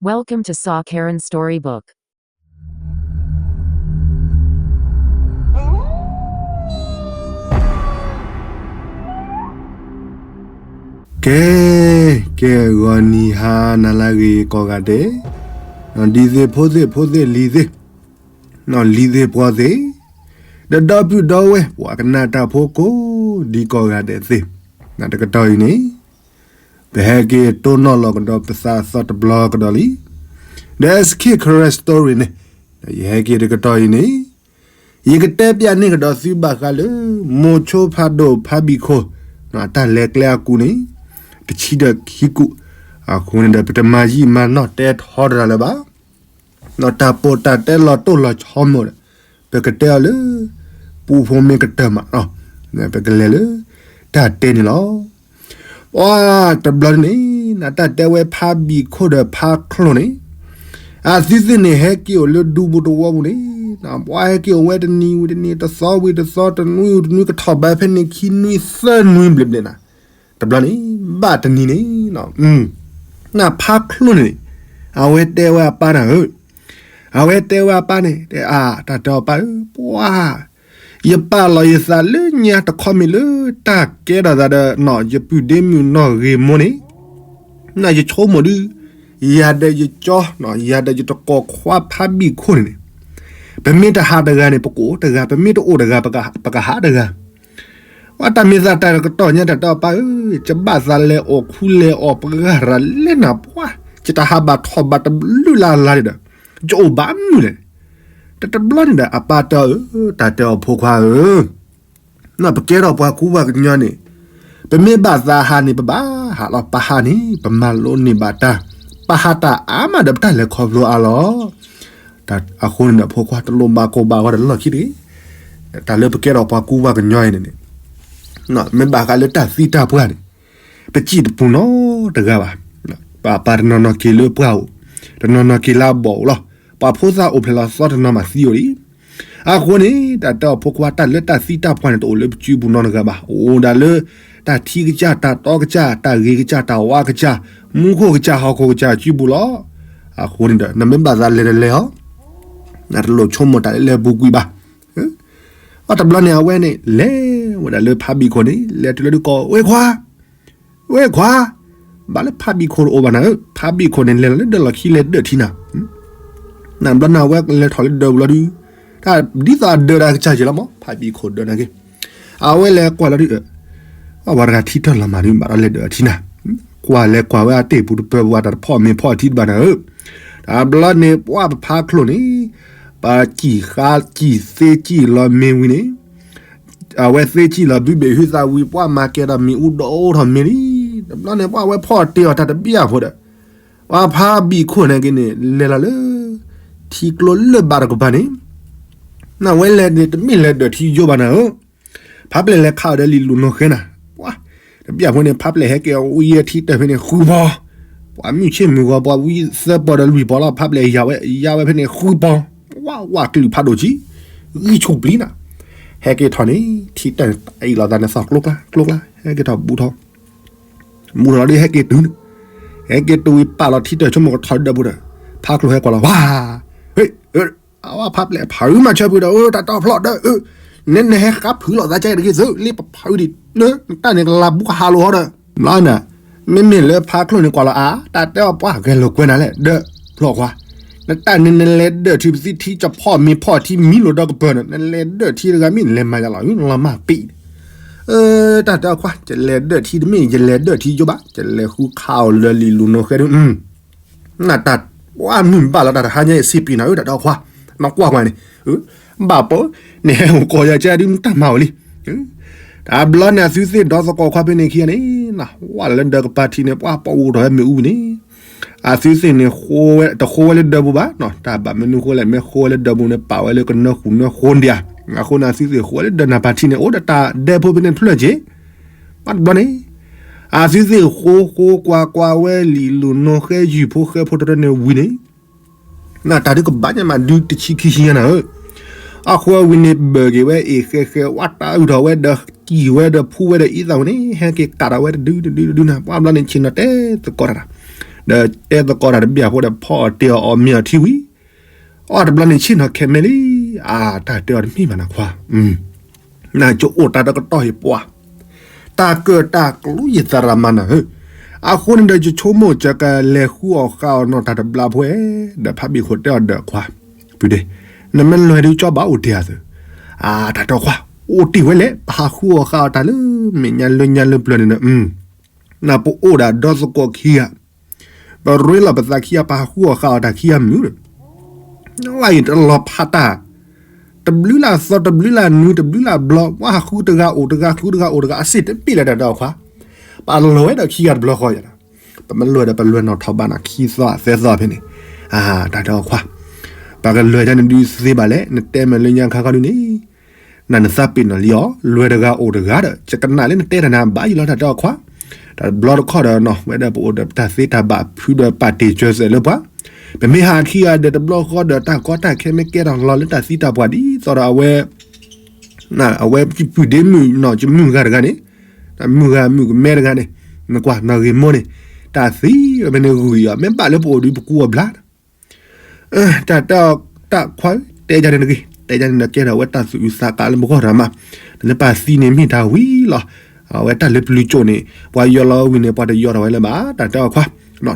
Welcome to Saw Karen Storybook. ကဲ, ကဲ ဂီၤနံၤဟါနၤလၢအဂ့ၤကိးဂၤဒဲး, ဒ်သ့ၣ်ဖိသ့ၣ်ဖိသ့ၣ်လံၤသ့ၣ်, လံၤသ့ၣ်ပှီၤသ့ၣ်, ဒီးဒီပုၢ်ဒီဝဲၢ် ပှၤကနၣ်တၢ်ဖိကိးဒံကိးဂၤဒဲးသ့ၣ်, တကတီၢ်အံၤန့ၣ် ပဟဲက့ၤတိၢ်နီၣ်လီၤကဒီးပသးအသီတဘျီကဒီးလံ. ဒီး S K Karen Story န့ၣ် ယဟဲက့ၤတကတီၢ်အံၤန့ၣ် ယကတဲပျးန့ၢ်ကဒီးသုဘၣ်ဃးလၢ မိၤဆိဖးဒိၣ်ဖးဘံၣ်ခိၣ် တၢ်လဲၤကျဲအကူၣ်န့ၣ် တဆံဒီးခံကူၣ်, အဃိန့ၣ်ဒီး ပတမၤယံာ်မၤနီၢ်တဲထီတရၤလၢၤဘၣ်. တၢ်ပိာ်တၢ်တဲလီၤတိၢ်လီၤဆီမိၣ်ဒီး ပကတဲအီၤလၢ ပူဖိမ့ၢ်ကတၢၢ်မး, ပကလဲၤလၢ တၢ်တဲန့ၣ်လီၤ. ပှၤတဘျီန့ၣ် နတၢ်တဲဝဲဖးဘံၣ်ခိၣ်ဒီးဖးချိၣ်န့ၣ် အသုသ့ၣ်န့ၣ် ဟဲက့ၤအိၣ်လၢဒူပူၤတဝီပူၤန့ၣ်, ပှၤဟဲက့ၤအိၣ်ဝဲတနံၤဝံၤတနံၤ တသီဝံၤတသီ တနွံဝံၤတနွံ ကထီၣ်ဘးဖဲန့ၣ်ခံနွံသၢနွံဘျဲၣ်ဘျဲၣ်နၤ, တဘျီန့ၣ် ဘၣ်တနံၤန့ၣ် နဖးချိၣ်န့ၣ် အဝဲတဲဝဲအပၢ်နၤဧၢ, အဝဲတဲဝဲအပၢ်န့ၣ် တဲအါ တၢ်တဲအီၤပၢ်ဧၢ, ပှၤ ယပာ်လီၤယသးလၢညါတခီမ့ၢ်လၢတၢ်ကဲထီၣ်သးဒီး ယပုၢ်ဒ့မုၣ်နီၢ်ဂ့ၤမိၢ်န့ၣ်, နယဆိကမိၣ်ဒုး ယၤဒီးယကၠီ ယၤဒီးယတကိးခွါဖးဘံၣ်ခိၣ်န့ၣ်န့ၣ်, ပမ့ၢ်တဟးတဂၤန့ၣ် ပကအိၣ်တဂၤ, ပမ့ၢ်တအိၣ်တဂၤ ပကဟးတဂၤ. ပှၤတၢ်မ့ၢ်သးတၢ်တကတီၢ်ညါတၢ်တဲအီၤပၢ်ဧၢ, ယဘၣ်သးလဲၤအီၣ်ခူလဲၤအီၣ်ပှၤဂၤရၤလဲၣ်နၤပှၤ, ယတဟးဘၣ်ထီၣ်ဘၣ်တဘျုးလၢ်လၢ်န့ၣ်ဒီး ယအိၣ်ဘၣ်မုာ်လဲၣ်. တတဘျီန့ၣ်ဒီး အပၢ်တဲအီၤဧၢ, တၢ်တဲအီၤဖိခွါဧၢ, ပကဲထီၣ်ပှၤကူပှၤကညီန့ၣ်, ပမ့ၢ်ဘၣ်သးဟးန့ၣ် ပဘၣ်ဟးလီၤ, ပဟးန့ၣ် ပမၤလိန့ၢ်ဘၣ်တၢ်, ပဟးတၢ်အါမးဒီး ပတၢ်လဲၤခီဖျိအါလီၤ. အဃိန့ၣ်ဒီး ဖိခွါတလိၣ်ဘၣ်ကိၢ်ဘၣ်ဂီၤဒီးလီၢ်ခံတဂ့ၤ. တၢ်လၢပကဲထီၣ်ပှၤကူပှၤကညီအံၤန့ၣ်န့ၣ်, မ့ၢ်ဘၣ်ဃးလၢတၢ်သံတၢ်ပှၢ်န့ၣ်, ပစံၣ်တပူၤနီတဂၤဘၣ်. ပပၢ်တနီၤနီၤက့ၤလၢပှၢ်အိၣ်, တနီၤနီၤက့ၤလၢအဘီၣ်အိၣ်လီၤ. ပှၤဖိသၣ်အိၣ်ဖျဲၣ်လီၤသီတနီၤမးသံအိၣ်လံ. အဃိန့ၣ် တၢ်တဲအီၤဖိခွါ တၢ်လၢတၢ်သံတၢ်ပှၢ်န့ၣ် တအိၣ်လၢပစုပူၤနီတဂၤဘၣ်. အိၣ်ဒၣ်လၢ တၢ်ထံကစၢ်, တၢ်တီကစၢ်, တၢ်ဂ့ၤကစၢ်, တၢ်ဝါကစၢ်, မူခိၣ်ကစၢ်, ဟီၣ်ခိၣ်ကစၢ်အစုပူၤလီၤ. အဃိန့ၣ်ဒီး နမ့ၢ်ဘၣ်သးလဲၤတလဲၤအီၤ, နတလိၣ်ဆိကမိၣ်တၢ်လၢလဲၤပူၤကွံာ်ဘၣ်. အတဘျီန့ၣ် အဝဲန့ၣ် လဲၤဝဲဒၣ်လၢဖးဘံၣ်ခိၣ်န့ၣ် လဲၤတုၤလၢဒုးကိး ဝ့ၢ်ခွါ, ဝ့ၢ်ခွါ, ဘၣ်လၢဖးဘံၣ်ခိၣ်တအိၣ်ဘၣ်နၤဧၢ, ဖးဘံၣ်ခိၣ်န့ၣ် လဲၤလီၤလၢဒၢးလီၢ်ခံ လဲၤဒၢးထံနၤ. နဘျီန့ၣ် အဝဲလဲၤထီၣ်လၢဒၢးပူၤလီၤဒုး, တၢ်ဒ်သိးအဒၢးတၢ်ကစၢ်က့ၤလီၤမး ဖးဘံၣ်ခိၣ်ဒၢးနၤက့ၤ. အဝဲလဲၤကွၢ်လီၤဒုး, အဝဲတဂၤထံတၢ်လီၤမးဒုး ဘၣ်ဒီးလဲၤဒၢးထံနၤ. ကွၢ်လဲၤကွၢ်ဝဲအတ့ၢ်ပူၤတပၢၤပူၤ အတၢ်တဖီၣ်မ့ၤဖီၣ်ထံတဘၣ်နၤဧၢ. တဘျီန့ၣ် ပှၤပဖးချိၣ်န့ၣ် ပစံၣ်ဃါစံၣ်သ့စံၣ်လီၤမ့ၤဝံၤန့ၣ် အဝဲသ့စံၣ်လီၤဘုဘ့ၣ်ဟုသးဝံၤ ပှၤမၤကဲဒီးမ့ၣ်အူဒီးအိၣ်ထီၣ်မ့ၤလံ. တဘျီန့ၣ် ပှၤဝဲဖီၣ်တ့ၢ်အီၤတၢ်တဘံၣ်အဖိဒီး ပှၤဖးဘံၣ်ခိၣ်န့ၣ်က့ၤန့ၣ် လဲၤလီၤလၢ ထံကျိလၢဘးတကပၤန့ၣ်, နဝဲလဲၤန့ၣ် တမ့ၢ်လဲၤဒၢးထံယိဘၣ်နၤဧၢ. ဖးပျဲၢ်လဲၤခးအီၤဒီးလံာ်လူၤနိၣ်ဃဲနၤ. ပှၤ တဘံၣ်အဖိန့ၣ် ဖးပျဲၢ်ဟဲက့ၤဝံၤထံတၢ်ဖဲန့ၣ်ဃုပီၤ, ပှၤမုၢ်ဆ့ၣ်မုၢ်ဂီၤ ပှၤဝံသၢပီၤဒီးလွံၢ်ပီၤလီၤ. ဖးပျဲၢ်ယၤဝဲ ယၤဝဲဖဲန့ၣ်ဃုပီၤ, ဝးဝးကလုၢ်ဖးဒိၣ်ကံ, ဂံၢ်ဆူၣ်ပျံၤနၤ. ဟဲက့ၤထီၣ်န့ၣ် ထံတၢ်အံၤလီၤသးန့ၣ်သီၣ်ကျိကျါကျိကျါ ဟဲက့ၤထီၣ်ဘူးထီၣ် မူထီၣ်လီၤဒ်ဟဲက့ၤတုၤန့ၣ်, ဟဲက့ၤတုၤဝံၤပာ်လီၤထံတၢ်ဆိကမိၣ်ကထီၣ်ဒၢးပူၤဒီး ဖးကျိၤဟဲကွၢ်လီၤ ဝါ, ဟ့ၣ်, အဝဲဖးပျဲၢ်ဖးအုးမၤဆၢပူၤဒီး တၢ်တီဖျီၣ်ဒၢး, နဲနဟဲဃါဖုးလိာ်သးကဲတဂ့ၤသု လၢပဖးအုးဒံး, နတၢ်န့ၣ်ကလၤဘူးကဟးလိာ်ဟီဒီး, ဘျီန့ၣ်, မ့မ့ၢ်လၢဖးကျိၤန့ၣ်ကွၢ်လီၤအါ, တၢ်တဲအီၤပှၤဂဲၤလိာ်ကွဲနၤလဲၣ် ဒၢးဖျီၣ်ခွါ, နတၢ်န့ၣ်နလဲၤဒၢးထံပသံထံကဖီၣ်မ့ၤဖီၣ်ထံမံလိာ်ဒီကပၢၢ်န့ၣ် နလဲၤဒၢးထံတဂၤမ့ၢ်နလဲၤမၤယၤလီၤ လီၤမၢ်ပ့ၣ် တၢ်တဲအီၤခွါ ယလဲၤဒၢးထံတမ့ၢ် ယလဲၤဒၢးထံယိဘၣ် ယလဲၤဃုခးအီၤလၢလံာ်လူၤနိၣ်ဃဲဒုး, နတၢ်, ပှၤမုၢ်ဘၣ်လီၤတၢ်တဟါညါအံၤစံးပံၤနၤဧၢ တၢ်တဲအီၤခွါ, နကွၢ်ကွၢ်န့ၣ်, ဘၣ်ပၢ, နဟဲအိၣ်ကိးယၤကဲဒုး နတၢ်မၤဝဲလံ. တဘျီန့ၣ် အသုသ့ၣ်ဒီသကိးခွါဖဲန့ၣ်ခံဂၤန့ၣ်, ဝဲလၢဒၢးကပၤထံန့ၣ် ပှၤပှၤအိၣ်ထီၣ်ဝဲမ့ၣ်အူန့ၣ် အသုသ့ၣ်န့ၣ် တဃိဝဲလၢဒၢးပူၤဘၣ်, တၢ်ဘၣ်မနုၤဃိလဲၣ် မ့ၢ်ဃိဝဲလၢဒၢးပူၤန့ၣ် ပာ်ဝဲလၢကနၢဃုာ်နၢဃိဒံးဧါ, အဃိန့ၣ် အသုသ့ၣ်ဃိဝဲလၢဒၢးနၢ်ပၤထံန့ၣ် အိၣ်ဒီးတၢ်ဒဲဖိဖဲန့ၣ်တဖျၢၣ်က့ၤ, ဘၣ်တဘျီန့ၣ်, အသုသ့ၣ်ဃိဃိကွၢ်ကွၢ်ဝဲလံာ်လူၤနိၣ်ဃဲယုၢ်ဖိဃဲဖိတရၢန့ၣ်ဝံၤန့ၣ် နတၢ်ဒုးကဘၣ်ညါမးဒုးတဆံခံဆံညါနၤဧၢ, အဃိဝံၤန့ၣ်ဘၢၣ်က့ၤဝဲအ့ၣ်ဃဲဃဲ ဝးတၢ်အုၣ်ထီၣ်ဝဲဒီးကံၢ်ဝဲဒီးဖှူဝဲဒီးအံသၣ်ဝဲန့ၣ် ဟဲက့ၤကးထီၣ်ဝဲတဒုတဒုတဒုနၤ ပှၤဘျီန့ၣ်ဆ့ၣ်နီၤတဲသကိးတၢ်ဒီး, ဒီးတဲသကိးတၢ်တဘျီဖိဒီး ဖီအီၣ်တ့ၢ်အီၤအီၣ်မ့ၤအီထံဝံၤ, အီၣ်တဘျီန့ၣ်ဆ့ၣ်နီၤခဲမ့ၢ်လံ, အါ တၢ်တဲအီၤတမ့ၢ်ဘၣ်နခွါ, နကအိၣ်တၢ်တကတီၢ်ဟ့ၣ်ပှၤ, တၢ်ကၢၣ်တၢ်ကျူယသရၣ်မၤနၤဧၢ, အဃိန့ၣ်ဒီးယဆိကမိၣ်ကကလဲၤဃုအီၣ်ဃုအီၣ်နီၢ်တၢ်တဘျီဖိဧဲ, ဒီးဖါဘံၣ်ခိၣ်တဲအီၤဒီးခွါ, ပုၢ်ဒ့, နမ့ၢ်လဲၤဒုးကၠီဘၣ်အိၣ်တ့ၢ်အသိး, အါ တၢ်တဲအီၤခွါ, အိၣ်တ့ၢ်ဝဲလဲၣ် ပဟးဃုအီၣ်ဃုအီၣ်တၢ်လၢ မဲာ်ညါလၢညါလၢပျၢၤန့ၣ်ဒီး နပအိၣ်ဒၣ်ဒီသကိးခံဂၤ, ပရ့လီၤပသးခံဂၤ ပဟးဃုအီၣ်ဃုအီၣ်တၢ်ခံဂၤမုာ်ဒီး, ဝဲအံၤတလီၤဖးတၢ်, တဘျုးလၢအသီ တဘျုးလၢအနွံ တဘျုးလၢအဘျီ ပှၤဟးဃုတဂၤအိၣ်တဂၤ ဃုတဂၤအိၣ်တဂၤ အစ့ၢ်တဘ့ၣ်လၢတၢ်တဲအီၤခွါ, ပလဲၤဝဲဒီးခံဂၤတဘျီဃီယၤ, ပမ့ၢ်လဲၤဒီးပလဲၤနီၢ်ထီၣ်ဘးနီၢ်ခံသီသၢသီဖဲန့ၣ်, အါ တၢ်တဲအီၤခွါ, ပကလဲၤတၢ်န့ၣ်ဒုးသ့ဘၣ်လဲၣ် နတဲမ့ၢ်လၢညါခါခီဒုးန့ၣ် နနသးပ့ၤနီၣ်လံအီၤ လဲၤတဂၤအိၣ်တဂၤဒီး ယကနၣ်လၢနတဲတၢ်န့ၣ်ဘၣ်ယံၤလီၤ တၢ်တဲအီၤခွါ, တဘျီတခီၣ်ဒီးနီၤ ဝဲဒၣ်ပအိၣ်ဒီးပတၢ်သ့တၢ်ဘၣ်ဖုဒီးပာ်တ့ၢ်စၢၤစဲးလၢပှၤ, ပမ့ၢ်ဟးခံဂၤဒီးတဘျီဃီဒီးတၢ်ကီတၢ်ခဲမ့ၢ်ကဲထီၣ်လီၤလၢတၢ်သံတၢ်ပှၢ်ဒ်သိးဒီးအဝဲ အဝဲပုၢ်ဒ့မုၣ်နီၤ ယမုၢ်ဂၤတဂၤန့ၣ်, မုၢ်ဂၤမုၢ်ကမဲတဂၤန့ၣ်, နကွၢ်နီၢ်ဂ့ၤမိၢ်န့ၣ်, တၢ်သံဝဲဖဲန့ၣ်ဂုၤအံၤအီၤ မ့ၢ်ဘၣ်လၢပအိၣ်ဒုးပကူအီၤဘျါ တၢ်တဲအီၤ တၢ်ခွါ တဲယၤန့ၣ်တဂ့ၤ တဲယၤန့ၣ်ဒီးကဲထီၣ်ဝဲတၢ်သူၣ်အုးသးကါလၢပဂီၢ်တဂၤမး, နလၢပၢ်သံန့ၣ်မ့ၢ်တၢ်ဝံၤလီၤ, အဝဲတၢ်လၢပျုၤကၠိၣ်န့ၣ် ပှၤယီၤလီၤဝံၤန့ၣ် ပှၤတယီၤထီၣ်ဝဲလၢၤဘၣ် တၢ်တဲအီၤခွါ,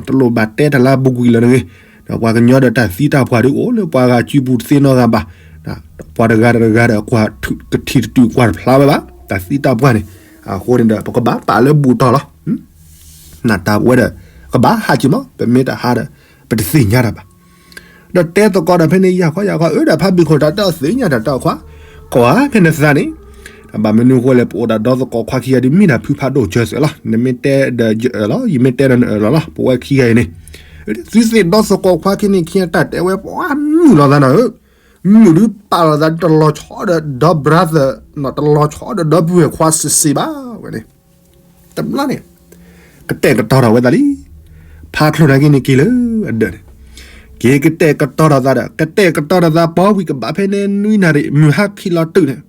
တလိၣ်ဘၣ်တဲတၢ်လၢဘူးကွံာ်လၢၤတဂ့ၤ, ဒီးပှၤကညီဒီးတၢ်သံတၢ်ပှၢ်ဒုးအိၣ်လၢပှၤဂၤစုပူၤတသ့နီတဂၤဘၣ်, ပှၤတဂၤဒီးတဂၤဒီးကွၢ်ကထံၣ်တတုာ်ကွၢ်တဖျါဝဲဘၣ် တၢ်သံတၢ်ပှၢ်န့ၣ်, အဃိန့ၣ်ဒီး ပကဘၣ်ပာ်လၢဘူးတီၤလီၤ နတၢ်ဝဲဒီး ကဘၣ်ဟးက့ၤမး ပမ့ၢ်တဟးဒီး ပတသ့ၣ်ညါတၢ်ဘၣ်. ဒီးတဲသကိးဒီးဖဲန့ၣ် ယၤခီယၤခီ အၢ ဒီးဖါဘံၣ်ခိၣ်တၢ်တဲအီၤသ့ၣ်ညါတၢ်တဲအီၤခွါ, ကွၢ်ဖဲနသးန့ၣ်, တၢ်ဘၣ်မနုၤဃိလဲၣ် ပအိၣ်ဒီးဒီသကိးခွါခံဂၤဒုး မ့ၢ်ဒၣ်ဖုဖးဒိၣ်စၢၤစဲးလီၤ. နမ့ၢ်တဲဒီးယအၢၣ်လီၤ ယမ့ၢ်တဲဒီးနအၢၣ်လီၤလီၤ ပဝဲခံဂၤအံၤန့ၣ်, သုသ့ၣ်ဒီသကိးခွါခံန့ၣ်ခံဂၤတၢ်တဲဝဲ ပှၤမုာ်လီၤသးနၤဧၢ, မုာ်ဒုးပာ်လီၤသးဒုး တလီၤဆီဒီးဒီ brother နီၤ တလီၤဆီဒီးဒီပုၢ်ဝဲၢ်ခွါစ့စ့ဘၣ်ဝဲန့ၣ်, တဘျီန့ၣ် ကတဲာ်ကတီၤထီၣ်ဝဲသးလံ. ဖါချိၣ်နာ်က့န့ၣ်က့ၤလၢအဒၢးန့ၣ်, က့ၤကတဲာ်ကတီၤထီၣ်သးဒီး ကတဲာ်ကတီၤထီၣ်သးပှၤဝံၤကဘၣ်ဖဲန့ၣ်နွံနၣ်ရံၣ် မုၢ်ဟါခံလီၤတုၤန့ၣ်,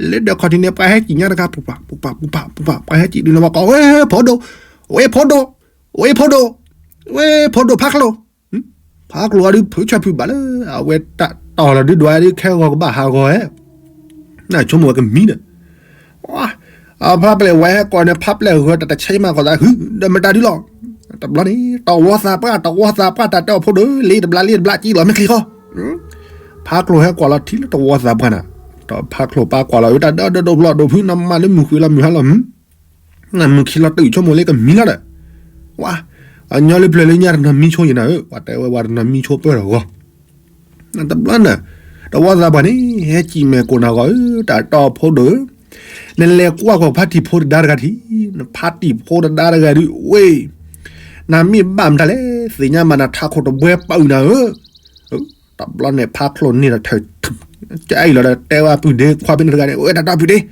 လၢဒၢးခီၣ်ထံးန့ၣ် ပှၤဟဲကံၣ်ညါတခါ ပူၤပာ်ပူၤပာ်ပူၤပာ် ပှၤဟဲကံၣ်ဒုးန့ၣ် ပှၤကိးဝဲဖိဒိၣ်, ဝဲဖိဒိၣ်, ဝဲဖိဒိၣ်, ဝဲဖိဒိၣ်ဖါချိၣ် ဖါချိၣ်အီၤဒုး ဖုးဆၢဖုးဘၣ်လၢ အဝဲတၢ်တီၢ်လီၤဒုးဒွးဒုး ခဲဂီၤကဘၣ်ဟးဂီၤဧဲ, နဆိကမိၣ်ဝဲကမံဒီး, အဖါပျဲၢ်ဝဲဟဲကိးန့ၣ် ဖါပျဲၢ်ဂၢၤတၢ်တဆဲးမးကီးသး ဟု ဒီးမတၤဒုးလီၤ. တဘျီန့ၣ် တဝီသးပှၢ် တဝီသးပှၢ် တၢ်တဲအီၤဖိဒိၣ် လ့တဘျါ လ့တဘျါ ကံလီၤမ့ၢ်ချံဃီ, ဖါချိၣ်ဟဲကွၢ်လီၤထံလၢတဝီသးပှၢ်နၤ, ဒီးဖါချိၣ်ပၢ်ကွၢ်လီၤ တၢ်ဒၢဒၢဒိၣ်ဖျိဒိၣ်ဖု နမၤလၢမုၢ်ဃုလီၤမုၢ်ဟါလီၤ မုၢ်ခံလီၤတုၤဆိကမိၣ်လၢကမံလီၤဒီး, ဝါ, အညီလၢပျၢၤလၢညါတနီၤမံဆိယံၤနၤဧၢ, ပှၤတဲဝဲဝဲတနီၤမံဆိပၢၢ်ထီၣ်ဂီၤ, တဘျီန့ၣ်, တဝီသးပှၢ်န့ၣ် ဟဲကံၣ်မဲာ်ကိးနၤဂီၤဧၢ, တၢ်တီၢ်ဖိဒိၣ်ဧၢ, နလဲၤကွၢ်ကွီၢ်ဖါတံၢ်ဖိတဒါတဂၤထံၣ်, နဖါတံၢ်ဖိတဒါတဂၤဒုး ဝ့ၢ်, နမ့ၢ်ဘၣ်မတၤလဲၣ်, သ့ၣ်ညါမးနထးခိၣ်တဘှဲပာ်အုၣ်နၤဧၢ တဘျီန့ၣ် ဖါချိၣ်န့ၢ်ဒီးထၢၣ်, ကအံၤလီၤဒီးတဲဝဲပုၢ်ဒ့ခွါဖဲန့ၣ်တဂၤန့ၣ် ဝဲတၢ်တီၢ်ပုၢ်ဒ့,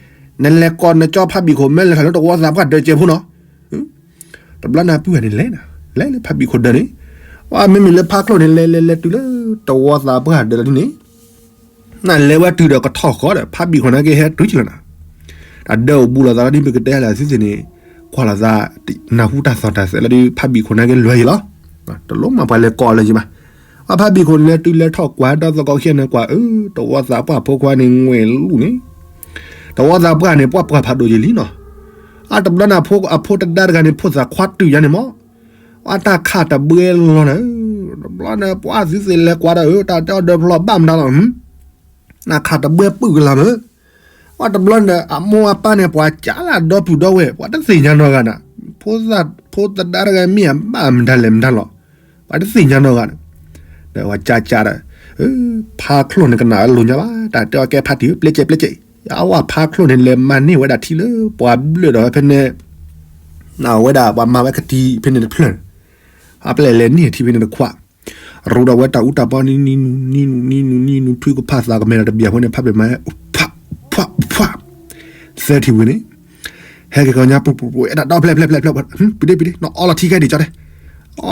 နလဲၤကိးနကၠီဖါဘံၣ်ခိၣ် မ့ၢ်လဲၤထီၣ်လၢတဝီသးပှၢ်ဒၢးကဲဖိနီၤ, တဘျီန့ၣ်ပုၢ်ဂၤန့ၣ်လဲၤနၤ, လဲၤလၢဖါဘံၣ်ခိၣ်ဒၢးန့ၣ်, ဝဲမ့မ့ၢ်လၢဖါချိၣ်န့ၣ် လဲၤလဲၤလဲၤတုၤလၢတဝီသးပှၢ်ဒၢးလီၤဒ်န့ၣ် နလဲၤဝဲတုၤဒီးကထီၣ်ဃီဒီး ဖါဘံၣ်ခိၣ်နာ်က့ဟဲတုၤကလီၤနၤ, တၢ်ဒၢးအိၣ်ဘူးလိာ်သးလီၤဒ်ပကတဲလၢသုသ့ၣ်န့ၣ်, ကွၢ်လိာ်သး, နၢ်ဟူတၢ်သီၣ်တၢ်သဲးလီၤဒ်ဖါဘံၣ်ခိၣ်နာ်က့လွဲၤယံၤလီၤ, တလိၣ်မၤပှၤလဲၤကိးလၢၤယံၤဘၣ်, အဖါဘံၣ်ခိၣ်န့ၣ်လဲၤတုၤလဲၤထီၣ်ကွၢ်ဒီသကိးခံဂၤန့ၣ်ကွၢ်အၢ, တဝီသးပှၢ်ဖိခွါန့ၣ်ငွဲၣ်လူၢ်န့ၣ်, တဝီသးပှၢ်န့ၣ် ပှၢ်ပှၢ်ဖးဒိၣ်ယံၤလံနီၤ, အတဘျီန့ၣ်အဖိတဒါတဂၤန့ၣ် ဖိသၣ်ခွါတုၤယါန့ၣ်မး အတၢ်ခးတဘှဲလီၤနၤ, တဘျီန့ၣ် ပှၤသုသ့ၣ်လဲၤကွၢ်ဒီးဧၢ တၢ်တဲအီၤဒၢးဖျိဘၣ်မတၤလီၤ, နခးတဘှဲပုၢ်ကလာ်မး, အတဘျီန့ၣ် အမိၢ်အပၢ်န့ၣ် ပှၤကးလၢအဒီပုၢ်ဒီဝဲၢ် ပှၤတသ့ၣ်ညါနီတဂၤနၤ, ဖိသဒါတဂၤမ့ၢ်အဘၣ်မတၤလဲၣ်မတၤလီၤ, ပှၤတသ့ၣ်ညါနီတဂၤန့ၣ်, ဒီးပှၤကးကးဒီး, ဖါချိၣ်န့ၣ်ကနၣ်အလိၤညါဘၣ် တၢ်တဲအီၤကဲဖါတံၢ်ဧၢ ပျဲကဲးပျဲကဲး, အဝဲဖါချိၣ်န့ၣ်လဲၤမၤန့ၢ်ဝဲဒၣ်ထံလၢပှၤဘျၢၣ်ဒီးဖဲန့ၣ် အဝဲဒၣ်ပှၤမၤဝဲကတံၤဖဲန့ၣ်တဖျၢၣ်န့ၣ်, အပျဲၢ်လဲၤန့ၢ်ထံဖဲန့ၣ်တခွး, ရူးဒီးဝဲတၢ်အူတၢ်ပီနံၤနံၤနံၤနံၤနံၤနံၤနံၤနံၤနံၤနံၤနံၤနံၤနံၤ ထွံကဖၣ်သးကမဲာ်ဒီးတဘျီဖိန့ၣ် ဖးပျဲၢ်မၤဟဲ ဖး ဖး ဖး သၢထံၣ်ဝံၤန့ၣ်, ဟဲက့ၤကီညါပူၤပူၤပူၤ အဲၣ်ဒိးဖျဲၣ်ဖျဲၣ်ဖျဲၣ်ဖျဲၣ် ပူၤဒ့ပူၤဒ့ နအီလီၤထံခဲဒံးကၠီတဲ,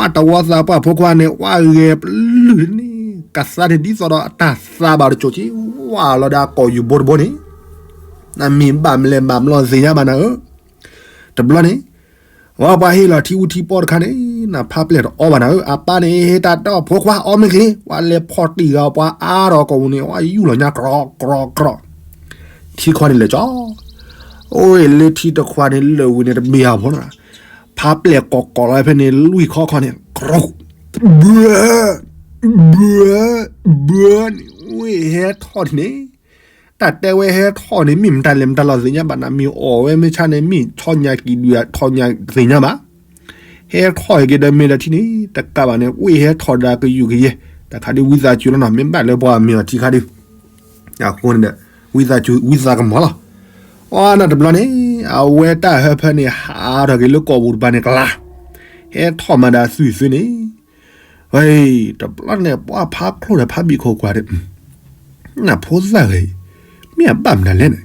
အတဝီသးပှၢ်ဖိခွါန့ၣ် ဝဲဂဲၤပလုၢ်န့ၣ် ကသါန့ၣ်ဒ်သိးဒီးအတၢ်သါဘၣ်တကၠိက့ၤ ဝဲလီၤဒီးအကိာ်ယူၢ်ဘိတဘိန့ၣ်, နမ့ၢ်ဘၣ်မလဲၣ်ဘၣ်မလီၤသ့ၣ်ညါဘၣ်နၤဧၢ, တဘျီန့ၣ်, ဝဲပှၤဟ့ၣ်လီၤထံအူထံပီတခါန့ၣ် နဖါပျဲၢ်တအီဘၣ်နၤဧၢ, အပၢ်န့ၣ် တၢ်တဲအီၤ ဖိခွါအီမ့ၢ်ဂ့ၤ, ပှၤလဲၤဖီၣ်တံၢ်ဂၤပှၤအါထီၣ်ကိာ်ပူၤန့ၣ် အီၣ်ယူၢ်လီၤညါ ကြီကြီကြီ, ထံခီန့ၣ်လဲၤကၠီ, အိၣ်လၢထံတခွါန့ၣ် လၢာ်ဝံၤန့ၣ်တဘ့ၣ်အဖိလီၤ, ဖါပျဲၢ်ကိးကိးလီၤဖဲန့ၣ် လွံၢ်ခီခီန့ၣ် ကြီ, ဘၢ, ဘၢ, ဘၢန့ၣ် ဝ့ၢ်ဟဲထီၣ်ဒ်န့ၣ် တၢ်တဲဝဲဟဲထီၣ်န့ၣ် မ့ၢ်မတၤလဲၣ်မတၤလီၤသ့ၣ်ညါဘၣ်နၤ, မ့ၢ်အီၣ်ဝဲမ့ၢ်ဆါန့ၣ် မ့ၢ်ဆီညၣ်ကံၣ်ဒုး ထီၣ်ညၣ်သ့ၣ်ညါဘၣ်, ဟဲထီၣ်က့ၤဒီးမ့ၢ်ဒီးထံန့ၣ် တကးဘၣ်န့ၣ် ဝ့ၢ်ဟဲထီၣ်ဒီးကယူၤကယဲၢ်, တၢ်ခါဒုးဝံသးစူၤလီၤနီၤ, မ့ၢ်ဘၣ်လၢပှၤမ့ၢ်အီၤထံခါဒုး, အဃိန့ၣ်ဒီး ဝံသးစူၤဝံသးကမီၤလီၤ, အီနတဘျီန့ၣ် အဝဲတၢ်ဟၢဖၢန့ၣ် ဟးထီၣ်က့ၤလၢကိာ်ပူၤတပၤန့ၣ်ကလါ, ဟဲထီၣ်မၤဒီးသွံၣ်သွံၣ်န့ၣ် ဝဲ တဘျီန့ၣ်ပှၤဖါချိၣ်ဒီးဖါဘံၣ်ခိၣ်ကွၢ်ဒီး နဖိသၣ်ဂ့ၤ, မ့ၢ်အဘၣ်မနုၤလဲၣ်န့ၣ်,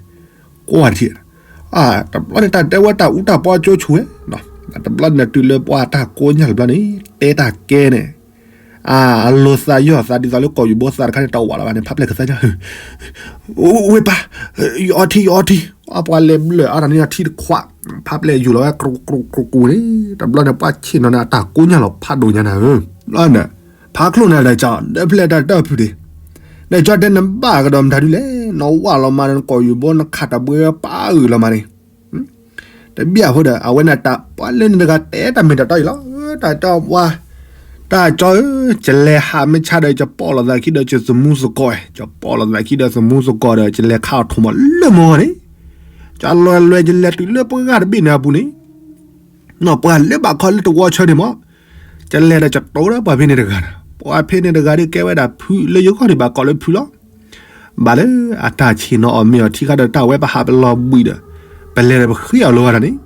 ကွၢ်ထံၣ်, တဘျီန့ၣ်တၢ်တဲဝဲတၢ်အူတၢ်ပီကၠိဆူၣ်ဝဲ, တဘျီန့ၣ်တုၤလၢပှၤတၢ်ကိးညၣ်တဘျီန့ၣ် တဲတၢ်ကဲန့ၣ်, အလိာ်သးယီၢ်သးဒ်သိးလၢကိာ်ယူၢ်ဘိသးတခါန့ၣ် တဝးလီၤဘၣ်န့ၣ် ဖါပျဲၢ်ကသါညါ ဝ့ၢ်ပၢ်, ယအီထံယအီထံ, ပှၤလဲၤဘျၢၣ်အါထီၣ်န့ၣ်ထံတခွး, ဖါပျဲၢ်ယူၢ်လီၤဝဲကြူကြူကြူန့ၣ်, တဘျီန့ၣ်ပှၤဆ့ၣ်နီၤန့ၣ် အတၢ်ကိးညၣ်လီၤဖးဒိၣ်ညါနၤဧၢ, ဖါချိၣ်န့ၣ်ဒီးကၠီ ဒၢဖျဲၣ်တၢ်တၢၢ်ဖုးဒံး, ဒီးကၠီတဲနဘၣ်ကဒီးမတၤဒုလဲၣ်, နဝးလီၤမးဒီးနကိာ်ယူၢ်ဘိနခးတၢ်ဘှဲပၢ်အုၣ်လီၤမးန့ၣ် တဘၣ်အဃိဒီး အဝဲန့ၣ်တၢ်ပှၤလၢန့ၣ်တဂၤတဲတၢ်မ့ၢ်တၢ်တီအံၤလီၤ. တၢ်တဲပှၤ, တၢ်ကၠီဧၢ, ကလဲၤဟးမ့ၢ်ဆါဒီး ကပီၣ်လိာ်သးခံဒီးကသမူသကိး, ကပီၣ်လိာ်သးခံဒီးသမူသကိးဒီး ကလဲၤခးအီၣ်ထိၣ်မီၤလၢမီၤန့ၣ်, ကလဲၤလဲၤကလဲၤတုၤလၢပှၤဂၤတဘ့ၣ်န့ၣ်အပူၤန့ၣ်, နီၢ်ပှၤလၢဘၣ်ခီလၢတဝီဆၢန့ၣ်မး, ကလဲၤဒီးကတိၤဒီးပှၤဖဲန့ၣ်တဂၤဒီး ပှၤဖဲန့ၣ်တဂၤဒီးကဲဝဲဒၣ်ဖုလၢယဂီၢ်န့ၣ်ဘၣ်ကိးလၢဖုလီၤ. ဘၣ်လၢအတၢ်ဆ့ၣ်နီၤအီၣ်မ့ၤအီၣ်ထံခါဒီးတၢ်ဝဲပဟးပလီၤဘှံးဒီး ပလဲၤဒီးပဃ့အီၤလီၤဝဲဒၣ်န့ၣ်,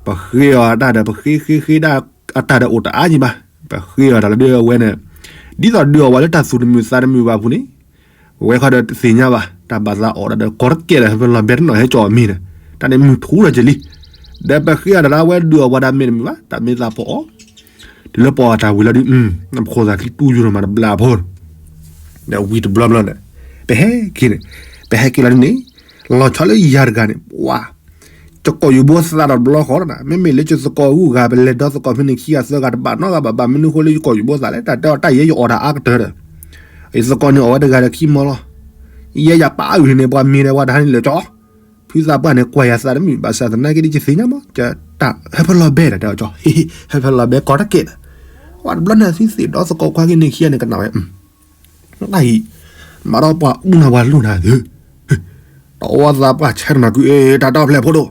ပဃ့အီၤအတၢ်ဒီး ပဃ့ဃ့ဃ့ဒၣ်အတၢ်ဒီးအိၣ်တအါကံဘၣ်, ပဃ့အီၤတၢ်လၢဒုးအဝဲန့ၣ်, ဒ်သိးဒုးအီၣ်ဝဲလၢတၢ်သူၣ်တမုာ်သးတမုာ်ဘၣ်အပူၤန့ၣ်, ဝဲခီဒီးတသ့ၣ်ညါဘၣ် တၢ်ဘၣ်သးအီၣ်တၢ်ဒီး ကိးတကဲဒီးဟဲကၠီအီၣ်မ့ၤန့ၣ်, တၢ်န့ၣ်မုၢ်ထူဒီးကလံ, ဒီးပဃ့အီၤတၢ်လၢအဝဲဒုးအီၣ်ဝဲဒၣ်မ့ၢ်တမုာ်ဘၣ် တၢ်မ့ၢ်သးဖီအီၤ, တုၤလၢပအီၣ်တၢ်ဝံၤလီၤဒုး, နဖိသၣ်ခံတူၢ်ယူၤနီၤမးတဘျါဖိ, ဒီးဝံၤတဘျီဘျီဒီး, ပဟဲက့ၤန့ၣ်, ပဟဲက့ၤလီၤဒ်န့ၣ်, လီၤဆီလၢယၤတဂၤန့ၣ် ပှၤ ကကိာ်ယူၢ်ဘိသးဒီးတဘျီဃီဒီး မ့မ့ၢ်လၢကသကိးဂုၤဂၤ ပလဲၤဒီသကိးဖဲန့ၣ်ခံဂၤသၢဂၤတဘၣ်နီတဂၤဘၣ် ဘၣ်မနုၤဃိလၢယကိာ်ယူၢ်ဘိသးလဲၣ် တၢ်တဲအီၤတၢ်ယဲယအီၣ်တၢ်အါကတၢၢ်ဒီး ယသကိးန့ၣ်အီၣ်ဝဲတဂၤဒီးခံမီလီၤ. ယဲယပၢ်အုၣ်န့ၣ် ပှၤမ့ၢ်ဒီးပှၤတဟါန့ၣ်လၢာ်ကၠီ, ဖုသးပှၢ်န့ၣ် ကွၢ်ယၤသးတမုာ်ဘၣ်ဆၣ်သနာ်က့ဒ်ယသ့ၣ်ညါမး တၢ်ဟၢဖၢလီၤဘဲဒီးတဲအီၤကၠီ, ဟၢဖၢလီၤဘဲကိးတကဲဒီး, ပှၤတဘျီန့ၣ်သုသ့ၣ်ဒီသကိးခွါက့ၤန့ၣ်ခံဂၤန့ၣ်ကနၣ်ဝဲ တၢ်အံၤ, မၤဒီးပှၤအူနၤပှၤလိၣ်နၤသု, တဝီသးပှၢ်ဆဲးတနီၤကုအ့ တၢ်တဲအီၤဖျဲၣ်ဖိဒိၣ်,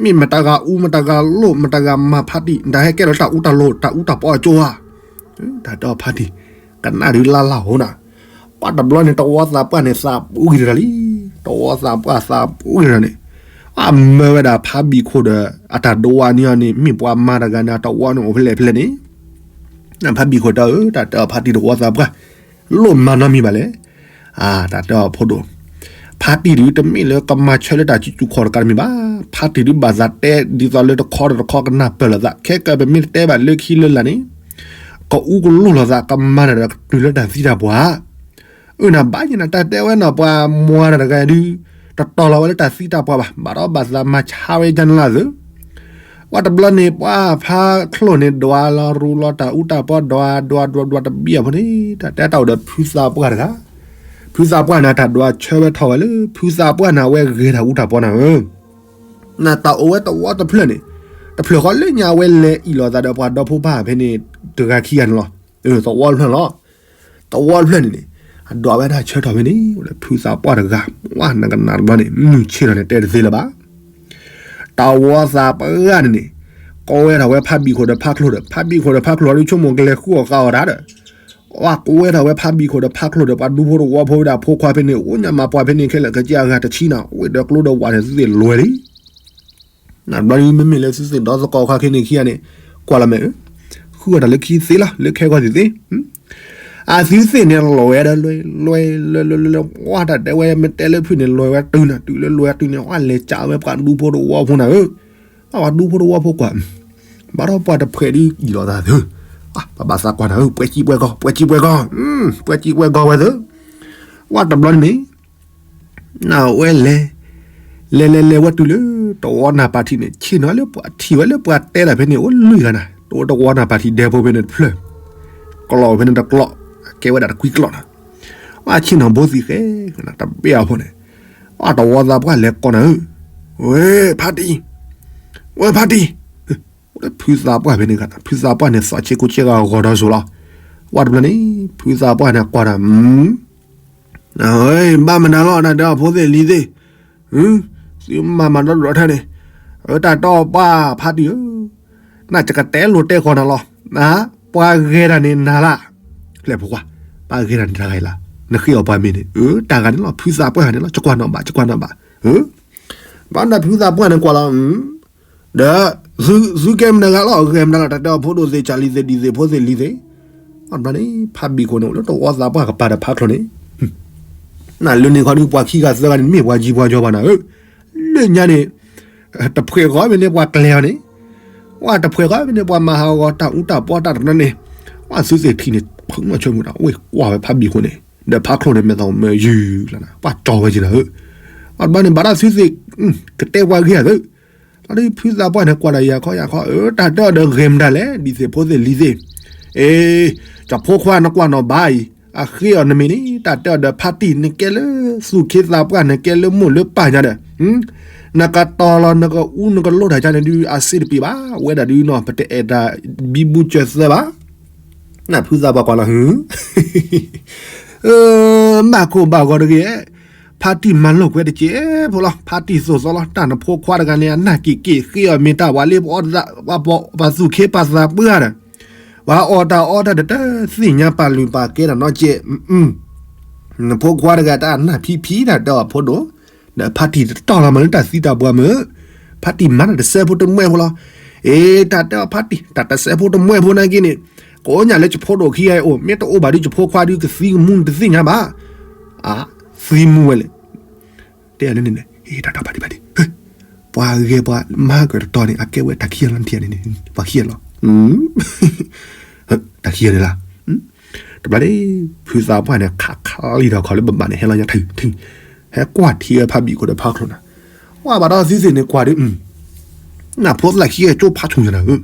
မ့ၢ်မတၤဂၤအူမတၤဂၤလိၣ်မတၤဂၤမၤဖးတံၢ် တၢ်ဟဲကဲထီၣ်တၢ်အူတၢ်လိၤ တၢ်အူတၢ်ပီအကၠိဧါ, တၢ်တဲအီၤဖးတံၢ်, ကနၣ်ဒုးလၢ်လၢ်ဟိနၤ, ပှၤတဘျီန့ၣ် တဝီသးပှၢ်န့ၣ်သးပူၤဂ့ၤတဂၤလံ, တဝီသးပှၢ်သးပူၤဂ့ၤတဂၤန့ၣ်, အမၢဝဲဒၣ်ဖးဘံၣ်ခိၣ်ဒီး အတၢ်ဒိဝါန့ၢ်အီၤန့ၣ် မ့ၢ်ပှၤမၤတဂၤန့ၣ် အတဝီန့ၣ်အိၣ်ဖဲလဲၣ်ဖဲလဲၣ်န့ၣ် ဖးဘံၣ်ခိၣ်တဲအီၤ တၢ်တဲအီၤဖးတံၢ်တဝီသးပှၢ်, လိၣ်မၤနီတမံၤဘၣ်လဲၣ်, တၢ်တဲအီၤဖိဒိၣ်, ဖးတံၢ်ဒုးတမ့ၢ်လၢကမၤဆၢလၢတၢ်စုဆူၣ်ခီၣ်တကးတမံၤဘၣ်, ဖးတံၢ်ဒုးဘၣ်သးတဲဒ်သိးလၢတခီဒီးတခီကနၢ်ပၢၢ်လိာ်သး ခဲကပမ့ၢ်တတဲဘၣ်လၢခံလၢလာ်န့ၣ်, ကအူကလိၣ်လိာ်သး ကမၤတၢ်ဒီးကတုၤလၢတၢ်သံတၢ်ပှၢ် အၢ နဘၣ်ယဲနတၢ်တဲဝဲနီၤ ပှၤမွၤတၢ်တဂၤဒုး တတီၤလီၤဝဲလၢတၢ်သံတၢ်ပှၢ်ဘၣ်, ဘၣ်ဒီးဘၣ်သးမၤဆါဝဲယါနလၢ်သု, ပှၤတဘျီန့ၣ် ပှၤဖးချိၣ်န့ၣ် ဒွးလီၤရူလီၤတၢ်အူတၢ်ပီ ဒွးဒွးဒွးဒွးတဘံၣ်အဖိန့ၣ် တၢ်တဲတၢ်အိၣ်ဒီးဖုသးပှၢ်တဂၤ, ဖုသးပှၢ်န့ၣ် တၢ်ဒွးဆၢဝဲထီၣ်ဝဲလၢ ဖုသးပှၢ်န့ၣ် အဝဲဂဲၤတၢ်အူတၢ်ပီနၤဧၢ နတၢ်အိၣ်ဝဲတဝီတဖျၢၣ်န့ၣ်, တဖျၢၣ်ဃီလၢညါအဝဲလဲၤအံၣ်လိာ်သးဒီးပှၤဒီဖိပၢ်ဖဲန့ၣ် တဂၤခံဂၤန့ၣ်လီၤ. သဝီတဖျၢၣ်လီၤ. သဝီတဖျၢၣ်န့ၣ်န့ၣ်, အဒွးဝဲဒၣ်ဆၢထီၣ်ဖဲန့ၣ်, အိၣ်ဒီးဖုသးပှၢ်တဂၤ, ဝဲနကနၣ်တဘျီန့ၣ် မုၢ်ဆ့ၣ်ထီၣ်န့ၣ်တဲတသ့လၢၤဘၣ်. သဝီသးပှၢ်န့ၣ်န့ၣ်, ကိးဝဲဒၣ်ဝဲဖးဘံၣ်ခိၣ်ဒီးဖးချိၣ်ဒီး, ဖးဘံၣ်ခိၣ်ဒီးဖးချိၣ်ဒီး ဆိကမိၣ်ကလဲၤဃုအီၣ်ဃုအီတၢ်ဒီး ဝဲကိးဝဲဒၣ်ဝဲဖးဘံၣ်ခိၣ်ဒီးဖးချိၣ်ဒီး ပှၤဒူဖိတဝီဖိဝဲဒၣ်ဖိခွါဖဲန့ၣ်, အိၣ်ညါမၤပှၤဖဲန့ၣ်ခဲလၢာ်ခဲဆ့အဂၤတဆံနၤ, အိၣ်ဒီးကျိဒီးဝၣ်န့ၣ် သုသ့ၣ်လွဲလံ. နဘျီဒ်မ့မ့ၢ်လၢသုသ့ၣ်ဒီသကိးခွါခဲန့ၣ်ခံဂၤန့ၣ်, ကွၢ်လီၤမဲာ်ဧၢ, ဃုအီၣ်တၢ်လၢခံသ့လီၤ, လၢခဲကီၢ်သ့ၣ်သ့ၣ် အသုသ့ၣ်န့ၣ်လွဲဝဲဒီးလွဲ, လွဲ, လွဲ, လွဲ, လွဲ, လွဲ, ဝဲတၢ်တဲဝဲမ့ၢ်တဲလၢဖုၣ်န့ၣ် လွဲဝဲတုၤနၤ, တုၤလၢလွဲတုၤန့ၣ် ဝဲလဲၤကးဝဲပှၤဒူဖိတဝီဖိနၤဧၢ, ပှၤဒူဖိတဝီဖိကွၢ်, ဘၣ်ဒီးပှၤတဖှဲးဒ်အံၤလီၤသးသု, ပဘၣ်သးကွၢ်နၤဧၢ, ပှဲၤစံးပှဲၤကီၢ်, ပှဲၤစံးပှဲၤကီၢ်, ပှဲၤစံးပှဲၤကီၢ်ဝဲသု, ဝဲတဘျီန့ၣ်န့ၣ် နဝဲလဲၤ, လဲၤလဲၤလဲၤဝဲတုၤလၢ တဝီနၢ်ပၤထံးန့ၣ် ဆ့ၣ်နီၤလၢပှၤထံၣ်ဝဲလၢပှၤတဲတၢ်ဖဲန့ၣ် အိၣ်လွံၢ်ဂၤနၤ, အိၣ်တဝီနၤ ပၣ်ထံၣ်ဒဲဖိဖဲန့ၣ်တဖျၢၣ်, ကျီၢ်ဖဲန့ၣ်တကျီၢ်, ကဲဝဲဒၣ်တကွံကျီၢ်နၤ, အဆ့ၣ်နီၤဘိသံၣ်ဃဲ, တဘ့ၣ်အီၤဖိန့ၣ်, အတဝီသးပှၢ်လဲၤကိးနၤဧၢ, ဝဲဖါတံၢ်, ဝဲဖါတံၢ်, ဖုသးပှၢ်ဖဲန့ၣ်, ဖုသးပှၢ်န့ၣ် သးဆ့ကိးဆ့ဂၤဂီၤဒီးစိၤလီၤ, ဝဲတဘျီန့ၣ် ဖုသးပှၢ်န့ၣ်ကွၢ်ဒီး ဘၣ်မနုၤလီၤ တၢ်တဲအီၤဖိသ့ၣ်လံၤသ့ၣ်, သုမၤမၤဒီဒူၣ်ဒီထၢန့ၣ်, အတၢ်တဲအီၤပှၢ်ဖါတံၢ်ဧၢ, နကတဲလိၤတဲကီးနၤလီၤ, ပှၤဂဲၤတၢ်န့ၣ်နၤလၢ်, လဲၤဖိခွါ, ပှၤဂဲၤတၢ်န့ၣ်တဂၤအံၤလၢ်, နဃ့အီၤပှၤမ့ၢ်န့ၣ်, တၢ်ဂၤန့ၣ်လီၤ ဖုသးပှၢ်ဂၤန့ၣ်လီၤ ကကွၢ်နီၣ်ဘၣ် ကကွၢ်နီၣ်ဘၣ်, ဘၣ်ဒီးဖုသးပှၢ်န့ၣ်ကွၢ်လီၤ ဒီး သုကဲမနုၤဂၤလီၤ ဂဲၤမနုၤလီၤ တၢ်တဲအီၤဖိဒိၣ်သ့ၣ် ကၢ်လံၤသ့ၣ် ဒ်သ့ၣ် ဖိသ့ၣ်လံၤသ့ၣ်, ဘၣ်န့ၣ် ဖါဘံၣ်ခိၣ်န့ၣ် အိၣ်လၢတဝီသးပှၢ်ကပၤဒီးဖါချိၣ်န့ၣ်, နလၢန့ၣ်ခီဒုး ပှၤခံဂၤသၢဂၤန့ၣ် မ့ၢ်ပှၤကံပှၤကီပှၤနၤဧၢ, လၢညါန့ၣ် တဖှဲးဃီမ့ၢ်န့ၣ်ပှၤကျဲၤအီၤန့ၣ်, ဝဲတဖှဲးဃီမ့ၢ်န့ၣ်ပှၤမၤဟးဂီၤတၢ်အူတၢ်ပီတၢ်တနီၤန့ၣ်, ဝဲသုသ့ၣ်ထံၣ်န့ၣ် ဖုမီၤဆၢမူဒါ ဝဲကွၢ်ဝဲဖါဘံၣ်ခိၣ်န့ၣ်, ဒီးဖါချိၣ်န့ၣ် မဲာ်သီမၢယုၢ်လီၤနၤ ပှၤကၠီဝဲက့ၤနၤဧၢ, ဘၣ်န့ၣ် ဘၣ်ဒီးသုသ့ၣ် ကတဲပှၤဂ့ၤဧါသၢ လီၤဒုးဖုသးပှၢ်န့ၣ် ကွၢ်ဒီးယၤခီယၤခီ, တၢ်တဲအီၤဒီးဂဲၤမတၤလဲၣ် ဒ်သ့ၣ်ဖိသ့ၣ်လံၤသ့ၣ်, အ့, ကၠီဖိခွါနကွၢ်နီၣ်ဘၣ်အံၤ, အဃ့အီၤနမ့ၢ်န့ၣ် တၢ်တဲအီၤဒီးဖါတံၢ် နကဲလၢသူၣ်ခ့သးပှၢ် နကဲလၢမိၢ်လၢပၢ်ညါဒီး, နကတီၤလီၤနကအူနကလိၣ်တၢ်ကါန့ၣ်ဒုး အစ့တပ့ၤဘၣ်, ဝဲဒၣ်ဒုးနီၣ် ပတအဲၣ်တၢ်ဘံဘူစၢၤသၢဘၣ်, နဖုသးပှၢ်ကွၢ်လီၤ ဘၣ်ခိၣ်ဘၣ်ဂီၤတဂ့ၤ, ဖါတံၢ်မၤလိာ်ကွဲတက့ၢ်ဖိလီၤ, ဖါတံၢ်သိၣ်သီလီၤ, တၢ်နဖိခွါတဂၤန့ၣ် အနၢ်က့ၤက့ၤဃ့အီၤမ့ၢ်တၢ်ဝဲလၢ ပှၤသူၣ်ခ့ပှၤသးပှၢ်ဒီး, ပှၤအီၣ်တၢ်အီတၢ်ဒီးတသ့ၣ်ညါပာ်လုၢ်ပာ်ကဲတၢ်နီတကဲ, နဖိခွါတဂၤတၢ်နၢ်ဖံဖံတၢ်တဲအီၤဖိဒိၣ်, ဒီးဖါတံၢ်တတီၢ်လီၤမးလၢတၢ်သံတၢ်ပှၢ်မုၢ်, ဖါတံၢ်မၤတၢ်တစဲးဖိတမှဲဖိလီၤ, အ့ တၢ်တဲအီၤဖါတံၢ် တၢ်တစဲးဖိတမှဲဖိနာ်က့န့ၣ်, ကိးညၣ်လၢကၠီဖိဒိၣ်ခံဂၤအံၤအိၣ် မ့ၢ်တအိၣ်ဘၣ်ဒုး ကၠီဖိခွါဒုးကသံကမူနတသ့ၣ်ညါဘၣ်, အါ, သံမူဝဲလဲၣ်, တဲန့ၣ်န့ၣ်, တၢ်တၢ်ဖါတံၢ်ဖါတံၢ်, ပှၤဂဲၤပှၤမၤကတတီၤန့ၣ် အကဲဝဲတၢ်ခံဂၤလီၤနထံၣ်န့ၣ်, ပှၤခံဂၤလီၤ, တၢ်ခံဂၤန့ၣ်လီၤ, တဘျီန့ၣ် ဖုသးပှၢ်န့ၣ် ခးခးလံဒီးခီလၢဘၣ်ဘၣ်န့ၣ် ဟဲလီၤညါထုထု, ဟဲကွၢ်ထံဝဲဖါဘံၣ်ခိၣ်ဒီးဖါချိၣ်နၤ, ကွၢ်ဘၣ်ဒီးသုသ့ၣ်န့ၣ်ကွၢ်ဒုး, နဖိသၣ်ခံဂၤကၠိဖါချိၣ်ညါနၤဧၢ,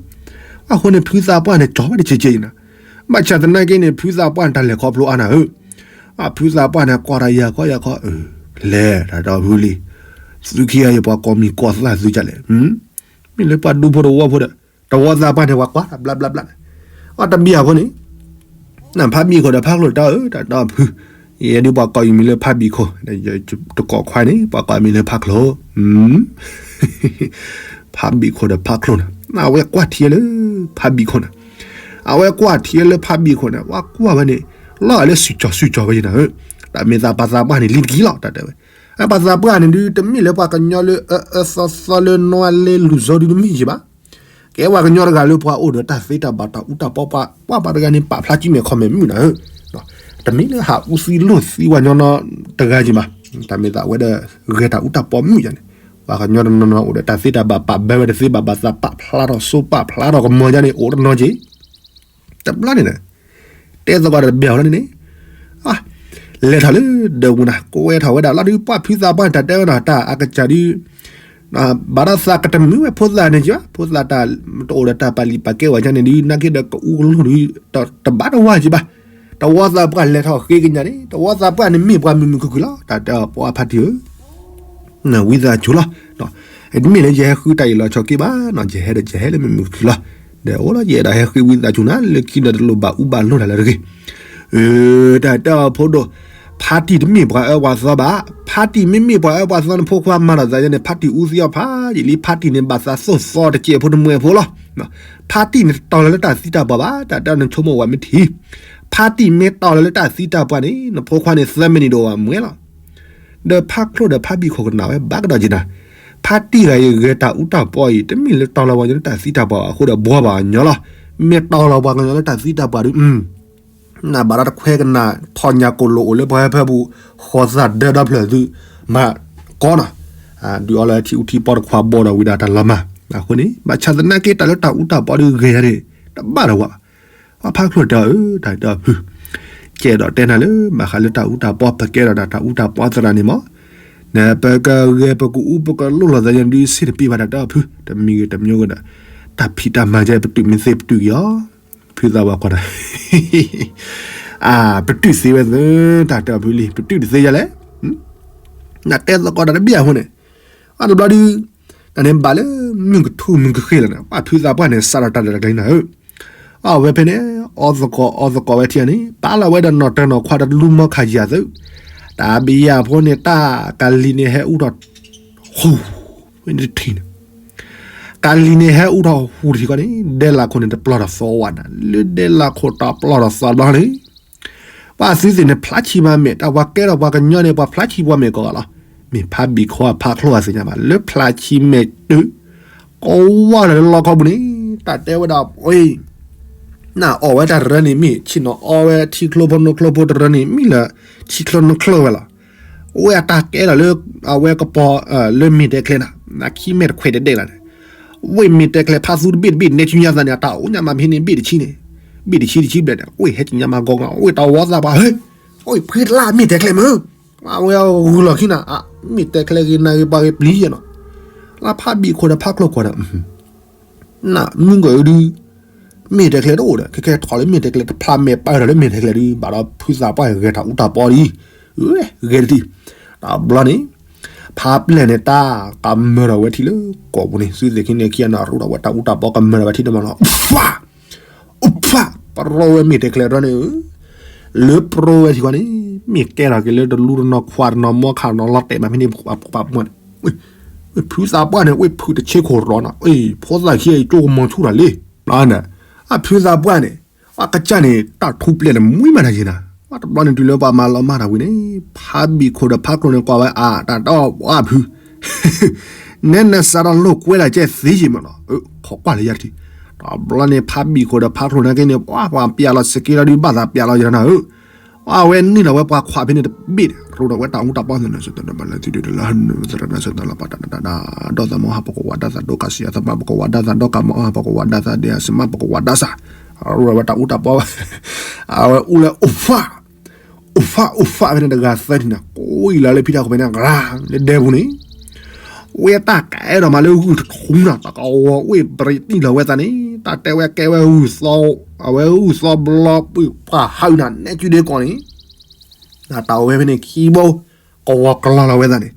အဃိန့ၣ် ဖုသးပှၢ်န့ၣ် ကၠီဝဲတကဲကဲအံၤနၤ, ဘၣ်ဆၣ်သနာ်က့န့ၣ် ဖုသးပှၢ်န့ၣ် တၢ်လဲၤခီဖျိအါနၤဧၢ, အဖုသးပှၢ်န့ၣ် ကွၢ်တၢ်ယၤခီယၤခီ, လဲၤတၢ်ဒီဖုလံ, သုခံဂၤအံၤပှၤကိးမံၤကိးသၣ်သုကလဲၣ်, မ့ၢ်လၢပှၤဒူဖိတဝီဖိဒီး, တဝီသးပှၢ်န့ၣ် ပှၤကွၢ်တၢ်ဘျါဘျါဘျါန့ၣ်, အတဘံၣ်အဃိန့ၣ် နဖါဘံၣ်ခိၣ်ဒီးဖါချိၣ်တၢ်ဧၢ တၢ်ဒီဖု, ယဲဒုးပှၤကိးယမံၤလၢဖါဘံၣ်ခိၣ်, တကိးခွါန့ၣ် ပှၤကိးမံၤလၢဖါချိၣ်, ဖါဘံၣ်ခိၣ်ဒီးဖါချိၣ်န့ၣ် အဝဲကွၢ်ထံလၢဖါဘံၣ်ခိၣ်န့ၣ်, အဝဲကွၢ်ထံလၢဖါဘံၣ်ခိၣ်န့ၣ် ဝဲကွၢ်ဝဲန့ၣ်, လီၤလၢစုကၠီၤစုကၠီၤဝဲယနၤဧၢ, တၢ်မ့ၢ်သးပှၤသးပှၢ်န့ၣ် လံတကံလီၤ တၢ်တဲဝဲ, အပှၤသးပှၢ်န့ၣ်ဒုး တမ့ၢ်လၢပှၤကညီလၢအအၢသီသီလၢနွါလၢလူၤစီဒုးတမ့ၢ်ယဘၣ် ကဲပှၤကညီတဂၤလၢပှၤအိၣ်ဒီးတၢ်သ့တၢ်ဘၣ်တၢ်အူတၢ်ပီပှၤ ပှၤပှၤတဂၤန့ၣ် ပာ်ဖျါကံၢ်မဲာ်ခီမဲာ်မုၢ်နၤဧၢ, တမ့ၢ်လၢဟးအူသံလိၢ်သံပှၤကညီနီတဂၤက့ၤဘၣ်, တၢ်မ့ၢ်သးဝဲဒီး ဂဲၤတၢ်အူတၢ်ပီမုၢ်ယါန့ၣ်, ပှၤကညီတနီၤနီၤအိၣ်ဒီးတၢ်သ့တၢ်ဘၣ် ပာ်ဘၢဝဲတသ့ဘၣ် ဘၣ်သးပာ်ဖျါထီၣ်စိပာ်ဖျါထီၣ်ကမီၤယါန့ၣ် အိၣ်တနီၤက့ၤ တဘျီန့ၣ် တဲသကိးတဘၣ်လီၤန့ၣ်န့ၣ်, လဲၤထီၣ်လၢဒၢးပူၤနၤ ကွဲထီၣ်ဝဲဒၣ်လီၤဒုး ပှၤဖုသးပှၢ်န့ၣ် တၢ်တဲဝဲနီၤ တၢ်အကစၢ်ဒုး ဘၣ်ဒီးသးကတမုာ်ဝဲဖိသၣ်န့ၣ်က့ၤဘၣ် ဖိသၣ်တၢ်တအိၣ်ဒီးတၢ်ပာ်လံာ်ပာ်ကဲဝဲဒ်န့ၣ်ဒုး နာ်က့ဒီးကအူကလိၢ်ဒုး တဘၣ်တဝါက့ၤဘၣ်, တဝီသးပှၢ်လဲၤထီၣ်ဃ့ကညးန့ၣ် တဝီသးပှၢ်န့ၣ်မ့ၢ်ပှၤမုာ်မုာ်ခုၣ်ခုၣ်လီၤ တၢ်တဲပှၤဖါတံၢ်ဧၢ နဝံသးစူၤလီၤ, တမ့ၢ်လၢယဟဲဃုတၢ်အံၤလီၤဆီက့ဘၣ်နီၤ ယဟဲဒီးယဟဲလၢမုာ်မုာ်ခုၣ်လီၤ, ဒီးအိၣ်လီၤယအဲၣ်ဒိးဟဲဃ့ဝံသးစူၤနၤ လၢခံဒီးတလိၣ်ဘၣ်အူဘၣ်လိၣ်တၢ်လၢတဂ့ၤ, တၢ်တဲအီၤဖိဒိၣ်, ဖါတံၢ်တမ့ၢ်ပှၤအၢပှၤသီဘၣ်, ဖါတံၢ်မ့မ့ၢ်ပှၤအၢပှၤသီန့ၣ် ဖိခွါမၤထီၣ်သးယါန့ၣ် ဖါတံၢ်အူသံအီၤဖးယံာ်လံ ဖါတံၢ်န့ၣ် ဘၣ်သးသိၣ်သီတကဲးဖိတမှဲဖိလီၤ, ဖါတံၢ်န့ၣ်တတီၤလီၤလၢတၢ်သံတၢ်ပှၢ်ဘၣ် တၢ်တဲအီၤနဆိကမိၣ်ဝဲမ့ၢ်ထံ ဖါတံၢ်မ့ၢ်တီလီၤလၢတၢ်သံတၢ်ပှၢ်န့ၣ် နဖိခွါန့ၣ်သၢမံးနံးဒိၣ်ဝဲမွဲလီၤ, ဒီးဖါချိၣ်ဒီးဖါဘံၣ်ခိၣ်ကနၣ်ဝဲဘၣ်ကဒီးက့ၤနၤ, ဖါတံၢ်ဂၤအံၤဂဲၤတၢ်အူတၢ်ပီအံၤ တမ့ၢ်လၢတီလီၤပှၤကညီလၢတၢ်သံတၢ်ပှၢ်အဃိဒီးဘှီဘၣ်အညီလီၤ, မ့ၢ်တီလီၤပှၤကညီလၢတၢ်သံတၢ်ပှၢ်ဒုး နဘၣ်ဒီးတခွဲကနၣ် ထီၣ်ညၣ်ကိၣ်လိာ်အိၣ်လၢပှၤဟၢဖၢပူၤ ဃီၤသးဒၢဒီဖျၢၣ်သု မၤကီနီၤ, ဒုးအီလၢထံအူထံပီတခွါဘီဒီးဝံၤဒၣ်တၢ်လီၤမၢ်, အဃိန့ၣ် ဘၣ်ဆၣ်သနာ်က့တၢ်လၢတၢ်အူတၢ်ပီဒုးဂဲၤယါန့ၣ် တဘၣ်ဒီးဝဲဘၣ် ပှၤဖါချိၣ်တဲအီၤ တၢ်တဲအီၤဖု, ကဲဒီးတဲနၤလၢ ဘၣ်ဃးလၢတၢ်အူတၢ်ပီ ပကဲထီၣ်ဒၣ်တၢ်အူတၢ်ပီသရၣ်န့ၣ်မး, နပကဂဲၤပကအူပကလိၣ်လီၤသးယါန့ၣ်ဒုး စ့တပ့ၤဘၣ်တၢ်တဲအီၤဖု, တမံၤဂ့ၤတမံၤဂ့ၤဒီး, တၢ်ဖံးတၢ်မၤကဲ ပတုာ်မ့ၢ်သ့ပတုာ်က့ၤအီၤ, ဖုသးပှၢ်ကွၢ်တၢ်, အၢ ပတုာ်သ့ဝဲသ့, တၢ်တဲအီၤဖုလံ ပတုာ်တသ့ယဲလဲၣ်, နတဲသကိးတၢ်တဘၣ်အဃိန့ၣ်, အတဘျီဒုး, တၢ်န့ၣ်ဘၣ်လၢ မုၢ်ကထူၣ်မုၢ်ကဃ့ၢ်လီၤန့ၣ် ပှၤဖုသးပှၢ်န့ၣ် စးထီၣ်တၢ်လၢတၢ်ကျဲနၤဧၢ, အဝဲဖဲန့ၣ် အီၣ်သကိးအီၣ်သကိးဝဲထံၣ်န့ၣ် ပာ်လီၤဝဲဒီးနီၢ်တၢၤနီၢ်ခွါဒီးတလူမီခးယၤသု, တၢ်ဘံယၤဖိန့ၣ် တၢ်ကလံၤန့ၣ်ဟဲအူထီၣ် ဟူ, ဝဲန့ၣ်တထံၣ်န့ၣ်, ကလံၤန့ၣ်ဟဲအူထီၣ်ဟူတထံၣ်ဃီန့ၣ် ဒဲလးခိၣ်န့ၣ်တပျီၢ်ထီၣ်သီဝဲဒၣ်, လၢဒဲလးခိၣ်တပျီၢ်ထီၣ်သီတဘျီန့ၣ်, ပှၤသုသ့ၣ်န့ၣ် ဖျါဆံးမၤမဲာ် တၢ်ပှၤကဲထီၣ်ပှၤကညီန့ၣ် ပှၤဖျါဆံးပှၤမဲာ်ကိးဂၤလီၤ, မ့ၢ်ဖးဘံၣ်ခိၣ်အဖးချိၣ်အသ့ၣ်ညါဘၣ် လၢဖျါဆံးမဲာ်တုၤ ကိးဝါလၢလီခီပူၤန့ၣ် တၢ်တဲဝဲဒၣ် နအီၣ်ဝဲတၢ်တရၢန့ၣ် မ့ၢ်ဆ့ၣ်နီၤအီဝဲထံချိဖိနိချိဖိတရၢန့ၣ် မ့ၢ်လၢထံချိနိချိဝဲလီၤ. ဝဲအတၢ်ကဲလီၤလၢ အဝဲကပီၤ လၢမ့ၢ်တဲကျဲနၤ ခံမဲာ်တခွဲးတဒဲးလီၤန့ၣ်, ဝ့ၢ်မ့ၢ်တဲကျဲဖးသူတဘ့ၣ်တဘ့ၣ် နဲၣ်စုညါသးန့ၣ် အတၢ်အိၣ်ညါမးဖဲန့ၣ် ဘ့ၣ်တဆံန့ၣ်, ဘ့ၣ်တဆံတဆံဘျဲၣ်န့ၣ် ဝ့ၢ်ဟဲကညါမးဂီၤဂီၤ ဝ့ၢ်တဝီသးပှၢ် ဟ့ၣ်, အိၣ်ဖှံတလၢမ့ၢ်တဲကျဲမ့ၢ် အဝဲဂုာ်လီၤခံနၤ မ့ၢ်တဲကျဲဂ့ၤနၤဂ့ၤပှၤဂ့ၤပျံၤယဲနီၤ, လၢဖးဘံၣ်ခိၣ်ဒီးဖးချိၣ်ကွၢ်ဒီး နမုၢ်ကဒု မ့ၢ်တဲကျဲတအိၣ်ဒီး ခဲခဲထီၣ်လၢမ့ၢ်တဲကျဲ တဖျါမဲာ်ပာ်ဒီးလၢမ့ၢ်တဲကျဲဒု ဘၣ်ဒီးဖုသးပှၢ်ဂဲၤတၢ်အူတၢ်ပီလံ, ဂဲၤတထံၣ်, တဘျီန့ၣ် ဖးပျဲၢ်န့ၣ် တၢ်ကမၢၢ်ထီၣ်ဝဲထံလၢကိာ်ပူၤန့ၣ် သုသ့ၣ်ခံန့ၣ်ခံဂၤန့ၣ် ရူးထီၣ်ဝဲတၢ်အူတၢ်ပီကမၢၢ်ထီၣ်ဝဲထံတမံၤလီၤ, ဖး အိၣ်ဖး ပရိဝဲမ့ၢ်တဲကျဲတဘျီန့ၣ်, လၢပရိဝဲထံဃီန့ၣ် မ့ၢ်ကဲထီၣ်က့ၤလၢတလူတနီၤခွါတနီၤမီခါနီၤလီၤတဲာ်မးဖဲန့ၣ် ပှၤပှၤပှၢ်န့ၣ်, ဖုသးပှၢ်န့ၣ် ဝ့ၢ်ဖုးတဆ့ခိၣ်ရီနီၤ ဖိသၣ်ခံအံၤကၠိကမီၤဆူၣ်ထီၣ်လံ, အဖုသးပှၢ်န့ၣ် အကစၢ်န့ၣ် တၢ်ထူပျဲၢ်န့ၣ် မွံမးတၢ်ယံၤနၤ, တဘျီန့ၣ်တုၤလၢပှၤမၤလီၤမၢ်တၢ်ဝံၤန့ၣ် ဖးဘံၣ်ခိၣ်ဒီးဖးချိၣ်န့ၣ်ကွၢ်ဝဲအတၢ်တီပှၢ်ဖု နဲနစးထီၣ်လိာ်ကွဲဒၣ်ကဲသ့ယံာ်မးနီၤ, ခိးကွၢ်လၢယၤတထံၣ်, တဘျီန့ၣ် ဖးဘံၣ်ခိၣ်ဒီးဖးချိၣ်န့ၣ်က့န့ၣ် ပှၤပျဲလီၤစက့လီၤဒုးဘၣ်သးပျဲလီၤယၤနၤဧၢ, အဝဲန့ၢ်လီၤဝဲပှၤခွးဖဲန့ၣ်တဘ့ၣ်န့ၣ် ရူးထီၣ်ဝဲတၢ်အူတၢ်ပီ ဒီးသးမဟါပကဝးဒၣ်သးဒီးကးစံးအသးမဟါပကဝးဒၣ်သး ဒီးကးစံးမးပကဝးဒၣ်သး ဒီးကးမဟါပကဝးဒၣ်သး စးမးပကဝးဒၣ်သး ရူးထီၣ်ဝဲတၢ်အူတၢ်ပီ အဝဲအူလၢအိၣ်ဖး အိၣ်ဖးအိၣ်ဖးဖဲန့ၣ်တဂၤသၢထံၣ်န့ၣ် ကိးအံၤလၢလၢဖံတၢ်ခိၣ်ဖဲန့ၣ် ရၤ လၢဒဲပူၤန့ၣ် ဝဲတၢ်ကဲဒီးမးလၢဂုၢ်တထူန့ၣ် တၢ်ကဝီၤဝ့ၢ်ပရံးတံၢ်လီၤဝဲသးန့ၣ် တၢ်တဲဝဲကဲဝဲဂုၢ်သီ အဝဲဂုၢ်သီဘျီ ပှၤဟးနၤနဲကၠူဒဲကီၢ်န့ၣ် တၢ်ဝဲဖဲန့ၣ်ခံဘိ ကဝီၤကလီလီၤဝဲသးန့ၣ်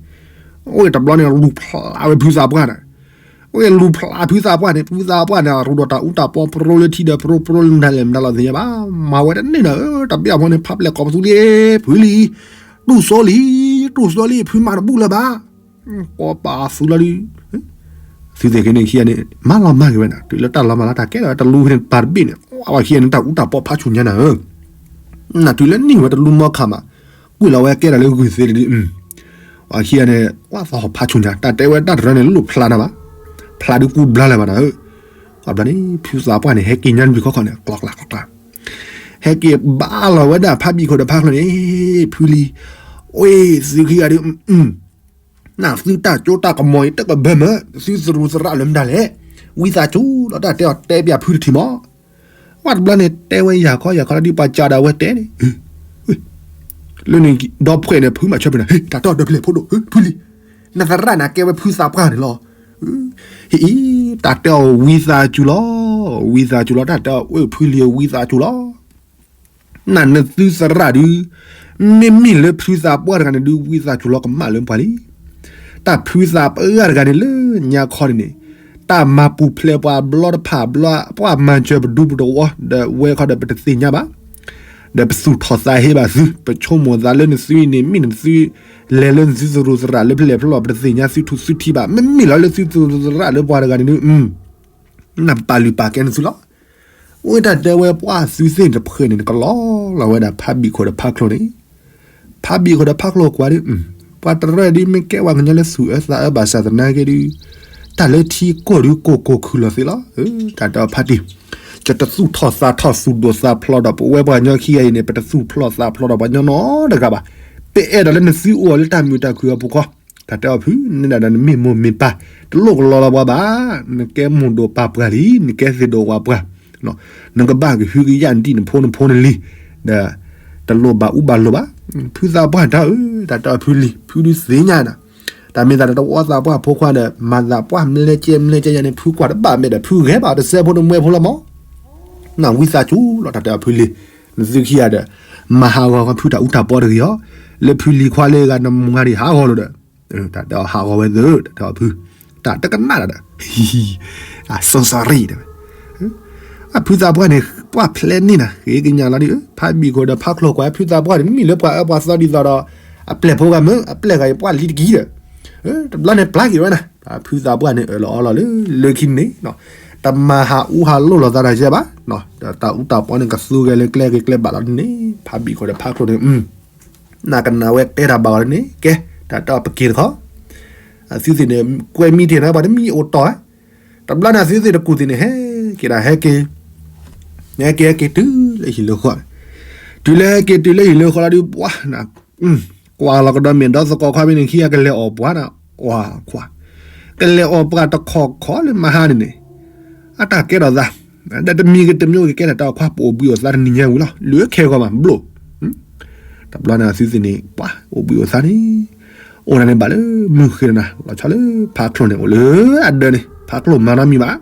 ဝ့ၢ်တဘျီန့ၣ် လူၤဖျါဝဲဖုသးပှၢ်န့ၣ် ဝ့ၢ်လူၤဖျါဖုသးပှၢ်န့ၣ် ဖုသးပှၢ်န့ၣ် ရူးဒီးတၢ်အူတၢ်ပီ ပရိလၢထံဒီး ပရိပရိလၢမတၤလဲၣ်မတၤလီၤသ့ၣ်ညါဘၣ် မၤဝဲတန့ၢ်နၤဧၢ တဘ့ၣ်အဖီန့ၣ် ဖးပျဲၢ်ကိးပသူလံ ဖုလံ တူၢ်စိလံ တူၢ်စိလံ ဖုမၤတဘူၣ်လၢၤဘၣ် ကိးပသူလီၤဒုး သုသ့ၣ်က့ၤန့ၣ်ခံဂၤန့ၣ် မၤလီၤမၢ်က့ၤဝဲနၤ တုၤလၢတၢ်လီၤမၢ်လၢတၢ်ကဲထီၣ်ဝဲတလူဖဲန့ၣ် ပၢ်တဘ့ၣ်န့ၣ် အဝဲခံဂၤန့ၣ် တၢ်အူတၢ်ပီဖးဆူၣ်ညါနၤဧၢ နတုၤလၢနံၣ်ဝဲတလူမီခါမး ကွံာ်လီၤဝဲကဲထီၣ်လၢဂုၢ်သ့တဒု အခံဂၤန့ၣ် ဝဲသီဟီၣ်ဖးဆူၣ်ညါ တၢ်တဲဝဲတၢ်တရၢန့ၣ် လိၣ်ဖျါနၤဘၣ် ဖျါဒုးကူဘျါလၢၤဘၣ်နၤဧၢ အဘျီန့ၣ် ဖုသးပှၢ်န့ၣ် ဟဲက့ၤညါတဘျုးခီခီန့ၣ် ကျီကျီကျီကျီ ဟဲက့ၤဘၣ်လီၤဝဲဒၣ်ဖးဘံၣ်ခိၣ်ဒီးဖးချိၣ်န့ၣ် ဖုလံ အ့ သုခံဂၤဒုး နသုတၢ်ကၠိတၢ်ကမီၤအံၤ တကဘၢမၢ သုသရူးသရးလၢမတၤလဲၣ် ဝံသးစူၤလီၤ တၢ်တဲအီၤတဲပၠးဖုတထံၣ်မး ဝဲတဘျီန့ၣ် တဲဝဲယၤခီယၤခီလၢဒ်ပှၤကးဒၣ်ဝဲတဲန့ၣ် လၢန့ၣ်ဒီဖှဲးန့ၣ် ဖုမၤဆၢဖဲန့ၣ် ဟ့ၣ် တၢ်တီၢ်ဒီဖျဲၣ်ဖိဒိၣ် ဖုလံ နသရၣ်န့ၣ်ကဲဝဲဖုသးပှၢ်န့ၣ်လီၤ ဟ့ၣ်အံၤ တၢ်တဲအီၤဝံသးစူၤလီၤ ဝံသးစူၤလီၤ တၢ်တဲအီၤအိၣ်ဖုလံဝံသးစူၤလီၤ နနသုသရၣ်ဒုး မ့မ့ၢ်လၢဖုသးပှၢ်တဂၤန့ၣ်ဒုး ဝံသးစူၤလီၤကမၣ်လၢပှၤလံ တၢ်ဖုသးပှၢ်တဂၤန့ၣ်လၢညါခီန့ၣ်န့ၣ် တၢ်မၤပူၤဖျဲးပှၤဘျီတဖၣ်ဘျီ ပှၤမၤစၢၤပဒူပတဝီ ဒီးဝဲခီဒီးပတသ့ၣ်ညါဘၣ် ဒီးပသူၣ်ထီၣ်သးဟ့ဘၣ်သု ပဆိကမိၣ်သးလၢနသုအံၤန့ၣ် မ့ၢ်နသု လဲၤလၢနသုသရူးသရၣ်လၢဖဲလဲၣ်ဖဲလဲၣ် ပတသ့ၣ်ညါသုထူၣ်သုထံဘၣ် မ့မ့ၢ်လီၤလၢသုသရူးသရၣ်လၢပှၤတဂၤန့ၣ်ဒုး နပာ်လုၢ်ပာ်ကဲနသုလီၤ အဝဲတၢ်တဲဝဲပှၤသုသ့ၣ်တဖှဲးန့ၣ် နကလီလီၤဝဲဒၣ်ဖးဘံၣ်ခိၣ်ဒီးဖးချိၣ်န့ၣ် ဖးဘံၣ်ခိၣ်ဒီးဖးချိၣ်ကွၢ်ဒုး ပှၤတရၢဒုးမ့ၢ်ကဲဝဲကညီလၢသူၣ်အၢသးအၢဘၣ်ဆၣ်သနာ်က့ဒုး တၢ်လၢထံကီၢ်ဒုးကိၢ်ကိၢ်ခုၣ်လီၤသ့လီၤ တၢ်တဲအီၤဖးတံၢ် ကတသူၣ်ထီၣ်သးထီၣ်သူၣ်ဒိၣ်သးဖျိးဒီး ပဝဲပှၤကညီခံဂၤအံၤန့ၣ် ပတသူၣ်ဖျိးသးဖျိးဒီးပှၤကညီနီတဂၤဘၣ် ပအဲၣ်ဒိးလၢနသုအိၣ်လၢတၢ်မုာ်တၢ်ခုၣ်အပူၤခီ တၢ်တဲအီၤဖုန့ၣ်ဒၣ်ဒီးနမ့ၢ်မိၢ်မ့ၢ်ပၢ် တလိၣ်ကလီလီၤပှၤဘၣ် နကဲမိၢ်ဒိၣ်ပၢ်ပှၢ်လံ နကဲသ့ၣ်ဒိၣ်ဝၣ်ပှၢ် နကဘၣ်ကဟုကယာ်နဒံၣ်နဖိနဖိနလံၤ ဒီး တလိၣ်ဘၣ်အူဘၣ်လိၣ်ဘၣ် ဖုသးပှၢ်တၢ်ဧၢ တၢ်တဲအီၤဖုလံ ဖုဒုးသ့ၣ်ညါနၤ တၢ်မ့ၢ်သးဒီးတဝီသးပှၢ်ဖိခွါဒီး မၤသးပှၢ်မျဲကဲမျဲကဲယါန့ၣ် ဖုကွၢ်တဘၣ်မဲာ်ဒီး ဖုဂဲၤဘၣ်တစဲးဖိတမှဲဖိလီၤမး. နဝံသးစူၤလီၤ တၢ်တဲအီၤဖုလံၤ, နသုခံဂၤဒီး မၤဟးဂီၤဖုတၢ်အူတၢ်ပီတဂ့ၤအီၤ, လၢဖုလံၤခွါလၢဂၤနမၤဒံးဟးဂီၤလိာ်ဒီး တၢ်တဲအီၤဟးဂီၤဝဲသ့ၣ် တၢ်တဲအီၤဖု, တၢ်တကနၣ်ဒီး အစိၤစၤရံၣ်တဲဝဲ, အဖုသးပှၢ်န့ၣ် ပှၢ်ဖျဲးန့ၢ်နၤ ဃ့ကညးလီၤဒ် ဖးဘံၣ်ခိၣ်ဒီးဖးချိၣ်ကွၢ် ဖုသးပှၢ်န့ၣ် မ့ၢ်လၢပှၤအၢပှၤသီဒ်သိးဒီး အပျဲၢ်ဖိဂၤမ့ၢ် အပျဲၢ်ဂၤအံၤပှၢ်လံတက့ၢ်ဒီး တဘျီန့ၣ်ပျၢ်က့ၤဝဲနၤ, ဖုသးပှၢ်န့ၣ် အၢၣ်လီၤအီလီၤလၢ လၢခံန့ၣ် တမၤဟးအူဟးလိၢ်လီၤသးတၢ်ယဲဘၣ်, ဒီးတၢ်အူတၢ်ပီန့ၣ် ကသူကဲလၢကျဲဂ့ၤကျဲဘၣ်လီၤန့ၣ် ဖးဘံၣ်ခိၣ်ဒီးဖးချိၣ်န့ၣ် နကနၣ်ဝဲတဲတၢ်ဘၣ်အီၤန့ၣ် ကဲ တၢ်တဲအီၤပက့ၤတခီ, အသုသ့ၣ်န့ၣ် ကွဲမံထံၣ်န့ၣ် ပှၤတမံၤအိၣ်တီၢ်ဧါ, တဘျီန့ၣ်သုသ့ၣ်တကူၣ်သ့ၣ်န့ၣ် ဟဲက့ၤဒၣ်ဟဲက့ၤ, ဟဲက့ၤဟဲက့ၤတုၤလၢဟံၣ်လၢဃီ, တုၤလၢဟဲက့ၤတုၤလၢဟံၣ်လၢဃီလီၤဒုး ပှၤ ကွၢ်လီၤကဒီးမဲာ်ဒီသကိးခွါဖဲန့ၣ်ခံဂၤကလဲၤအီၣ်ပှၤနၤ, ကွၢ်ခွါ, ကလဲၤအီၣ်ပှၤတခီခီလၢမဟါန့ၣ်န့ၣ်, အတၢ်ကဲထီၣ်သး, ဒီးတမံၤဂ့ၤတမံၤဂ့ၤကဲထီၣ်တၢ်အီၣ်ခွါပအိၣ်ဘှံးအိၣ်သါတနံၤညါဝံၤလီၤ လၢခဲဂီၤမးဘျိၣ်, တဘျီန့ၣ်သုသ့ၣ်န့ၣ် ပှၤအိၣ်ဘှံးအိၣ်သါန့ၣ်, အိၣ်ဒၣ်န့ၣ်ဘၣ်လၢမုၢ်ဃ့နၤ လီၤဆီလၢဖးချိၣ်န့ၣ် အိၣ်လၢအဒၢးန့ၣ် ဖးချိၣ်မၤနီတမံၤဘၣ်,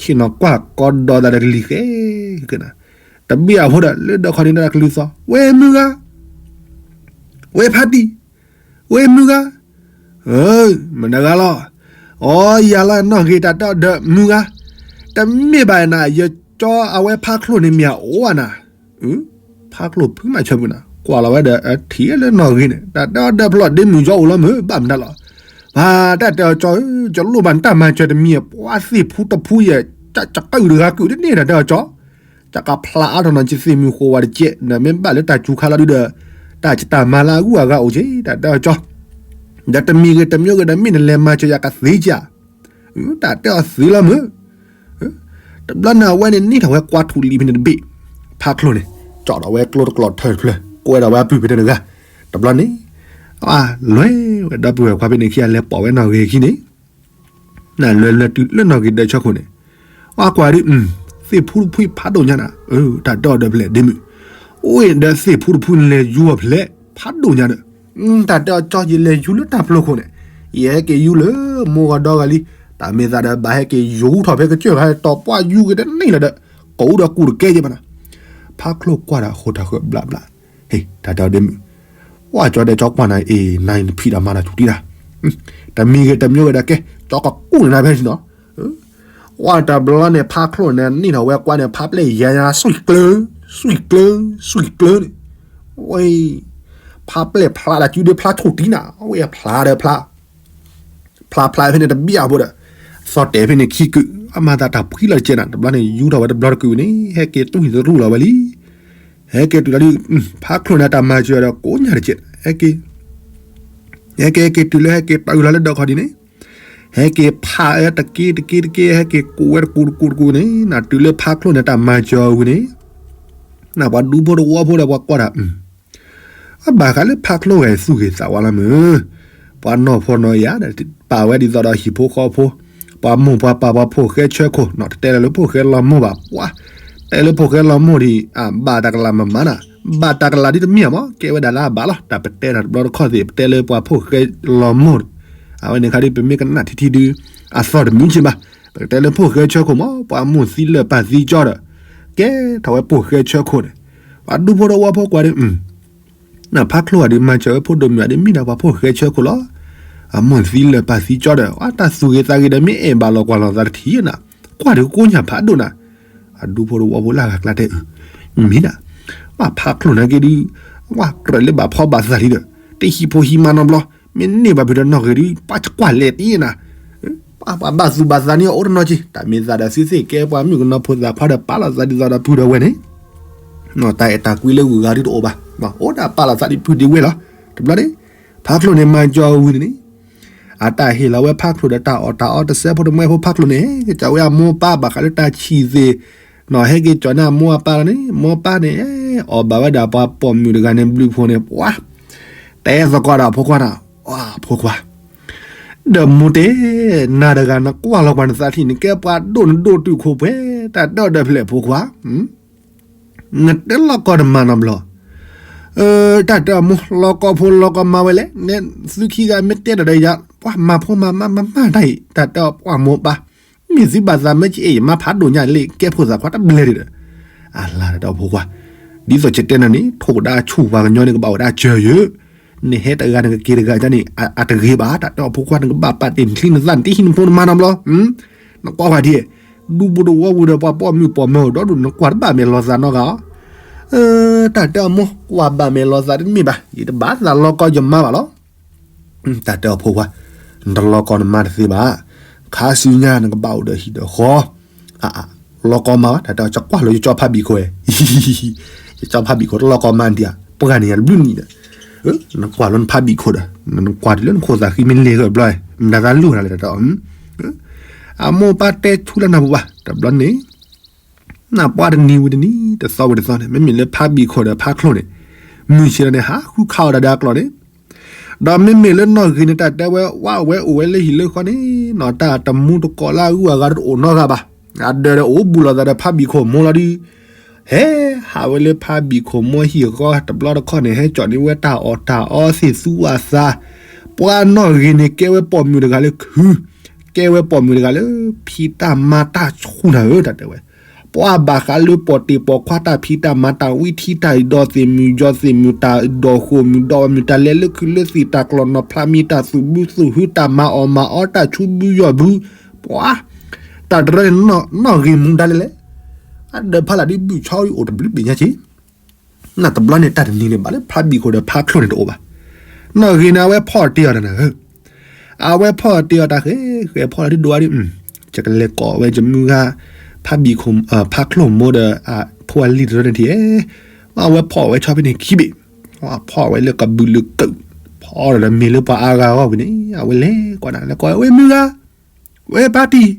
ဆ့ၣ်နီၤကွၢ်ကီဒီးသးဒီးကလံၤဃဲကနၤ, တဘ့ၣ်အဖိဒီးလၢဒီးခီန့ၣ်ဒၣ်ကလုၢ်သီ ဝဲမုၢ်ဂၤ ဝဲဖးတံၢ်, ဝဲမုၢ်ဂၤ, မနုၤဂၤလီၤ, အိ ယၤလီၤနီၢ်ဂ့ၤ တၢ်တဲအီၤဒီးမုၢ်ဂၤ, တမ့ၢ်ဘၣ်နၤ ယကၠီအဝဲဖးချိၣ်န့ၣ်မ့ၢ်အအိၣ်ဧါနၤ, ဖးချိၣ်ဖုမၤဆၢပူၤနၤ ကွၢ်လီၤဝဲဒီးထံၣ်လၢနီၢ်ဂ့ၤန့ၣ် တၢ်တဲအီၤဒီးဖျီၣ်ဒ့မုၢ်ကၠီအိၣ်လီၤမုၢ် ဘၣ်မနုၤလီၤ, ပှၤတၢ်တဲအီၤကၠီဧၢ ကလိၣ်ဘၣ်နတၢ်မၤစၢၤတမံၤ ပှၤသ့ၣ်ဖူတဖူယဲၢ် ကကုာ်တဂၤကုာ်တန့ၢ် တၢ်တဲအီၤကၠီ တၢ်ကဖျါအါထီၣ်နီၤ ကသ့ၣ်မုၢ်ဃိဝါတကဲး နမ့ၢ်ဘၣ်လၢတၢ်စူၤခါလီၤဒုဒီး တၢ်တမၤလၢအဂုၤအဂၤအိၣ်က့ တၢ်တဲအီၤကၠီ, ဒီးတမံၤဂ့ၤတမံၤဂ့ၤဒီး မ့ၢ်နလဲၤမၤစၢၤယၤကသ့ကၠီ, တၢ်တဲအီၤသ့လီၤမုၢ်, တဘျီန့ၣ်အဝဲန့ၣ်န့ၢ်ထီၣ်ဝဲကွၢ်ထူၣ်လံၤဖဲန့ၣ်တဘ့ၣ်, ဖးချိၣ်န့ၣ် ကၠီထီၣ်ဝဲကျိတကျိးထၢၣ်တဖျၢၣ် ကွဲဒီးဝဲအပုၢ်ဖဲန့ၣ်တဂၤ, တဘျီန့ၣ် အလွဲၢ်ဝဲဒီပုၢ်ဝဲၢ်ခွါဖဲန့ၣ်ခံဂၤလဲၤပိာ်ဝဲနီၢ်ဂ့ၤခံန့ၣ် နလွဲၤလွဲၤတုၤလၢနီၢ်ဂ့ၤဒၢးဆၢခိၣ်န့ၣ်, အကွၢ်ဒ် သ့ၣ်ဖူတဖုဖးဒိၣ်ညါနၤ, တၢ်တဲအီၤဒီးဖျဲးဒ့မုၣ်, အိၣ်ဒီးသ့ၣ်ဖူတဖုလဲၤယူၤအီၤဖျဲး ဖးဒိၣ်ညါဒီး, တၢ်တဲအီၤကၠီ ယလဲၤယူၤလၢတၢ်ဖျိခိၣ်န့ၣ်, ယဟဲက့ၤယူၤလၢမိၢ်ဂီၤဒီဂၤလံ, တၢ်မ့ၢ်သးဒီးဘၣ်ဟဲက့ၤယူၤထီၣ်ဖဲကစၢၢ်ခါ တီၢ်ပှၢ်ယူၤက့ၤတန့ၢ်လၢၤဒီး, ကိးဒီးကူတကဲယဲၢ်ဘၣ်နၤ, ဖးချိၣ်ကွၢ်ဒီးအဃိတၢ်ဃၢဘျးဘျး, ဟ့ၣ် တၢ်တဲအီၤဒ့မုၣ် ဝဲကၠီဒီးကၠီကွၢ်နၤအံၤ နၤအံၤနဖံးတၢ်မၤတၢ်ဆူၣ်တံၢ်တၢ်, တမံၤဂ့ၤတမံၤဂ့ၤဒီးကဲ ကၠီကကူၣ်န့ၢ်နၤဖဲန့ၣ်နီၤ, ဝဲတဘျီန့ၣ် ဖးချိၣ်န့ၣ် နံၣ်ထီၣ်ဝဲကွၢ်န့ၣ် ဖးပျဲၢ်ယၤညါ စွံၣ်ကျၢ စွံၣ်ကျၢ စွံၣ်ကျၢန့ၣ်, ဝဲ ဖးပျဲၢ်ဖျါဒၣ်စုဒုးဖျါထူၣ်တံၢ်နၤ ဝဲဖျါဒီးဖျါ ဖျါဖျါဖဲန့ၣ်တဘျီအဖိဒီး, သီၣ်တဲာ်ဖဲန့ၣ်ခံကုာ် အမၤသးတၢ်ဖှံလီၤတကဲးနၤ တဘျီန့ၣ် ယူၤထီၣ်ဝဲတဘျီတကုာ်န့ၣ် ဟဲက့ၤတူၢ်သရူၣ်လီၤဝဲလံ, ဟဲက့ၤတုၤလီၤဒ် ဖးချိၣ်န့ၣ် တၢ်မၤစၢၤဒီးကိးညါတကဲး, ဟဲက့ၤ ဟဲက့ၤဟဲက့ၤတုၤလၢဟဲက့ၤပာ်အုၣ်လီၤလၢဒီးခီဒ်န့ၣ်, ဟဲက့ၤဖးအၢတက့တက့တက့ ဟဲက့ၤကိးဝဲတကူတကူတကူန့ၣ် နတုၤလၢဖးချိၣ်န့ၣ် တၢ်မၤစၢၤအဝံၤန့ၣ်, နပှၤဒူဖိတဝီဖိဒီးပှၤကွၢ်တၢ် အဘၣ်ဃးလၢဖးချိၣ်ဂၤအံၤသူၣ်ဂ့ၤသးဝါလီၤမုၢ်, ပှၤနီၢ်ဖိနီၢ်ယၤဒီး ပာ်ဝဲဒ်သိးဒီးဟံၣ်ဖိဃီဖိ, ပှၤမိၢ်ပှၤပၢ်ပှၤဖိၣ်ဃဲဆၢခိၣ်နီၤ တတဲလၢလၢဖိၣ်ဃဲလီၤမိၢ်ဘၣ် ပှၤ တဲလၢဖိၣ်ဃဲလီၤမိၢ်ဒံး အဘၣ်တၢ်ကလၤမၤမၤနၤ, ဘၣ်တၢ်ကလၤဒ်တမ့ၢ်မး ကဲဝဲဒၣ်လၢအဘၣ်လီၤ တၢ်ပတဲတၢ်တဘျီတခီၣ်သ့ၣ် ပတဲလၢပှၤဖိၣ်ဃဲလီၤမိၢ်, အဝဲန့ၣ်ခါဒ်ပမ့ၢ်ကနၣ်ထံထံဒု အသီၣ်တမံၤက့ဘၣ်, ပကတဲလၢဖိၣ်ဃဲဆၢခိၣ်မး ပှၤမိၢ်သံလၢာ်ပၢ်သံကၠီဒီး, ကဲထီၣ်ဝဲဖိၣ်ဃဲဆၢခိၣ်န့ၣ်, ပှၤဒူဖိတဝီဖိကွၢ်ဒ် နဖးချိၣ်ဂၤဒ်မၤစၢၤဝဲဖိဒိၣ်မုၣ်ဂၤဒ်မ့ၢ်ဒၣ်ပှၤဖိၣ်ဃဲဆၢခိၣ်လီၤ, အမိၢ်သံလၢာ်ပၢ်သံကၠီဒီး အတၢ်သူၣ်ဂ့ၤသးဂ့ၤဒီးမ့ၢ်အဲၣ်ဘၣ်လီၤကွၢ်လီၤသးတထံၣ်နၤ, ကွၢ်ဒ်ကိးညါဖးဒိၣ်နၤ, အဒူဖိတဝီဖိလၢအဂၤကျါတဲအုး, မ့ၢ်ဒၣ်, ပှၤဖးချိၣ်နာ်က့ဒု, ပှၤကြၢးလၢဘၣ်ဖီဘၣ်သးလံဒီး, တဟံၣ်ဖိဟံးမါနီတဘျီ, မ့ၢ်န့ၢ်ဘၣ်ဖုးဒီးနီၢ်ဂ့ၤဒု ပှၤကွၢ်လဲၤတံၢ်နၤ ပှၤဘၣ်သူၣ်ဘၣ်သးန့ၣ်အိၣ်တနီၤက့, တၢ်မ့ၢ်သးဒီးသုသ့ၣ်ကဲပှၤမုၣ်ကနီၤဖိသၣ်ခွါဒီးပာ်လီၤသးဒ်သိးဒီးဖုဒီးဝဲန့ၣ်, တၢ်အဲၣ်တၢ်ကွံလၢဂုၤဂၤဒုတအိၣ်ဘၣ်, အိၣ်ဒၣ်ပာ်လီၤသးဒ်ဖုဒ်ဝဲလီၤ, တဘျီန့ၣ်, ဖးချိၣ်န့ၣ်မၤစၢၤဝံၤန့ၣ်, အတၢ်ဟ့ၣ်လီၤဝဲဖးချိၣ်ဒီးတၢ်အီၣ်တၢ်အီတစဲးဖိတမှဲဖိဖးချိၣ်န့ၣ်, ကစၢ်ဝဲအမိၢ်ပၢ်ဘၣ်ဃးလၢတၢ်ဆံၣ်သ့ၣ်, နီၢ်ဟဲက့ၤကၠီၤန့ၢ်အမိၢ်အပၢ်လီၤန့ၣ်, မိၢ်ပၢ်န့ၣ်, အီၣ်ဘၣ်ဝဲဒၣ်ပှၤပိာ်မုၣ်တဂၤန့ၣ်ဘျုးဖိန့ၣ်, ပှၤ တဲသကိးဒီးဖိခွါနီၤ, ဖိခွါ, ဒီးမိၢ်တဲ, နၤတဂၤနကွၢ်လီၤပှၤနသးထံၣ်န့ၣ် ကဲပှၤဒိၣ်နဒိၣ်တုာ်ခိၣ်ပှဲၤ တၢ်ဒီၣ်ဒီးဖျဲၣ်ဖိခွါ, နတဲလီၤကီၢ်တမၤနီတဘျီ, တၢ်တဲအီၤမိၢ် လီၤကီဖိလီၤကီမၤဝဲလဲၣ်, နဲသုခံဂၤမ့ၢ်တဲဒီးဒီးယၤ ပှၤမၤဖိမၤမၤမၤမၤတၢ်အံၤ တၢ်တဲအီၤပှၤမိၢ်ပၢ်, မ့ၢ်သုဘၣ်သးမ့ၢ်ကအဲၣ် ယမါဖးဒိၣ်ညါလၢကဲဖိသၣ်ခွါတဘျဲၣ်ဒံးဒီး, အလါတၢ်တဲအီၤဖိခွါ, ဒ်သိးကတဲနၤန့ၣ် ထိၣ်ကဒါဆူၣ်ပှၤကညီန့ၣ် ကဘၣ်အိၣ်ဒၣ်စၢၤယၢၤ, နဟဲတဂၤနကက့ၤတဂၤန့ၣ် အတဂ့ၤဘၣ် တၢ်တဲအီၤဖိခွါ နကဘၣ်ပာ်တ့ၢ်နချံနသၣ်နတဟံၣ်နဖိနမါနီတဘျီ, နကွၢ်ဝဲဒ် ဒူဘိတဝီဝံၤဒီး ပှၤပိာ်မုၣ်ပိာ်မၢၤဒီဒူၣ် နကွၢ်တဘၣ်မဲာ်လီၤသးနီတဂၤ, တၢ်တဲအီၤမိၢ် ကွၢ်ဘၣ်မဲာ်လီၤသးတမ့ၢ်ဘၣ် ယတဘၣ်သးလီၤကီယမါဘၣ်လီၤ, တၢ်တဲအီၤဖိခွါ, နတလီၤကီနမါတသ့ဘၣ်, ခါဆူညါနကဘၣ်အိၣ်ဒီးဟံၣ်ဒီးဃီ, လီၤကီမါဘၣ် တၢ်တဲအီၤ ကကွၢ်လီၤယကၠီဖးဘံၣ်ခိၣ်, ယကၠီဖးဘံၣ်ခိၣ်တလီၤကီမါဒံးဧါ ပှၤန့ၣ်ယၤတဘျုးနံၣ်ဒီး နကွၢ်လီၤနဖးဘံၣ်ခိၣ်ဒီး နကွၢ်တုၤလၢနခိၣ်သးဃံမ့ၢ်လဲၤဃၢဘျီ, မတၤသးလူၢ်နၤလဲၣ်တၢ်တဲအီၤ, အမိၢ်ပၢ်တဲဆူလၢနၢ်ပူၤဘၣ် တဘျီန့ၣ်, နၢ်ပှၢ်တနံၤဝံၤတနံၤ တသီဝံၤတသီန့ၣ် မ့မ့ၢ်လၢဖးဘံၣ်ခိၣ်ဒီးဖးချိၣ်န့ၣ်, မုၢ်ဆ့ၣ်ထီၣ်န့ၣ် ဟးဃုခးအီၣ်တၢ်ဒီးအကျိာ်န့ၣ်, ဒီးမ့မ့ၢ်လၢနီၢ်ဂ့ၤန့ၣ် တၢ်တဲဝဲ ဝဲအိၣ်ဝဲလၢဟံၣ်လၢဃီန့ၣ်နီၤ တၢ်တမူတကိးလၢအဂုၤအဂၤတအိၣ်နီတဂၤဘၣ်, အဒၢးဒီးအိၣ်ဘူးလိာ်သးဒီးဖးဘံၣ်ခိၣ်မိၢ်လီၤဒုး ဟဲဟးဝဲလၢဖးဘံၣ်ခိၣ်မိၢ်ဟံၣ်အဃီ တဘျီတခီၣ်န့ၣ် ဟဲကၠီၣ်န့ၢ်ဝဲတၢ်အီၣ်တၢ်အီသ့ၣ်သူအသး, ပှၤနီၢ်ဂ့ၤန့ၣ် ကဲဝဲပိာ်မုၣ်တဂၤလၢခု, ကဲဝဲပိာ်မုၣ်တဂၤလၢ ဖံးတၢ်မၤတၢ်ဆူၣ်နၤဧၢ တၢ်တဲဝဲ, ပှၤဘၣ်ဃးလၢပိာ်တ့ၢ်ပိာ်ခွါတၢ်ဖံးတၢ်မၤတၢ်ဝံထံတၢ်ဒီးသ့ၣ်မုၣ် ယီၤသ့ၣ်မုၣ် တၢ်ဒီးဃိာ်မုၣ်ဒီးမုၣ် တၢ်လဲၤလၢခုလၢသ့ၣ် တၢ်ကျီၢ်နီၣ်ဖျါမံၤ တၢ်သူၣ်ဘုသူၣ်ဟု တၢ်မၤအီၣ်မၤအီ တၢ်ဆူဘုယီၢ်ဘု, ပှၤ တၢ်တရၢန့ၣ် နီၢ်ဂ့ၤမူဒါလဲၣ်လဲၣ်, အဒၢးဖးလၢ်ဒ်ဘုၣ်ဆီအိၣ်တဘျုးဘ့ၣ်ညါက့ၤ, နတဘျီန့ၣ် တၢ်တနံၤန့ၣ် ဘၣ်လၢဖးဘံၣ်ခိၣ်ဒီးဖးချိၣ်န့ၣ်တအိၣ်ဘၣ်, နီၢ်ဂ့ၤန့ၣ် အဝဲဖီၣ်တ့ၢ်အီၤတနၤဧၢ, အဝဲဖီၣ်တ့ၢ်အီၤတၢ်ဃဲၤဃဲၤဖီၣ်လၢဒိၣ်ဝါဒုး, ယကလဲၤကိးဝဲယမုၢ်ဂၤ, ဖးဘံၣ်ခိၣ်, ဖးချိၣ်မိၢ်ဒီး, ဖိအလံၤတရၢန့ၣ်ထံၣ်, အဝဲဖီၣ်ဝဲဆီဖဲန့ၣ်ခံဘ့ၣ်, ဖီၣ်ဝဲလၢကဘုးလၢကၢၣ်, ဖီၣ်ဒီးမ့ၢ်လၢပှၤအါဂၤအဂီၢ်ဝံၤန့ၣ် အဝဲလဲၤကွၢ်နၤ လဲၤကိးဝဲမုၢ်ဂၤ, ဝဲဖးတံၢ်,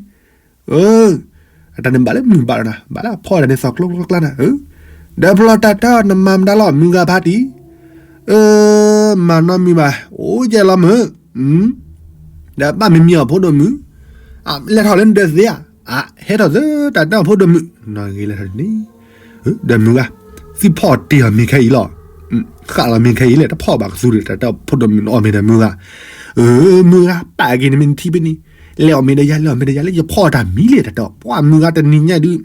အတၢ်န့ၣ်ဘၣ်လၢမုၢ်ဘၣ်ဒီးနၤ ဘၣ်လၢအဖီၣ်တၢ်န့ၣ်သီကျိကျိကျါနၤ, ဒီးဖျီတၢ်တၢ်နမၤမတၤလီၤ မုၢ်ဂၤဖးတံၢ်, မၤနီတမံၤဘၣ် အိၣ်ယဲၢ်လီၤမုၢ်, ဒီးဘၣ်မ့ၢ်မံအီၤဖိဒိၣ်မုၢ်, လဲၤထီၣ်လၢနဒၢးသ့ဧါ, ဟဲထီၣ်သၢတၢ်တၢ်ဖိဒိၣ်မုၢ်, နီၢ်ဂ့ၤလဲၤထီၣ်န့ၣ်, ဒီးမုၢ်ဂၤ, သုဖီၣ်တ့ၢ်အီၤမ့ၢ်ခဲအံၤလီၤ, ဃၣ်လီၤမ့ၢ်ခဲအံၤလဲၣ် တဖီၣ်ဘၣ်ကသူဒီး တၢ်တၢ်ဖိဒိၣ်မုၢ်နအီၣ်မ့ၢ်ဒီးမုၢ်ဂၤ, မုၢ်ဂၤ ပာ်က့ၤနမ့ၢ်နထံဖဲန့ၣ်, လဲၤအီၣ်မ့ၢ်ဒီးယၤ လဲၤအီၣ်မ့ၢ်ဒီးယၤ လၢယဖီၣ်တၢ်မံၤလဲၣ် တၢ်တၢ် ပှၤမုၢ်ဂၤတနံၤညါဒုး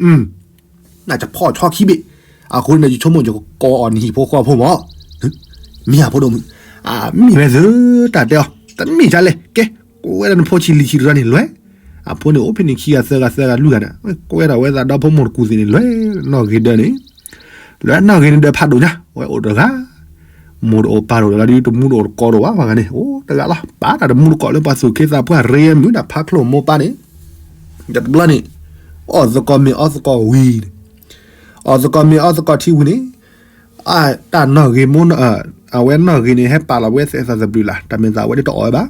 နတဖီၣ်ဆီခံဘ့ၣ်, အဃိန့ၣ်ဒီး ယဆိကမိၣ်ယကကိးအီၤနဟံၣ်ဖိဃီဖိမး, မ့ၢ်ဧါဖိဒိၣ်မုၢ်, မ့ၢ်ဝဲသ့ၣ်တၢ်တဲအီၤ တမ့ၢ်ဒ်လဲၣ် ကဲ, ကိးဝဲဒၣ်နဖိဆံးလံၤဆံးတရၢန့ၣ်လွဲၢ်, အဖိန့ၣ်အိၣ်ဖဲန့ၣ်ခံဂၤသၢဂၤသၢဂၤလွံၢ်ဂၤန့ၣ်, ကိးဝဲဒၣ်ဝဲသးဒီဖိမိၢ်တကူၢ်သ့ၣ်န့ၣ်လွဲၢ်, နီၢ်ဂ့ၤဒၢးန့ၣ်, လွဲၢ်နီၢ်ဂ့ၤန့ၣ်ဒၢးဖးဒိၣ်ညါ ဝဲအိၣ်တဂၤ မိၢ်တအိၣ်ပၢ်တအိၣ်လၢၤဒီး တမူတအိၣ်တကိးတအိၣ်ဘၣ် ပှၤဂၤန့ၣ် အိၣ်တဂၤလီၤ ပာ်တၢ်တမူတကိးလၢပှၤသူၣ်က့သးပှၢ်ရ့မုၣ်ဒီးဖးချိၣ်မိၢ်ပၢ်န့ၣ်, ဒီးတဘျီန့ၣ်, အီၣ်သကိးမ့ၤအီသကိးဝံၤန့ၣ်, အီၣ်သကိးမ့ၤအီသကိးထံဝံၤန့ၣ်, တၢ်နီၢ်ဂ့ၤမိၢ်, အဝဲနီၢ်ဂ့ၤန့ၣ် ဟဲပာ်လီၤဝဲသဲသးသဘျုးလၢ် တၢ်မ့ၢ်သးဝဲဒၣ်တအီၣ်ဝဲဘၣ်,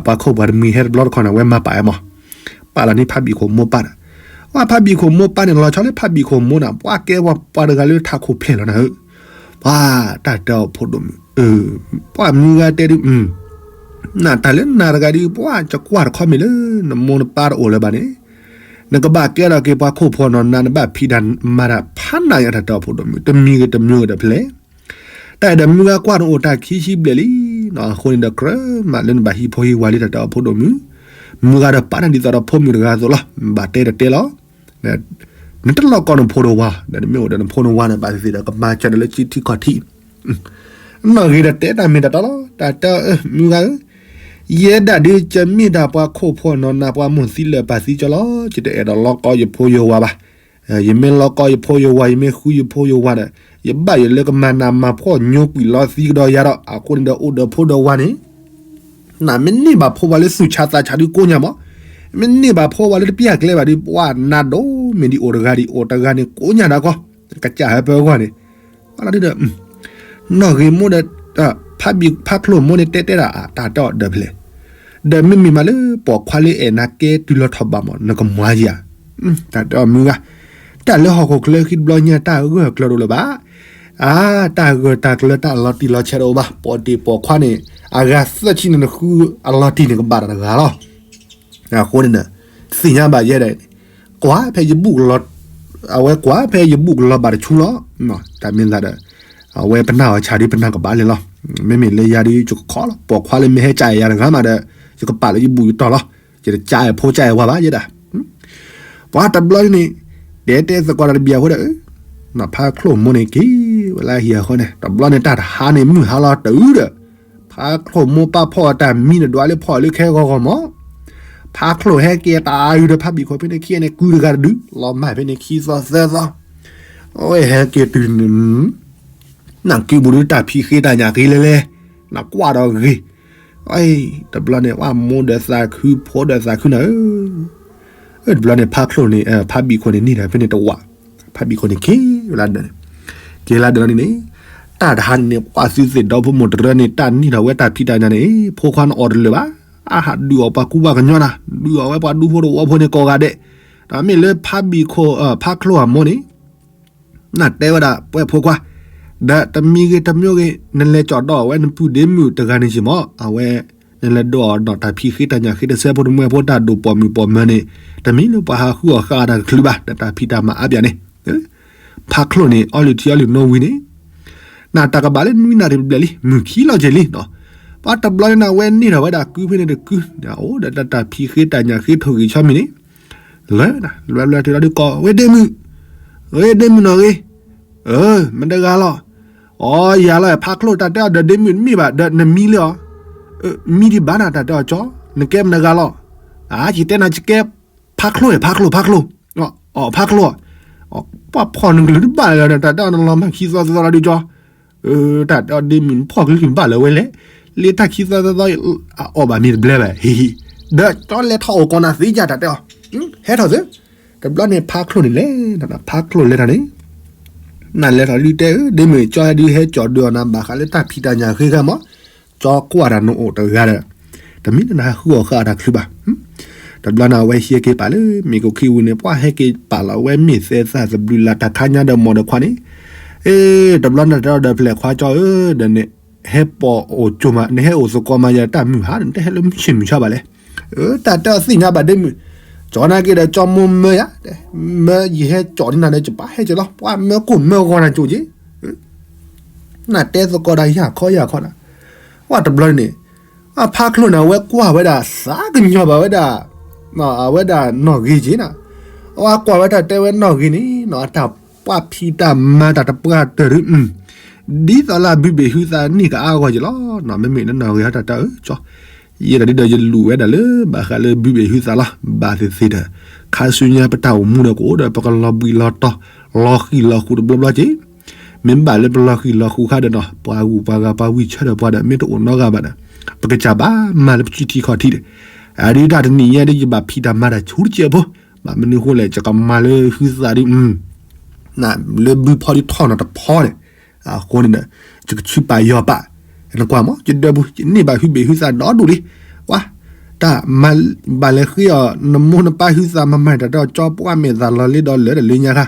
ပှၤခိၣ်ပှၤတမှံၤဟဲတဘျီတခီန့ၣ် အဝဲမၤပာ်ဝဲမး, ပာ်လီၤန့ၢ်ဖးဘံၣ်ခိၣ်မိၢ်ပၢ်န့ၣ်, ပှၤဖးဘံၣ်ခိၣ်မိၢ်ပၢ်န့ၣ် လီၤဆီလၢဖးဘံၣ်ခိၣ်မိၢ်န့ၣ် ပှၤကဲပှၤပှၤတဂၤလၢထးခိၣ်ဖျဲၣ်လီၤနၤဧၢ ပှၤတၢ်တဲအီၤဖိဒိၣ်မုၣ်, ပှၤမုၢ်ဂၤတဲဒုး, နတၢ်လၢနၤတဂၤဒုး ပှၤကကွၢ်တခီမ့ၢ်လၢ နမိၢ်နပၢ်တအိၣ်လၢၤဘၣ်န့ၣ်, နကဘၣ်ကဲထီၣ်က့ၤပှၤခိၣ်ဖိနီၢ်နၤ နဘၣ်ဖံးတၢ်မၤတၢ်ဖးနးယါ တၢ်တဲအီၤဖိဒိၣ်မုၣ် တမံၤဂ့ၤတမံၤဂ့ၤဒီးဖဲလဲၣ်, တၢ်အံၤဒီးမုၢ်ဂၤကွၢ်နအိၣ်တၢ်ခံဆံဘျဲၣ်လံ, အဃိန့ၣ်ဒီးကြၢးမးလၢနဘၣ်ဟံးဖိဟံးဝၤလံ တၢ်တဲအီၤဖိဒိၣ်မုၣ်, မုၢ်ဂၤဒီးပာ်နၤဒ်သိးဒီးဖိမုၣ်တဂၤအသိးလီၤ, ဘၣ်တဲတတဲလီၤ နတလီၢ်ကီနဖိနဝၤ, ဒီးနမ့ၢ်အိၣ်ဒီးနဖိနဝၤန့ၣ် ဘၣ်သ့ၣ်သ့ၣ်ဒီးကမၤစၢၤဒီးလၢထံထံကီၢ်ထံ, နီၢ်ဂ့ၤဒီးတဲတၢ်မ့ၢ်တၢ်တီလီၤ, တၢ်တဲအီၤ မုၢ်ဂၤဧၢ, ယဲဒၣ်ဒုး ယမ့ၢ်ဒၣ်ပှၤခိၣ်ဖိနီၢ်နၤ ပှၤမိၢ်သံလၢာ်ပၢ်သံကၠီလီၤ, ယတအဲၣ်ဒိးလီၢ်ကီယဖိယဝၤဘၣ်, ယမ့ၢ်လီၢ်ကီယဖိယဝၤ ယမ့ၢ်ဃုယဖိယဝၤဒီး ယဘၣ်ယိၣ်လၢကမၤနးမၤဖှီၣ်ညိကွံာ်လီၤသံကဒီးယၤဒီး အဃိန့ၣ်ဒီးအိၣ်ဒီးဖိဒီးဝၤန့ၣ် နမ့ၢ်န့ၢ်ဘၣ်ဖိဝၤလၢသူၣ်ဆါသးဆါဒုးကိးညါမး, မ့ၢ်န့ၢ်ဘၣ်ဖိဝၤလၢတပျၢ်ကျဲဘၣ်ဒုး ပှၤနၤဒိၣ်မ့ၢ်ဒ်အိၣ်တဂၤဒံး အိၣ်တဂၤန့ၣ် ကိးညါဒၣ်ကီ, ကစၢ်ဟဲပၢဂီၢ်န့ၣ်, လီၤဒုးဒီး နီၢ်ဂ့ၤမိၢ်ဒီး ဖးချိၣ်မိၢ်န့ၣ် တဲတဲဒၣ် တၢ်တဲအီၤဒီးဖဲလဲၣ်, ဒီးမ့မ့ၢ်မးလၢပိာ်ခွါလၢအဲၣ်နၤကဲတုၤလီၤထီၣ်ဘးမး နကမၤယၤ, တၢ်တဲအီၤမုၢ်ဂၤ, တၢ်လၢဟီၣ်ခိၣ်ချၢခံတဘျီညါ တၢ်ဂၢၢ်ကျၢၤတအိၣ်လၢၤဘၣ် အါ, တၢ်ဂၢၢ်တၢ်ကျၢၤတၢ်အလီၤတံၢ်လီၤဆဲးတအိၣ်ဘၣ်, ပိာ်တ့ၢ်ပိာ်ခွါန့ၣ် အဂၤသၢဆံန့ၣ် နဃုအလီၤတံၢ်န့ၣ် ကဘၣ်တၢ်တဂၤလီၤ. အဃိန့ၣ် သ့ၣ်ညါဘၣ်ယဲဒၣ်, ကွၢ်ဖဲယဘူၣ်ကလီၤ, အဝဲကွၢ်ဖဲယဘူၣ်ကလီၤဘၣ်တဆူလီၤ. တၢ်မ့ၢ်သးဒီး အဝဲပနၢ်အီၤဆၣ်ဒုးပနၢ်ကဘၣ်လဲၣ်လီၤ. မ့မ့ၢ်လၢယၤဒုးယကခီလီၤ ပိာ်ခွါလၢမ့ၢ်ဟဲကၠးယၤတဂၤမးဒီး ယကပာ်လၢယဘူၣ်ယတီၢ်လီၤ. ယတကၠးဖိကၠးဝါဘၣ်ယဲဒၣ်. ပှၤတဘျီန့ၣ် တဲတဲသကိးတၢ်တဘံၣ်အဃိဒီး ဖးချိၣ်မိၢ်န့ၣ်က့ၤဝဲလၢဟံၣ်အဃိန့ၣ် တဘျီန့ၣ်တၢ်တဟါန့ၣ်မုၢ်ဟါလီၤတအုဒီး ဖးချိၣ်မိၢ်ပာ်ဖှိၣ်အတၢ်မံန့ၣ်ဒွးလၢဖီၣ်လၢခဲဂီၤဂီၤမး ဖးချိၣ်ဟဲက့ၤတၢ်အုဒီးဖးဘံၣ်ခိၣ်ဖဲန့ၣ်ခံန့ၣ် ကုတဂၤတဒု လီၤမၢ်ဖဲန့ၣ်ခံသီသၢသီ အဝဲဟဲက့ၤတုၤန့ၣ် နကုဘူးဒုတၢ်ဖံးဃ့တၢ်ညၣ်ဃ့လဲၣ်လဲၣ် နကွၢ်ဒီးဂ့ၤ တဘျီန့ၣ် ဝဲမိၢ်ဒီးသးခု ဖိဒီးသးခုနၤဧၢ တဘျီန့ၣ် ဖးချိၣ်န့ၣ် ဖးဘံၣ်ခိၣ်န့ၣ်န့ၢ်ဒီးဖဲန့ၣ်တဝး ဖးဘံၣ်ခိၣ်န့ၣ်က့ၤလၢဒၢးန့ၣ် က့ၤလၢဒၢးလီၤန့ၣ်န့ၣ် တၢ်တဟါန့ၣ်န့ၣ် ပှၤသုသ့ၣ်ဒီဖိမိၢ်တရၢန့ၣ် တၢ်န့ၢ်ထီၣ်ဝဲတၢ်ဖံးတၢ်ညၣ်န့ၣ် ဖိခွါန့ၣ်အီၣ်တလၢာ်ဘၣ် အဟးဒုးအီၣ်ပှၤကူပှၤကညီနၤ ဒုးအီၣ်ဝဲပှၤဒူဖိတဝီဖိန့ၣ်ကိးဂၤဒဲး ဒီးမ့ၢ်လၢဖးဘံၣ်ခိၣ် ဖးချိၣ်အမိၢ်န့ၣ် နတဲဝဲဒၣ်ပှဲၤဖိခွါ ဒီးတမံၤဂ့ၤတမံၤဂ့ၤ နလဲၤကၠီၣ်ဒီးအဝဲနပုၢ်ဒ့မုၣ်တဂၤန့ၣ်က့ၤမး အဝဲ နလဲၤဒိးအီၤနီၣ်တၢ်ဖံးဃ့တၢ်ညၣ်ဃ့တစဲးဖိတမှဲဖိတၢ်ဒိၣ်ပိာ်မုၣ်ပိာ်မၢၤန့ၣ် တမံၤလၢပှၤဟးဃုအီၣ်ဃာ်အတၢ်တချုးဘၣ် ဒီးတၢ်ဖံးတၢ်မၤအါပၠးန့ၣ် ဖးချိၣ်န့ၣ် အီလုၢ်ထံအီလုၢ်နိဝံၤန့ၣ် နတၢ်ကဘၣ်လၢနွံနၣ်ရံၣ်ဘျဲၣ်လံ မုၢ်ခံလီၤက့ၤလံနီၤ ပှၤတဘျီန့ၣ်ဝဲန့ၢ်ထီၣ်ဝဲဒၣ်ကုဖဲန့ၣ်တကု အိၣ်ဒီးတၢ်ဖံးဃ့တၢ်ညၣ်ဃ့ထိၣ်ဂံၢ်ဆီမံၤန့ၣ် လၢ လွဲလွဲထုးဒီးဒုးကိး ဝဲဒ့မုၣ် ဝဲဒ့မုၣ်နီၣ်ဂ့ၤ မတဂၤလီၤ အီ ယၤလီၤ ဖးချိၣ်တၢ်တဲအီၤဒီးဒ့မုၣ်တမ့ၢ်ဘၣ် ဒီးနမံလၢအီၤ မံဒံးဘၣ်နၤတၢ်တဲအီၤကၠီ နကဲမတဂၤလီၤ အါ ယတဲနၤယကဲ ဖးချိၣ် ဖးချိၣ် ဖးချိၣ် အီ ဖးချိၣ် ပှၤဖီၣ်နကလုၢ်တဘၣ်လၢၤဒီး တၢ်တဲအီၤနလီၤမၢ်ခံသီသီလီၤဒုးကၠီ တၢ်တဲအီၤဒ့မုၣ်နဖီၣ်ကလုၢ်ဘၣ်လၢၤဝဲလဲၣ် လၢတၢ်ခံသီသီသီ အအီၣ်ဘၣ်မ့ၢ်တဘျဲဘၣ် ဟံၣ်ဟံၣ် ဒီးကၠီလဲၤထီၣ်အိၣ်ကီးနၤသ့ယၤတၢ်တဲအီၤ ဟဲထီၣ်သု တဘျီန့ၣ်ဖးချိၣ်န့ၣ်လဲၤ ဖးချိၣ်လဲၤထီၣ်န့ၣ် နလဲၤထီၣ်ဒုးတဲ ဒ့မုၣ်ကၠီဟဲဒုးဟဲကၠီၣ်ဒုးအီၤနၤဘၣ်ဃးလၢတၢ်ဖံးတၢ်ညၣ်ဃ့ဂၤမး ကၠီကွၢ်တၢ်နအိၣ်တဂၤဒီး တမ့ၢ်လၢနဟးဃုအီၣ်ဃာ်အတၢ်ချုးဘၣ် တဘျီန့ၣ်အဝဲဟဲက့ၤပာ်လၢမ့ၢ်ကခိၣ်ဝံၤန့ၣ် ပှၤဟဲက့ၤပာ်လီၤဝဲမ့ၢ်သဲသၣ်သဘျုးလၢ်တၢ်ခါညါဒီးမိၢ်ဒီးခွါန့ၣ် အ့ တဘျီန့ၣ်တဲအီၤဒီးဖျဲၣ်ခွါကၠီဧၢ ဒီးန့ၣ် ဟဲပိာ်အိၣ်ကၠိမး နဟဲအိၣ်သကိးမးယၤတၢ်မုၢ်ဟါ နတဟဲလၢမုၢ်ဆ့ၣ်မုၢ်ဆါဘၣ်လဲၣ် တၢ်တဲအီၤသ့ၣ်ညါဘၣ်ဒ့မုၣ် ကၠီနာ်က့ဒီးကၠီမိၢ်မၢယၤ မၢယဟဲကၠီၣ်န့ၢ်နၤဒီး ယပာ်ဟဲကၠီၣ်လီၤ ပှၤမၢကိၢ်မၢဂီၤနၤကၠိက့ၤ နတဲသကိးဒီးယၤခီယၤခီနၤ ပှၤတဘျီန့ၣ် အဖးချိၣ်န့ၣ် အဝဲကွၢ်ဝဲဒၣ်သးကညီၤဘၣ်ဝဲဒၣ် အဝဲဒၣ်နီၣ်ဂ့ၤက့ၤနၤ အဝဲကွၢ်ဝဲတၢ်တဲဝဲနီၣ်ဂ့ၤန့ၣ်နီၤ အတၢ်ပှၢ်ဖံးတၢ်မၤတၢ်တပှၢ်တၢၢ်ဒုး ဒ်သိးလၢအဘုဘ့ၣ်ဟုသးန့ၢ်ကအါအဂီၢ်က့ၤလီၤ မ့မ့ၢ်လၢနီၣ်ဂ့ၤဟီတၢ်တဲအီၤ ကၠီ ယဲဒၣ်ဒ်ဒီးယလူၤဝဲဒၣ်လၢဘၣ်ဃးလၢဘုဘ့ၣ်ဟုသးလီၤ ဘၣ်သ့ၣ်သ့ၣ်ဒီး ခါဆူညါပတၢ်အိၣ်မူဒီးကအိၣ်ဒီးပကလီၤဘှံးလီၤတီၤ လီၤဃံၤလီၤဃူတဘျီဘျီက့ၤ မ့ၢ်ဘၣ်လၢပလီၤဃံၤလီၤဃူခါဒီးနီၤ ပှၤဂုၤပှၤဂၤပှၤဝံၢ်ဆၢဒီးပှၤဒီး မ့ၢ်တအိၣ်နီတဂၤဘၣ်ဒီး ပကစၢ်ဘၣ်မၤလၢပစုထံခီၣ်ထံဒီး အဒုးတၢ်တနံၤညါဒ်ယဘၣ်ဖံးတၢ်မၤတၢ်ဆူတကဲးဖိ ဘၣ်မနုၤအဃိလဲၣ် ယကမၤလၢဟုသးဒ် လၢဘုဖီဒ်ထီၣ်နီၤတဖီန့ၣ် အဃိန့ၣ်ဒီး ယကဆူပာ်ယီၤပာ် နကွၢ်မး ယဒၢးပူၤ ယန့ၢ်ဘၣ်ဟုဘ့ၣ်ဟုသးဒီဒူၣ်လံ ပှၤ တၢ်မၤဘၣ်လဲၤဃ့အီၤ နမိၢ်နပၢ်ဟုသးမၤမၤတၢ်ဒီးကၠီပှၢ်မဲာ်သးလီၤလ့ဒီးလၢာ်ဒီးလၢညါခါ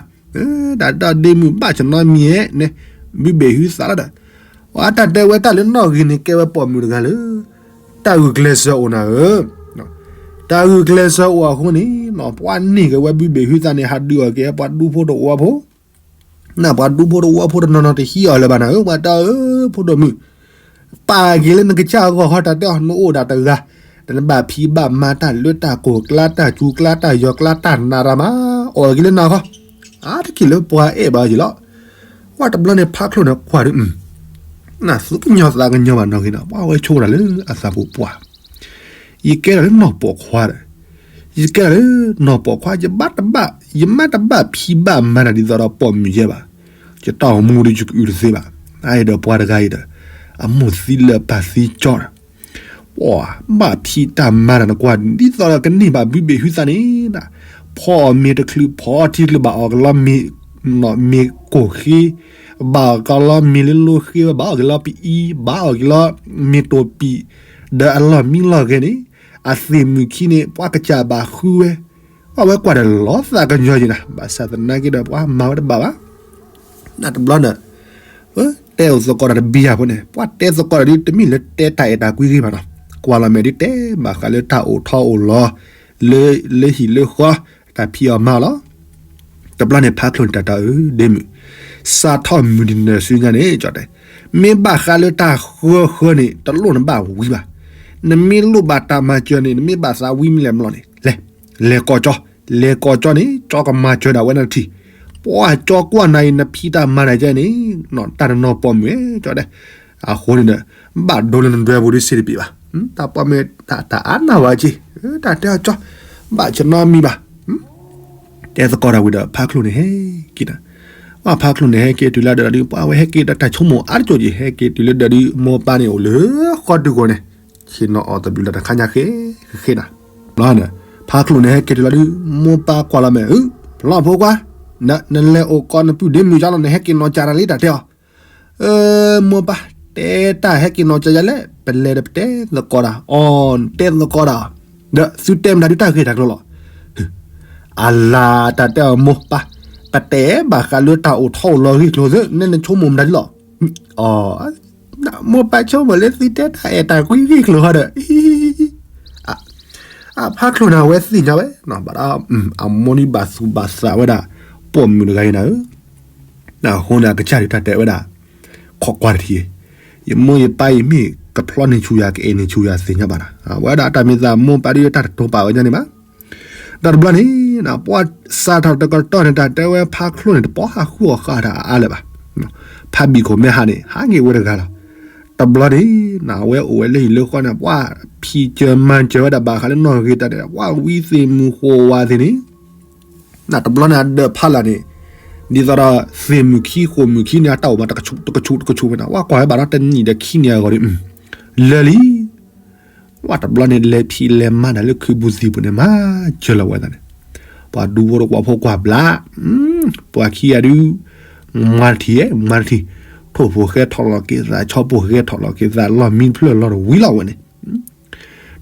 တၢ်ဒီးဒ့မုၣ်ဘၣ်ဆၣ်နီတမံၤန့ၣ် ဘုဘ့ၣ်ဟုသးလီၤဒီး ပှၤတၢ်တဲဝဲတၢ်လၢနီၣ်ဂံၢ်န့ၣ် ကဲဝဲပိာ်မုၣ်တဂၤလၢ တၢ်ဂုာ်ကျဲးစၢးအိၣ်နၤဧၢ တၢ်ဂုာ်ကျဲးစၢးအိၣ်အဃိန့ၣ် ပှၤန့ၢ်က့ၤဝဲဘုဘ့ၣ်ဟုသးန့ၣ် ဟးဒုးအီၣ်က့ၤပှၤဒူဖိတဝီဖိ နပှၤဒူဖိတဝီဖိတနီၤနီၤတဟံးအီၤလၢၤဘၣ်နၤဧၢ ပှၤတဲအၢ ဖိဒိၣ်မုၣ် ပာ်က့ၤလၢနကစၢ်အဂီၢ်ဃီတၢ်တဲအီၤ နအိၣ်ဒၣ်တဂၤ ဒီးနဘၣ်ဖံးဘၣ်မၤတၢ်လၢတၢ်ကိၢ်ကျါတၢ်စူၤကျါတၢ်ယီၤကျါတၢ်နးတၢ်မး အီၣ်က့ၤလၢနၤဃီ အါတက့ၢ်လၢပှၤအဲၣ်ဘၣ်ယလီၤ ပှၤတဘျီန့ၣ်ဖးချိၣ်န့ၣ်ကွၢ်ဒီး နသူကညီၤသးကညီၤဘၣ်နီၣ်ဂ့ၤနီၤ ပှၤဝဲဆိဒၣ်လၢအသးပူၤပှၢ် ယကဲဒၣ်လၢနီၢ်ပိာ်ခွါဒီး ယကဲဒၣ်လၢနီၢ်ပိာ်ခွါ ယဘၣ်တဘၣ် ယမ့ၢ်တဘၣ်ဖံးဘၣ်မၤတၢ်ဒ်သိးဒီးပိာ်မုၣ်ယဲဘၣ် ယတၢ်အိၣ်မူဒီးယကအုးတသ့ဘၣ် အါအံၤဒီးပှၤတဂၤအံၤဒီး အမိၢ်သံလၢအပၢ်သံကၠီဒီး ပှၤဘၣ်ဖံးတၢ်မၤတၢ်နကွၢ် ဒ်သိးဒီးကန့ၢ်ဘၣ်ဘုဘ့ၣ်ဟုသးန့ၣ် ဖီအီၣ်မ့ၤတချုး ဖီအီထံတချုး ဘၣ်အီၣ်ကလီမ့ၤ မ့ၤကိၢ်ဃ့ ဘၣ်အီၣ်ကလီမ့ၤလၢလိဃ့ဝဲ ဘၣ်အီၣ်ကလီပအံ ဘၣ်အီၣ်ကလီမ့ၤတိာ်ပံာ် ဒီးအလီၢ်မံလီၢ်ဂဲၤန့ၣ် အသ့ၣ်မုၣ်ခံန့ၣ် ပှၤကစၢ်ဘၣ်ဃုဝဲ ပှၤဝဲကွၢ်ဒီးလီၤသးကညီၤယံၤနၤ ဘၣ်ဆၣ်သနာ်က့ဒီးပှၤမၤဝဲတဘၣ်ဘၣ် နတဘျီဒီး တဲအိၣ်သကိးတၢ်တဘံယၤဖိန့ၣ် ပှၤတဲသကိးတၢ်ဒ်တမ့ၢ်လၢတဲတၢ်အဲၣ်တၢ်ကွံဂ့ၤဘၣ်နီၤ ကွၢ်လီၤမဲာ်ဒ်တဲဘၣ်ဃးလၢတၢ်အိၣ်ထီၣ်အိၣ်လီၤ လၢ လၢဟံၣ်လၢဃီ တၢ်ဖံးအီၣ်မၤအီၣ်လီၤ တဘျီန့ၣ်ဖးချိၣ်န့ၣ်တၢ်တဲအီၤ ဒ့မုၣ် စးထီၣ်မုၢ်တနံၤဆူညါန့ၣ် ကၠီတဲ, မ့ၢ်ဘၣ်ဃးလၢတၢ်ဃၢဃၢန့ၣ် တလိၣ်နဘၣ်ဝံဘၣ်. နမ့ၢ်လိၣ်ဘၣ်တၢ်မၤစၢၤန့ၣ် နမ့ၢ်ဘၣ်သးဝံမ့ၢ်လဲၣ်မလီၤန့ၣ် လဲၤ, လဲၤကိးကၠီ, လဲၤကိးကၠီန့ၣ် ကၠီကမၤစၢၤဒၣ်ဝဲနၤတထံၣ်. ပှၢ်ကၠီကွၢ်နၤအံၤ နဖံးတၢ်မၤတၢ်ကဲန့ၣ် တၢ်တနီၤပိာ်မုၣ်ဝဲ ကၠီတဲ. အဃိန့ၣ်ဒီး ဘၣ်ဒိလၢနဒွဲပူၤဒ်စ့တပ့ၤဘၣ်. တၢ်ပိာ်မုၣ်တၢ်အါနၢ်ဝဲက့, တၢ်တဲအီၤကၠီ, ဘၣ်ဆနီမံၤဘၣ်. တဲသကိးတၢ်ဝံၤဒီး ဖါချိၣ်န့ၣ်ဟဲက့ၤနၤ, ပှၢ်ဖါချိၣ်န့ၣ် ဟဲက့ၤတုၤလၢဒၢးဒီး ပှၢ်ဝဲဟဲက့ၤဒီးတၢ်ဆိကမိၣ်အါတကၠိၣ်က့ၤ ဟဲက့ၤတုၤလၢဒၢးဒီး မိၢ်ပၢ်န့ၣ်အိၣ်လၢဃီတုၤဂီၢ်န့ၣ်, ဆ့ၣ်နီၤအီၤတဘျုးလၢတခါညါဃ့, ဃ့နၤ, ဘျီန့ၣ် ဖါချိၣ်န့ၣ် ဟဲက့ၤတုၤလၢဒုး မိၢ်ပၢ်ကွၢ်လီၤမဲာ်, လီၢ်ဖိခွါ, နလဲၤအိၣ်ကီးနပုၢ်ဒ့မုၣ်ကၠီလီၤ နဟဲက့ၤနီၤကၠးတၢ်လံတၢ်တဲအီၤ မိၢ်ပၢ်, တဲတၢ်ဟဲက့ၤနီၤကၠးယၤလဲၣ်, ပလဲၤဒီးပတဲသကိးတၢ်, အီၤ တဲသကိးတၢ်, ဒီးသုတဲမတၤဒုးတၢ်ဂ့ၢ်တၢ်ကျိၤလီၤ. အလၤတၢ်တဲအီၤမိၢ်ပၢ်, ပတဲဘၣ်ဃးလၢတၢ်အိၣ်ထီၣ်အိၣ်လီၤဂ့ၢ်ကျိၤသု, နဲနဆိကမိၣ်မတၤဒုးလီၤ. အီၤ မိၢ်ပၢ်ဆိကမိၣ်လၢသုတဲတၢ်အဲၣ်တၢ်ကွံဂ့ၢ်ကျိၤဟီဒီး အဖါချိၣ်န့ၣ်အဝဲသ့ၣ်ညါဝဲ, ဘၣ်ဒီး အမိၢ်န့ၣ်ဘၣ်သူၣ်ဘၣ်သးဝဲဒၣ် ပိာ်မုၣ်တဂၤအံၤနၤဧၢ, အဃိန့ၣ် အကစၢ်ဒုးတၢ်တဲဝဲဒၣ်, ခိးကွၢ်တထံၣ်, ယမိၢ်ယပၢ်အံၤမ့ၢ်ကဖျီန့ၢ်ဆူၣ်ယၤ ကအဲၣ်န့ၢ်ဆူၣ်ယၤသ့ၣ်ညါဘၣ်နၤ, အဝဲဒၣ်တၢ်မ့ၢ်သးမိၢ်ပၢ်ဒုးတၢ်တတိၤပာ်ဝဲညါန့ၣ်ဘၣ်. ဒီးတဘျီန့ၣ် ပှၢ်စးထီၣ်တကတီၢ်န့ၣ် တၢ်တဲဝဲဖါချိၣ်န့ၣ် တပိာ်ဟးဃုအီၤဃာ်တၢ်အါလၢၤဘၣ်. ဖါဘံၣ်ခိၣ်မ့ၢ်ဟးန့ၣ် ဟးက့ၤဝဲတဂၤလီၤ. တဘျီန့ၣ် နဝဲအိၣ်ဝဲလၢဟံၣ်လၢဃီန့ၣ် ပှၢ်ဖံးစၢၤမၤစၢၤဝဲဒၣ်ဘၣ်ဃးလၢနီၢ်ဂ့ၤတၢ်န့ၣ် ပှၢ်ဝံသ့ၣ်မုၢ်ဃိးဝါသ့ၣ်န့ၣ်, နတဘျီန့ၣ်အဒၢးဖးလၢ်န့ၣ်, ဒ်သိးဒီးသ့ၣ်မုၢ်ခံဃိးမုၢ်ခံန့ၣ် အတၢ်အိၣ်မးတကဆူးတကဆူးတကဆူးဝဲနၤ ပှၢ်ကွၢ်ဝဲဘၣ်ဒီးတနံၣ်ဒီးခံနံၣ်အဂီၢ်ဒီး လၢာ်လံ. ဝဲတဘျီန့ၣ် လဲၤဖံးလဲၤမၤတၢ်လၢခုးပူၤသံၣ်ပူၤန့ၣ် မၤစၢၤလီၤဝဲသးန့ၣ်, ပှၤဒူဖိတကွၢ်ဖိကွၢ်ဘျါ, ပှၤခံဂၤဒုး မၤတထံၣ်ဧဲ မၤတထံၣ်, ထိၣ်ဖိၣ်ဃဲထီၣ်လီၤက့ၤသး ဆီဖိၣ်ဃဲထီၣ်လီၤက့ၤသး လီၢ်မံဖျၢၣ်လီၤတဝံၤလီၤဝဲန့ၣ်,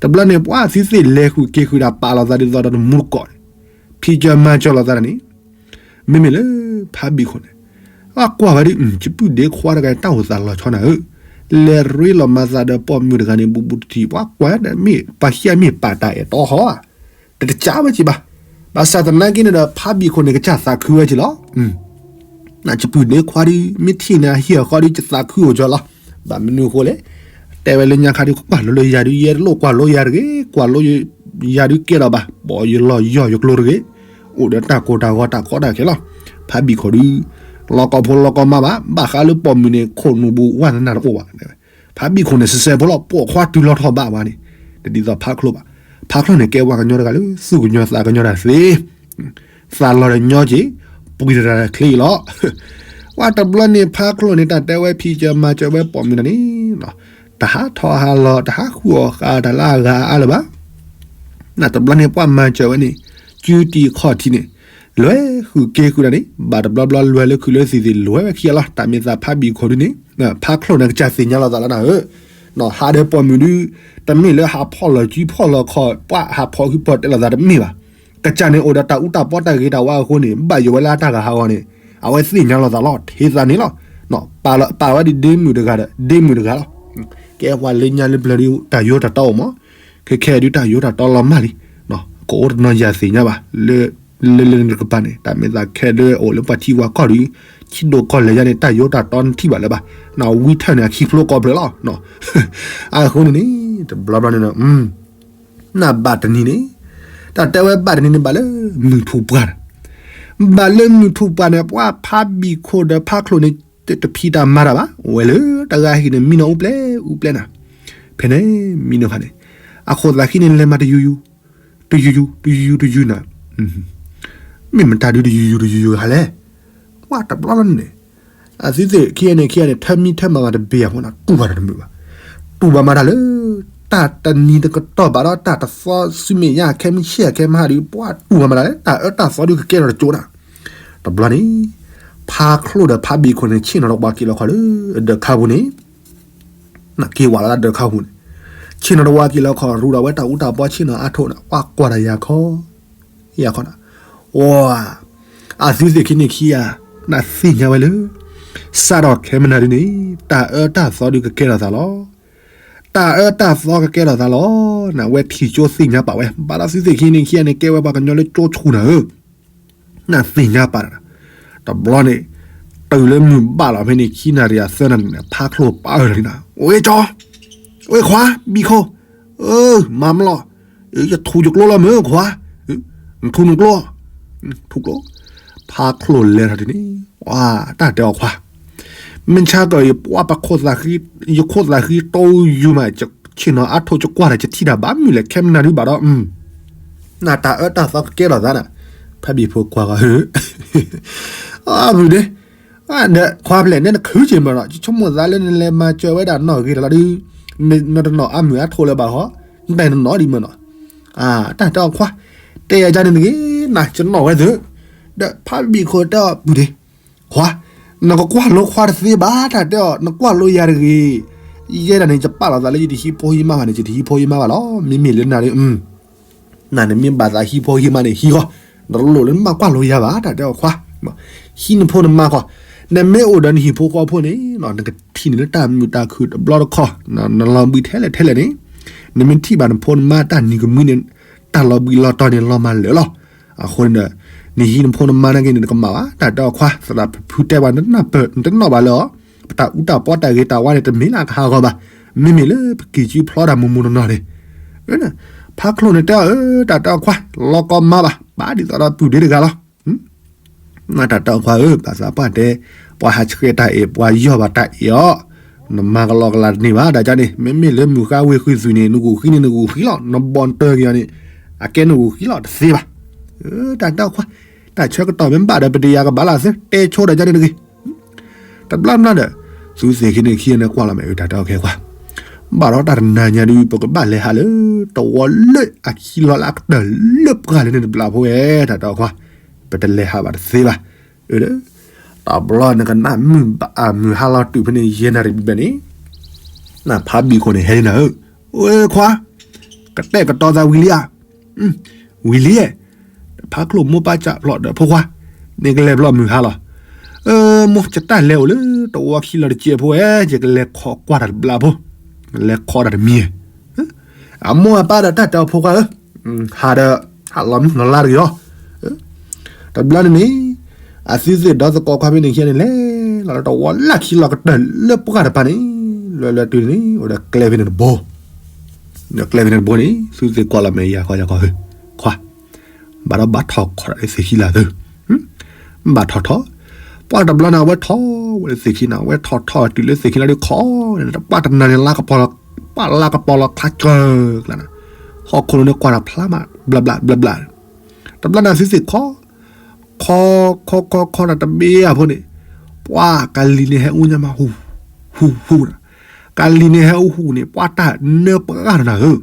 တဘျီန့ၣ် ပှၢ်သုသ့ၣ်လဲၤဃုာ်က့ၤဃုာ်ဒၣ်ပာ်လီၤသးဒ်သိးဒီးတမူတကိးန့ၣ်, ဖံးစၢၤမၤစၢၤလီၤသးန့ၣ်, မ့မ့ၢ်လၢ ဖးဘံၣ်ခိၣ်န့ၣ်, အကွၢ်ဝဲဒ် ယပုၢ်ဒ့ခွါတဂၤတၢ်အိၣ်သးလီၤဆီနၤဧၢ, လဲၤရ့လိာ်မၤသးဒီးပိာ်မုၣ်တဂၤန့ၣ် ဘူးဘူးတထံၣ် ပှၤကွၢ်ဒ်မ့ၢ်ပှၤဟံၣ်မ့ၢ်ပာ်တၢ်အဲၣ်တီဟီဧါ, တတကးဝဲက့ၤဘၣ်. ဘၣ်ဆၣ်သနာ်က့န့ၣ်ဒီး ဖးဘံၣ်ခိၣ်န့ၣ် ကစၢ်သးခုဝဲက့ၤလီၤ. ယပုၢ်ဒ့ခွါဒ် မ့ၢ်ထံၣ်န့ၣ်အဟံၣ်အဃီဒ် ယသးခုအိၣ်က့ၤလီၤ. ဘၣ်မနုၤအဃိလဲၣ်, တဲဝဲလၢညါခါဒ် ကွၢ်လိလၢယၤဒုး ယဲတလိၣ်ကွၢ်လိယၤတဂ့ၤ, ကွၢ်လိယၤဒုးကဲထီၣ်ဘၣ်, ပိာ်ယလီၢ်ယီၢ်ယကျိၤတဂ့ၤ, အိၣ်ဒီးတၢ်ကိၢ်တၢ်ဂီၤတၢ်ကီတၢ်ခဲလီၤ. ဖးဘံၣ်ခိၣ်ဒုး လီၤကီဖိလီၤကီမးဘၣ်, ဘၣ်ဃးလၢပိာ်မုၣ်န့ၣ် ခိၣ်နူာ်ဘူးဝဲနနၢ်တအိၣ်ဘၣ်. ဖးဘံၣ်ခိၣ်န့ၣ် စဲးဖိလီၤ ပိာ်ခွါတုၤလီၤထီၣ်ဘၣ်ဝဲန့ၣ်, တဒ်သိးဖးချိၣ်ဘၣ်. ဖးချိၣ်န့ၣ် ကဲပှၤကညီတဂၤလၢ သူၣ်ကညီၤသးကညီၤတၢ်သ့, သးလီၤဒီးညီက့ၤ, ပှံၤတရၣ်ချ့အံၤလီၤ. ပှၢ်တဘျီန့ၣ် ဖးချိၣ်န့ၣ် တၢ်တဲဝဲဖံးစၢၤမၤစၢၤဝဲပိာ်မုၣ်တၢ်န့ၣ်, တဟးထီၣ်ဟးလီၤ တဟးဃုအီၣ်ဃာ်တၢ်လၢအဂၤအါလၢၤဘၣ်. နတဘျီန့ၣ် ပှၢ်မၤစၢၤဝဲန့ၣ်, စုတံၤခီၣ်ထံးန့ၣ်, လဲၤဃုာ်က့ၤဃုာ်တၢ်န့ၣ် ဘၣ်တဘျီဘျီလဲၤလၢခုးလၢသံၣ်သ့ၣ် လဲၤဝဲခံဂၤလီၤ. တၢ်မ့ၢ်သးဖးဘံၣ်ခိၣ်ဒုးန့ၣ်, ဖးချိၣ်န့ၣ် ကစၢ်သ့ၣ်ညါလီၤသးလီၤနၤဧၢ, ဟးဒီးပိာ်မုၣ်ဒုး, တမ့ၢ်လၢဟးဖီၣ်လီၤစုဖီၣ်လီၤခီၣ် ပှၢ်ဟးဖီၣ်ဃုဖီၣ်တဲလီၤသးတမ့ၢ်ဘၣ်. ကစၢ်န့ၣ်အိၣ်ဒီးတၢ်အူတၢ်ပီတၢ်ဂ့ၤတၢ်ဝါအဃိန့ၣ် ဘၣ်ယိၣ်ဝဲလၢအတၢ်ဂၤဟးဂီၤန့ၣ်, အဝဲသ့ၣ်ညါလီၤသးလီၤ ထံသးန့ၣ်လီၤ. ပာ်လီၤပာ်ဝဲဒ်ဒ့မုၣ်တဂၤဒီး ဒ့မုၣ်တဂၤလီၤ. ကဲပှၤလၢညါလၢပျၢၤဒုး တၢ်ယိးတၢ်တီအိၣ်မး, ခဲခဲဒုးတၢ်ယိးတၢ်တီလီၤမၢ်လံ, ကအိၣ်တနီၤယၤသ့ၣ်ညါဘၣ်, လၢလၢလၢနကပၤန့ၣ် တၢ်မ့ၢ်သးခဲဒုးအိၣ်လၢပှၤထံပှၤကီၢ်ဒုး, ထံဒိၣ်ကီၢ်လဲၢ်ယါန့ၣ် တၢ်ယိးတၢ်တီနထံၣ်ဘၣ်လၢၤဘၣ်, နဝံထၢၣ်န့ၣ် အခံဖျိကီၢ်ဖျၢၣ်လီၤ. အဃိန့ၣ်န့ၣ် တဘျီဘျီန့ၣ်ဒီး နဘၣ်တနံၤန့ၣ်, တၢ်တဲဝဲဘၣ်တနံၤန့ၣ် ဘၣ်လၢမုၢ်ထူၣ်ပှၢ်န့ၣ်, ဘၣ်လၢမုၢ်ထူၣ်ပှၢ်န့ၣ် ပှၢ်ဖးဘံၣ်ခိၣ်ဒီးဖးချိၣ်န့ၣ် တဖံးတၢ်မၤတၢ်ဘၣ်, အိၣ်ဝဲလၢတဂၤဟံၣ်န့ၣ် မံနီၤအူပျဲၢ်အူပျဲၢ်နၤ, ဖဲန့ၣ် မံနီၤဖးန့ၣ်, အခိၣ်သးခံန့ၣ် လဲၤမၤတယူၤယူၤ, တယူၤယူၤ တယူၤယူၤတယူၤနၤ, မ့ၢ်မတၤဒုးတယူၤယူၤတယူၤယူၤဟးလဲၣ်, ပှၢ်တဘျီလီၤန့ၣ်, အသုသ့ၣ်ခံဂၤန့ၣ်ခံဂၤန့ၣ် ထၢမံထၢမၤမၤတဘ့ၣ်အဃိန့ၣ် တူၢ်ဘၣ်တၢ်တမုာ်ဘၣ်, တူၢ်ဘၣ်မၤတၢ်လၢ တၢ်တနံၤတကတီၢ်ဘၣ်ဒီး တၢ်တသီစုမဲာ်ညါခဲမုၢ်ဆ့ၣ်ခဲမုၢ်ဟါဒုး ပှၢ်တူၢ်ဘၣ်မၤတၢ်လၢ တၢ်အၢတၢ်သီဒုးကကဲထီၣ်တကၠိနၤ, တဘျီန့ၣ် ဖါချိၣ်ဒီးဖါဘံၣ်ခိၣ်န့ၣ် ဆ့ၣ်နီၤတဝးက့ၤလီၤခီၣ်လၢ ဒၢးခါပူၤန့ၣ် နက့ၤဝဲလၢဒၢးခါပူၤန့ၣ်, ဆ့ၣ်နီၤတဝးက့ၤလီၤခီၣ် ရူးဒီးဝဲတၢ်အူတၢ်ပီဆ့ၣ်နီၤအါထိၣ်န့ၣ် ပှၢ်ကွၢ်တၢ်ယၤခီ, ယၤခီနၤ, အသုသ့ၣ်ခံန့ၣ်ခံဂၤ နသ့ၣ်ညါဝဲလၢ စးထီၣ်ခဲမုၢ်နၤဒုးန့ၣ် တၢ်အၢတၢ်သီဒုးကကဲထီၣ်သးလီၤ. တၢ်အၢတၢ်သီကကဲထီၣ်သးလီၤ. နဝဲထံၣ်ကၠိသ့ၣ်ညါပာ်ဝဲ ဘၣ်ဒီးသုသ့ၣ်ခံန့ၣ်ခံဂၤန့ၣ် ကဲဝဲပှၤကညီလၢကၠိဆူၣ်နၤဧၢ နသ့ၣ်ညါပာ်တၢ်, တဘျီန့ၣ် တုၤလၢမုၢ်ဘၣ်လီၤဖဲန့ၣ် ခံနၣ်ရံၣ်အသၢနၣ်ရံၣ်န့ၣ် ဖါချိၣ်ပာ်အၢၣ်လီၤန့ၣ်, ဝဲကၠီ, ဝဲခွါ, ဘံၣ်ခိၣ်, မၤမလီၤ, ယထူၣ်ယကျိလီၤမ့ၢ်ခွါ, နထူၣ်နကျိ, ထူၣ်ကျိ, ဖါချိၣ်လဲၤထီၣ်ဒ်န့ၣ်, ဝါ, တၢ်တဲအီၤခွါ မ့ၢ်ဆါကီး ယပှၢ်ပခိၣ်သးဃံ, ယခိၣ်သးဃံတိယုၢ်မး, ဆ့ၣ်နီၤအါထိၣ်ကကွၢ်ဒီး ယထံၣ်တၢ်ဘၣ်မုာ်လဲၣ် ခဲမနၤဒုဘၣ်ဒီး, နတၢ်အၢတၢ်သီကကဲထီၣ်သးနၤ, ဖါဘံၣ်ဖိခွါဂီၢ်, အမုၢ်ဒ့, ဒီးခွါဖျဲၣ်န့ၣ် နခုက့ၤမးနီၤ, ယဆိကမိၣ်သးလၢနလဲၤမၤစၢၤဝဲဒၣ်နီၣ်ဂ့ၤတလီၤဒု, နတနီၣ်အါမုၢ်အါထိၣ်လၢၤဘၣ်ဃီ, နတနီၣ်ဒံးမးနီၤ, တၢ်တဲအီၤခွါ, တဲယၤဒ်န့ၣ်တဂ့ၤ, နယနီၣ်ဝဲသ့, ဒီးဖါဘံၣ်ခိၣ်တဲအီၤပုၢ်ဒ့ ခွါ, နကကွၢ်လိခွါတသ့ဘၣ် တၢ်တဲအီၤ နကွၢ်လိယၤတဂ့ၤ, ယဲဒၣ်န့ၣ် ယပာ်လီၤသးလၢယတဟံးဖိဟံးမါဘၣ်န့ၣ် ယတဟံးဖိဟံးမါဘၣ်လီၤ. မ့မ့ၢ်လၢနၤဒ်, နၤန့ၣ်မ့ၢ်ဘၣ်သးဟံးဖိဟံးမါန့ၣ် ဟံးဃီ, နတလိၣ်လၢနမၤကွၢ်လိယၤဘၣ် တၢ်တဲအီၤခွါ, ဟံးနဖိနမါဃီ, နမ့ၢ်အိၣ်ဒီးနဟံၣ်ဖိဃီဖိန့ၣ် နကထံၣ်န့ၢ်လၢတၢ်မုာ်တၢ်ခုၣ်တဘျီတခီၣ်, နလီၤဘှံးထဲလဲၣ်ထဲလဲၣ်န့ၣ်, နမ့ၢ်ထံၣ်ဘၣ်နဖိနမါတၢ်နံၤကမှံန့ၣ်, တၢ်လီၤဘှံးလီၤတီၤန့ၣ် လီၤမၢ်လၢာ်လီၤ. အဃိန့ၣ်ဒီး, နဟံးနဖိနမါနာ်က့န့ၣ် နကမၣ်ဘၣ် တၢ်တဲအီၤခွါ, သရၣ်ဖုတဲပှၤ နတနီၣ်ဘၣ်လၢၤအီၤ, ပတၢ်အူတၢ်ပီတၢ်ဂ့ၤတၢ်ဝါန့ၣ် တမ့ၢ်လၢအကဟးဂီၤဘၣ်, မ့မ့ၢ်လၢပက့ၤစုဖျီတၢ်မုၢ်မုၢ်နီၢ်နီၢ်န့ၣ်, ဖါချိၣ်န့ၣ်တဲအီၤ, တၢ်တဲအီၤခွါ, လီၤကီမါဘၣ်, ဘၣ်ဒ်သိးဒီးပုၢ်ဒ့တဂၤလီၤ. နတၢ်တဲအီၤခွါဧၢ, ဘၣ်သးပှၢ်တဲ, ပှၤဟးဆှဲးတၢ်အဲၣ် ပှၤယီၢ်ဘၣ်တၢ်အဲၣ်အီၤ, နမၤကလီကလီတန့ၢ်ဘၣ် တၢ်ကန့ၣ်, မ့မ့ၢ်လၢမုၢ်ဃါဝ့ၢ်ဃုာ်သွံၣ်န့ၣ် နဂုာ်ဃံန့ၣ် နဂုာ်ဃံလီၤ, နဘီၣ်တၢၢ်က့ၤအီၤန့ၣ်, အကဲနဂုာ်ဃံလီၤတသ့ဘၣ်. တၢ်တဲအီၤခွါ, တၢ်ဆၢကတီၢ်မ့ၢ်ဘၣ်ဒီး ပတယာ်ကဘၣ်လၢသ့, တဲဆိတၢ်ကန့ၣ်တဂ့ၤ. တဘျီနၤဒီး, သုသ့ၣ်ခံန့ၣ်ခံန့ၣ်ကွၢ်လီၤမ့ၢ် တၢ်တဲအီၤခဲခွါ, ဘၣ်ဒီးတၢ်တနၤညါဒုး ပကဘၣ်လဲၤဟးလၢ တဝီလၢအခံလီၤလၢအကတၢၢ်လၢပှၢ်လၢန့ၣ်တဘျီဖိဝဲ, တၢ်တဲအီၤခွါ, ပတလဲၤဟးဘၣ်တသ့ဘၣ်. တဘျီနကနၣ်မုၢ်ဘၣ်အမုၢ်ဟါလီၤတုၤဖဲန့ၣ် ယဲၢ်နၣ်ရံၣ်ဘျဲၣ်န့ၣ်, နဖါဘံၣ်ခိၣ်န့ၣ်ဟဲန့ၣ်နၤဧၢ, ဝဲခွါ, ကတဲာ်ကတီၤသးဝံၤလံဧါ. ဝံၤလံ, ဖါချိၣ်မိၢ်ပၢ်စးဖျိးဒီးဖိခွါ, န့ၣ်ကလဲၤဘျီမုၢ်ဟါလီၤ. မိၢ် ယတၢ်လဲၤအိၣ်လၢတဝီခံလီၤတကဲးဖိဧါ, ယကလဲၤခိးကွၢ်တၢ်တဘျီဖိ, လဲၤခိးတၢ်တမံၤ, အမိၢ်အပၢ်ဒီးတၢ်တဲအီၤဖိခွါဧၢ, ဟးဒီး, ဟးလီၤမုၢ်လီၤလါတဂ့ၤအီၤ. တဘျီန့ၣ်န့ၣ်, အသုသ့ၣ်ဒီသကိးခွါဖဲန့ၣ်ခံန့ၣ် လဲၤလီၤလၢတဝီလၢခံလီၤကတၢၢ်လၢပှၢ်တဖၣ်န့ၣ်, လွဲလွဲတုၤန့ၣ် အိၣ်ဒီးကျဲဖဲန့ၣ်တဘိ ဒီးကျဲဖဲန့ၣ်တဘိန့ၣ် သုသ့ၣ်ကွၢ်လီၤမ့ၢ်ယၤဃီယၤဃီဧၢ, ခွါ, ဘၣ်ဒီးဘၣ်ထီၣ်ခီၣ်ဒီးသ့ၣ်ခံလၢသု, ဘၣ်ထီၣ်ထီၣ်, ပှၢ်တဘျီန့ၣ် အဝဲထီၣ်ဝဲလၢသ့ၣ်ခံန့ၣ် အဝဲထီၣ်ထီၣ်တုၤလၢသ့ၣ်ခံလၢဒုးခီန့ၣ် ပှၢ်တနၤန့ၣ် ပှၢ်လါကပီၤလီၤခါကၢၢ်ကျါန့ၣ်, ဟီၣ်ခိၣ်လိၤန့ၣ်ကွၢ်တၢ်ဖျါမး ဘျးဘျးဘျးဘျး, တဘျီန့ၣ်သုသ့ၣ်ခီ ခီ, ခီခီခီဒီးတဘ့ၣ်အဖိန့ၣ်, ပှၢ်ကလံၤန့ၣ်ဟဲအူညါမး ဟူၣ်, ဟူၣ်ဟူၣ်န့ၣ်, ကလံၤန့ၣ်ဟဲအူဟူၣ်န့ၣ် ပှၢ်တၢ်နၢပှၢ်တနၤဧၢ,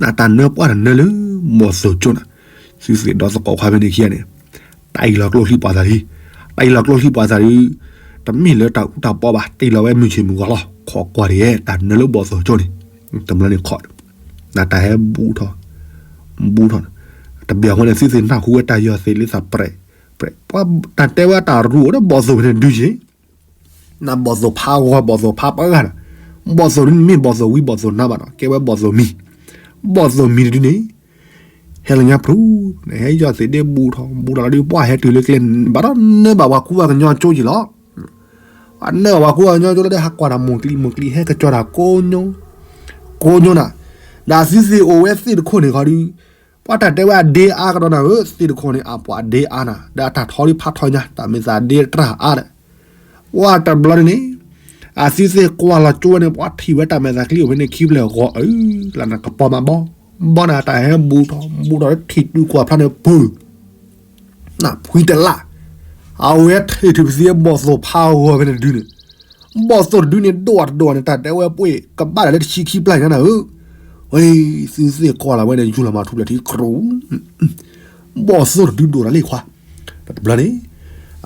တၢ်နၢပှၢ်တနၢလၢဘီၣ်သိၣ်ကၠိန့ၣ်, သုသ့ၣ်ဒီသကိးခွါဖဲန့ၣ်ခံဂၤန့ၣ်, တၢ်အံၤလီၤကျိချံပှၤသးလံ, တၢ်အံၤလီၤကျိချံပှၤသးလံ, တမ့ၢ်လၢတၢ်အူတၢ်ပီဘၣ် တ့ၢ်လီၤဝဲမုၢ်ဆ့ၣ်မုၢ်ဂီၤလီၤ ခီကွၢ်တဂ့ၤ တၢ်နၢလၢဘီၣ်သိၣ်ကၠိန့ၣ်, တဘျီန့ၣ်ခီ, နတၢ်ဟဲဘူးထီၣ်, ဘူးထီၣ်, တဘ့ၣ်အဃိန့ၣ် သုသ့ၣ်နၢ်ဟူဝဲတၢ်ယီၢ်သ့ၣ်လၢသးပြဲး, ပြဲး, တၢ်တဲဝဲတၢ်ရူအိၣ်ဒီးဘီၣ်သိၣ်ဖဲန့ၣ်ဒုးက့ၤ နဘီၣ်သိၣ်ဖးဂီၤဘီၣ်သိၣ်ဖးပှၢ်ဂၤဒီး, ဘီၣ်သိၣ်ဒုန့ၣ်မ့ၢ်ဘီၣ်သိၣ်ဝံဘီၣ်သိၣ်နါဘၣ်နီၤ ကဲဝဲဘီၣ်သိၣ်မံၤ, ဘီၣ်သိၣ်မံၤတဒုန့ၣ်, ဟဲလၢညါဖျူ, ဟဲယီၢ်သ့ၣ်ဒ့ဘူးထီၣ်ဘူးထီၣ်လီၤဒုး ပှၢ်ဟဲတုၤလၢကျဲ, ဘၣ်ဒီးနၢဘၣ်ပှၤကူပှၤကညီကၠိက့ၤလီၤ, ပှၤနၢဘၣ်ပှၤကူပှၤကညီကၠိလီၤဒီး ဟးကွၢ်တၢ်မိၢ်ကျံမိၢ်ကျံ ဟဲကစီၤတၢ်ကိးညိ, ကိးညိနၤ, ဒီးသုသ့ၣ်အိၣ်ဝဲသ့ၣ်တခိၣ်န့ၣ်ခီဒုး ပှၤတၢ်တဲဝဲအဒ့အါကဒီးနၤဧၢ သ့ၣ်တခိၣ်န့ၣ် အပှၤဒ့အါနၤ ဒီးအတၢ်ထီဒုးဖးထီညါ တၢ်မဲာ်သးဒ့တြၢ်အါဒီး, ပှၢ်တဘျီန့ၣ်န့ၣ်, အသုသ့ၣ်ကွၢ်လီၤကၠိဝဲန့ၣ် ပှၤထံၣ်ဝဲတၢ်မဲာ်သးကျံအိၣ်ဖဲန့ၣ်ခံဖျၢၣ်ဂီၤအၢ, လၢနကပီၤမးဘီ, ဘီန့ၣ်တၢ်ဟဲဘူးထီၣ်ဘူးထီၣ်လၢထံၣ်တုၤကွၢ်ဖျါန့ၣ်ပၢၢ် နၢ်ဖှံတလၢ်, အဝဲထံၣ်ထူၣ်ပသံဘီၣ်သိၣ်ဖးဂီၤဖဲန့ၣ်တဒုန့ၣ်, ဘီၣ်သိၣ်တဒုန့ၣ် ဒိၣ်အတဒိၣ်န့ၣ် တၢ်တဲဝဲပှ့ၤကဘၣ်ဒၣ်လၢတဆံခံပျၢ်ညါနၤဧၢ, ဝဲ, သုသ့ၣ်ကွၢ်လီၤဝဲန့ၣ် ယူၢ်လီၤမၤထူၣ်ဖျဲးထံကြိး, ဘီၣ်သိၣ်တဒုဒိၣ်တၢ်လံခွါ, တဘျီန့ၣ်,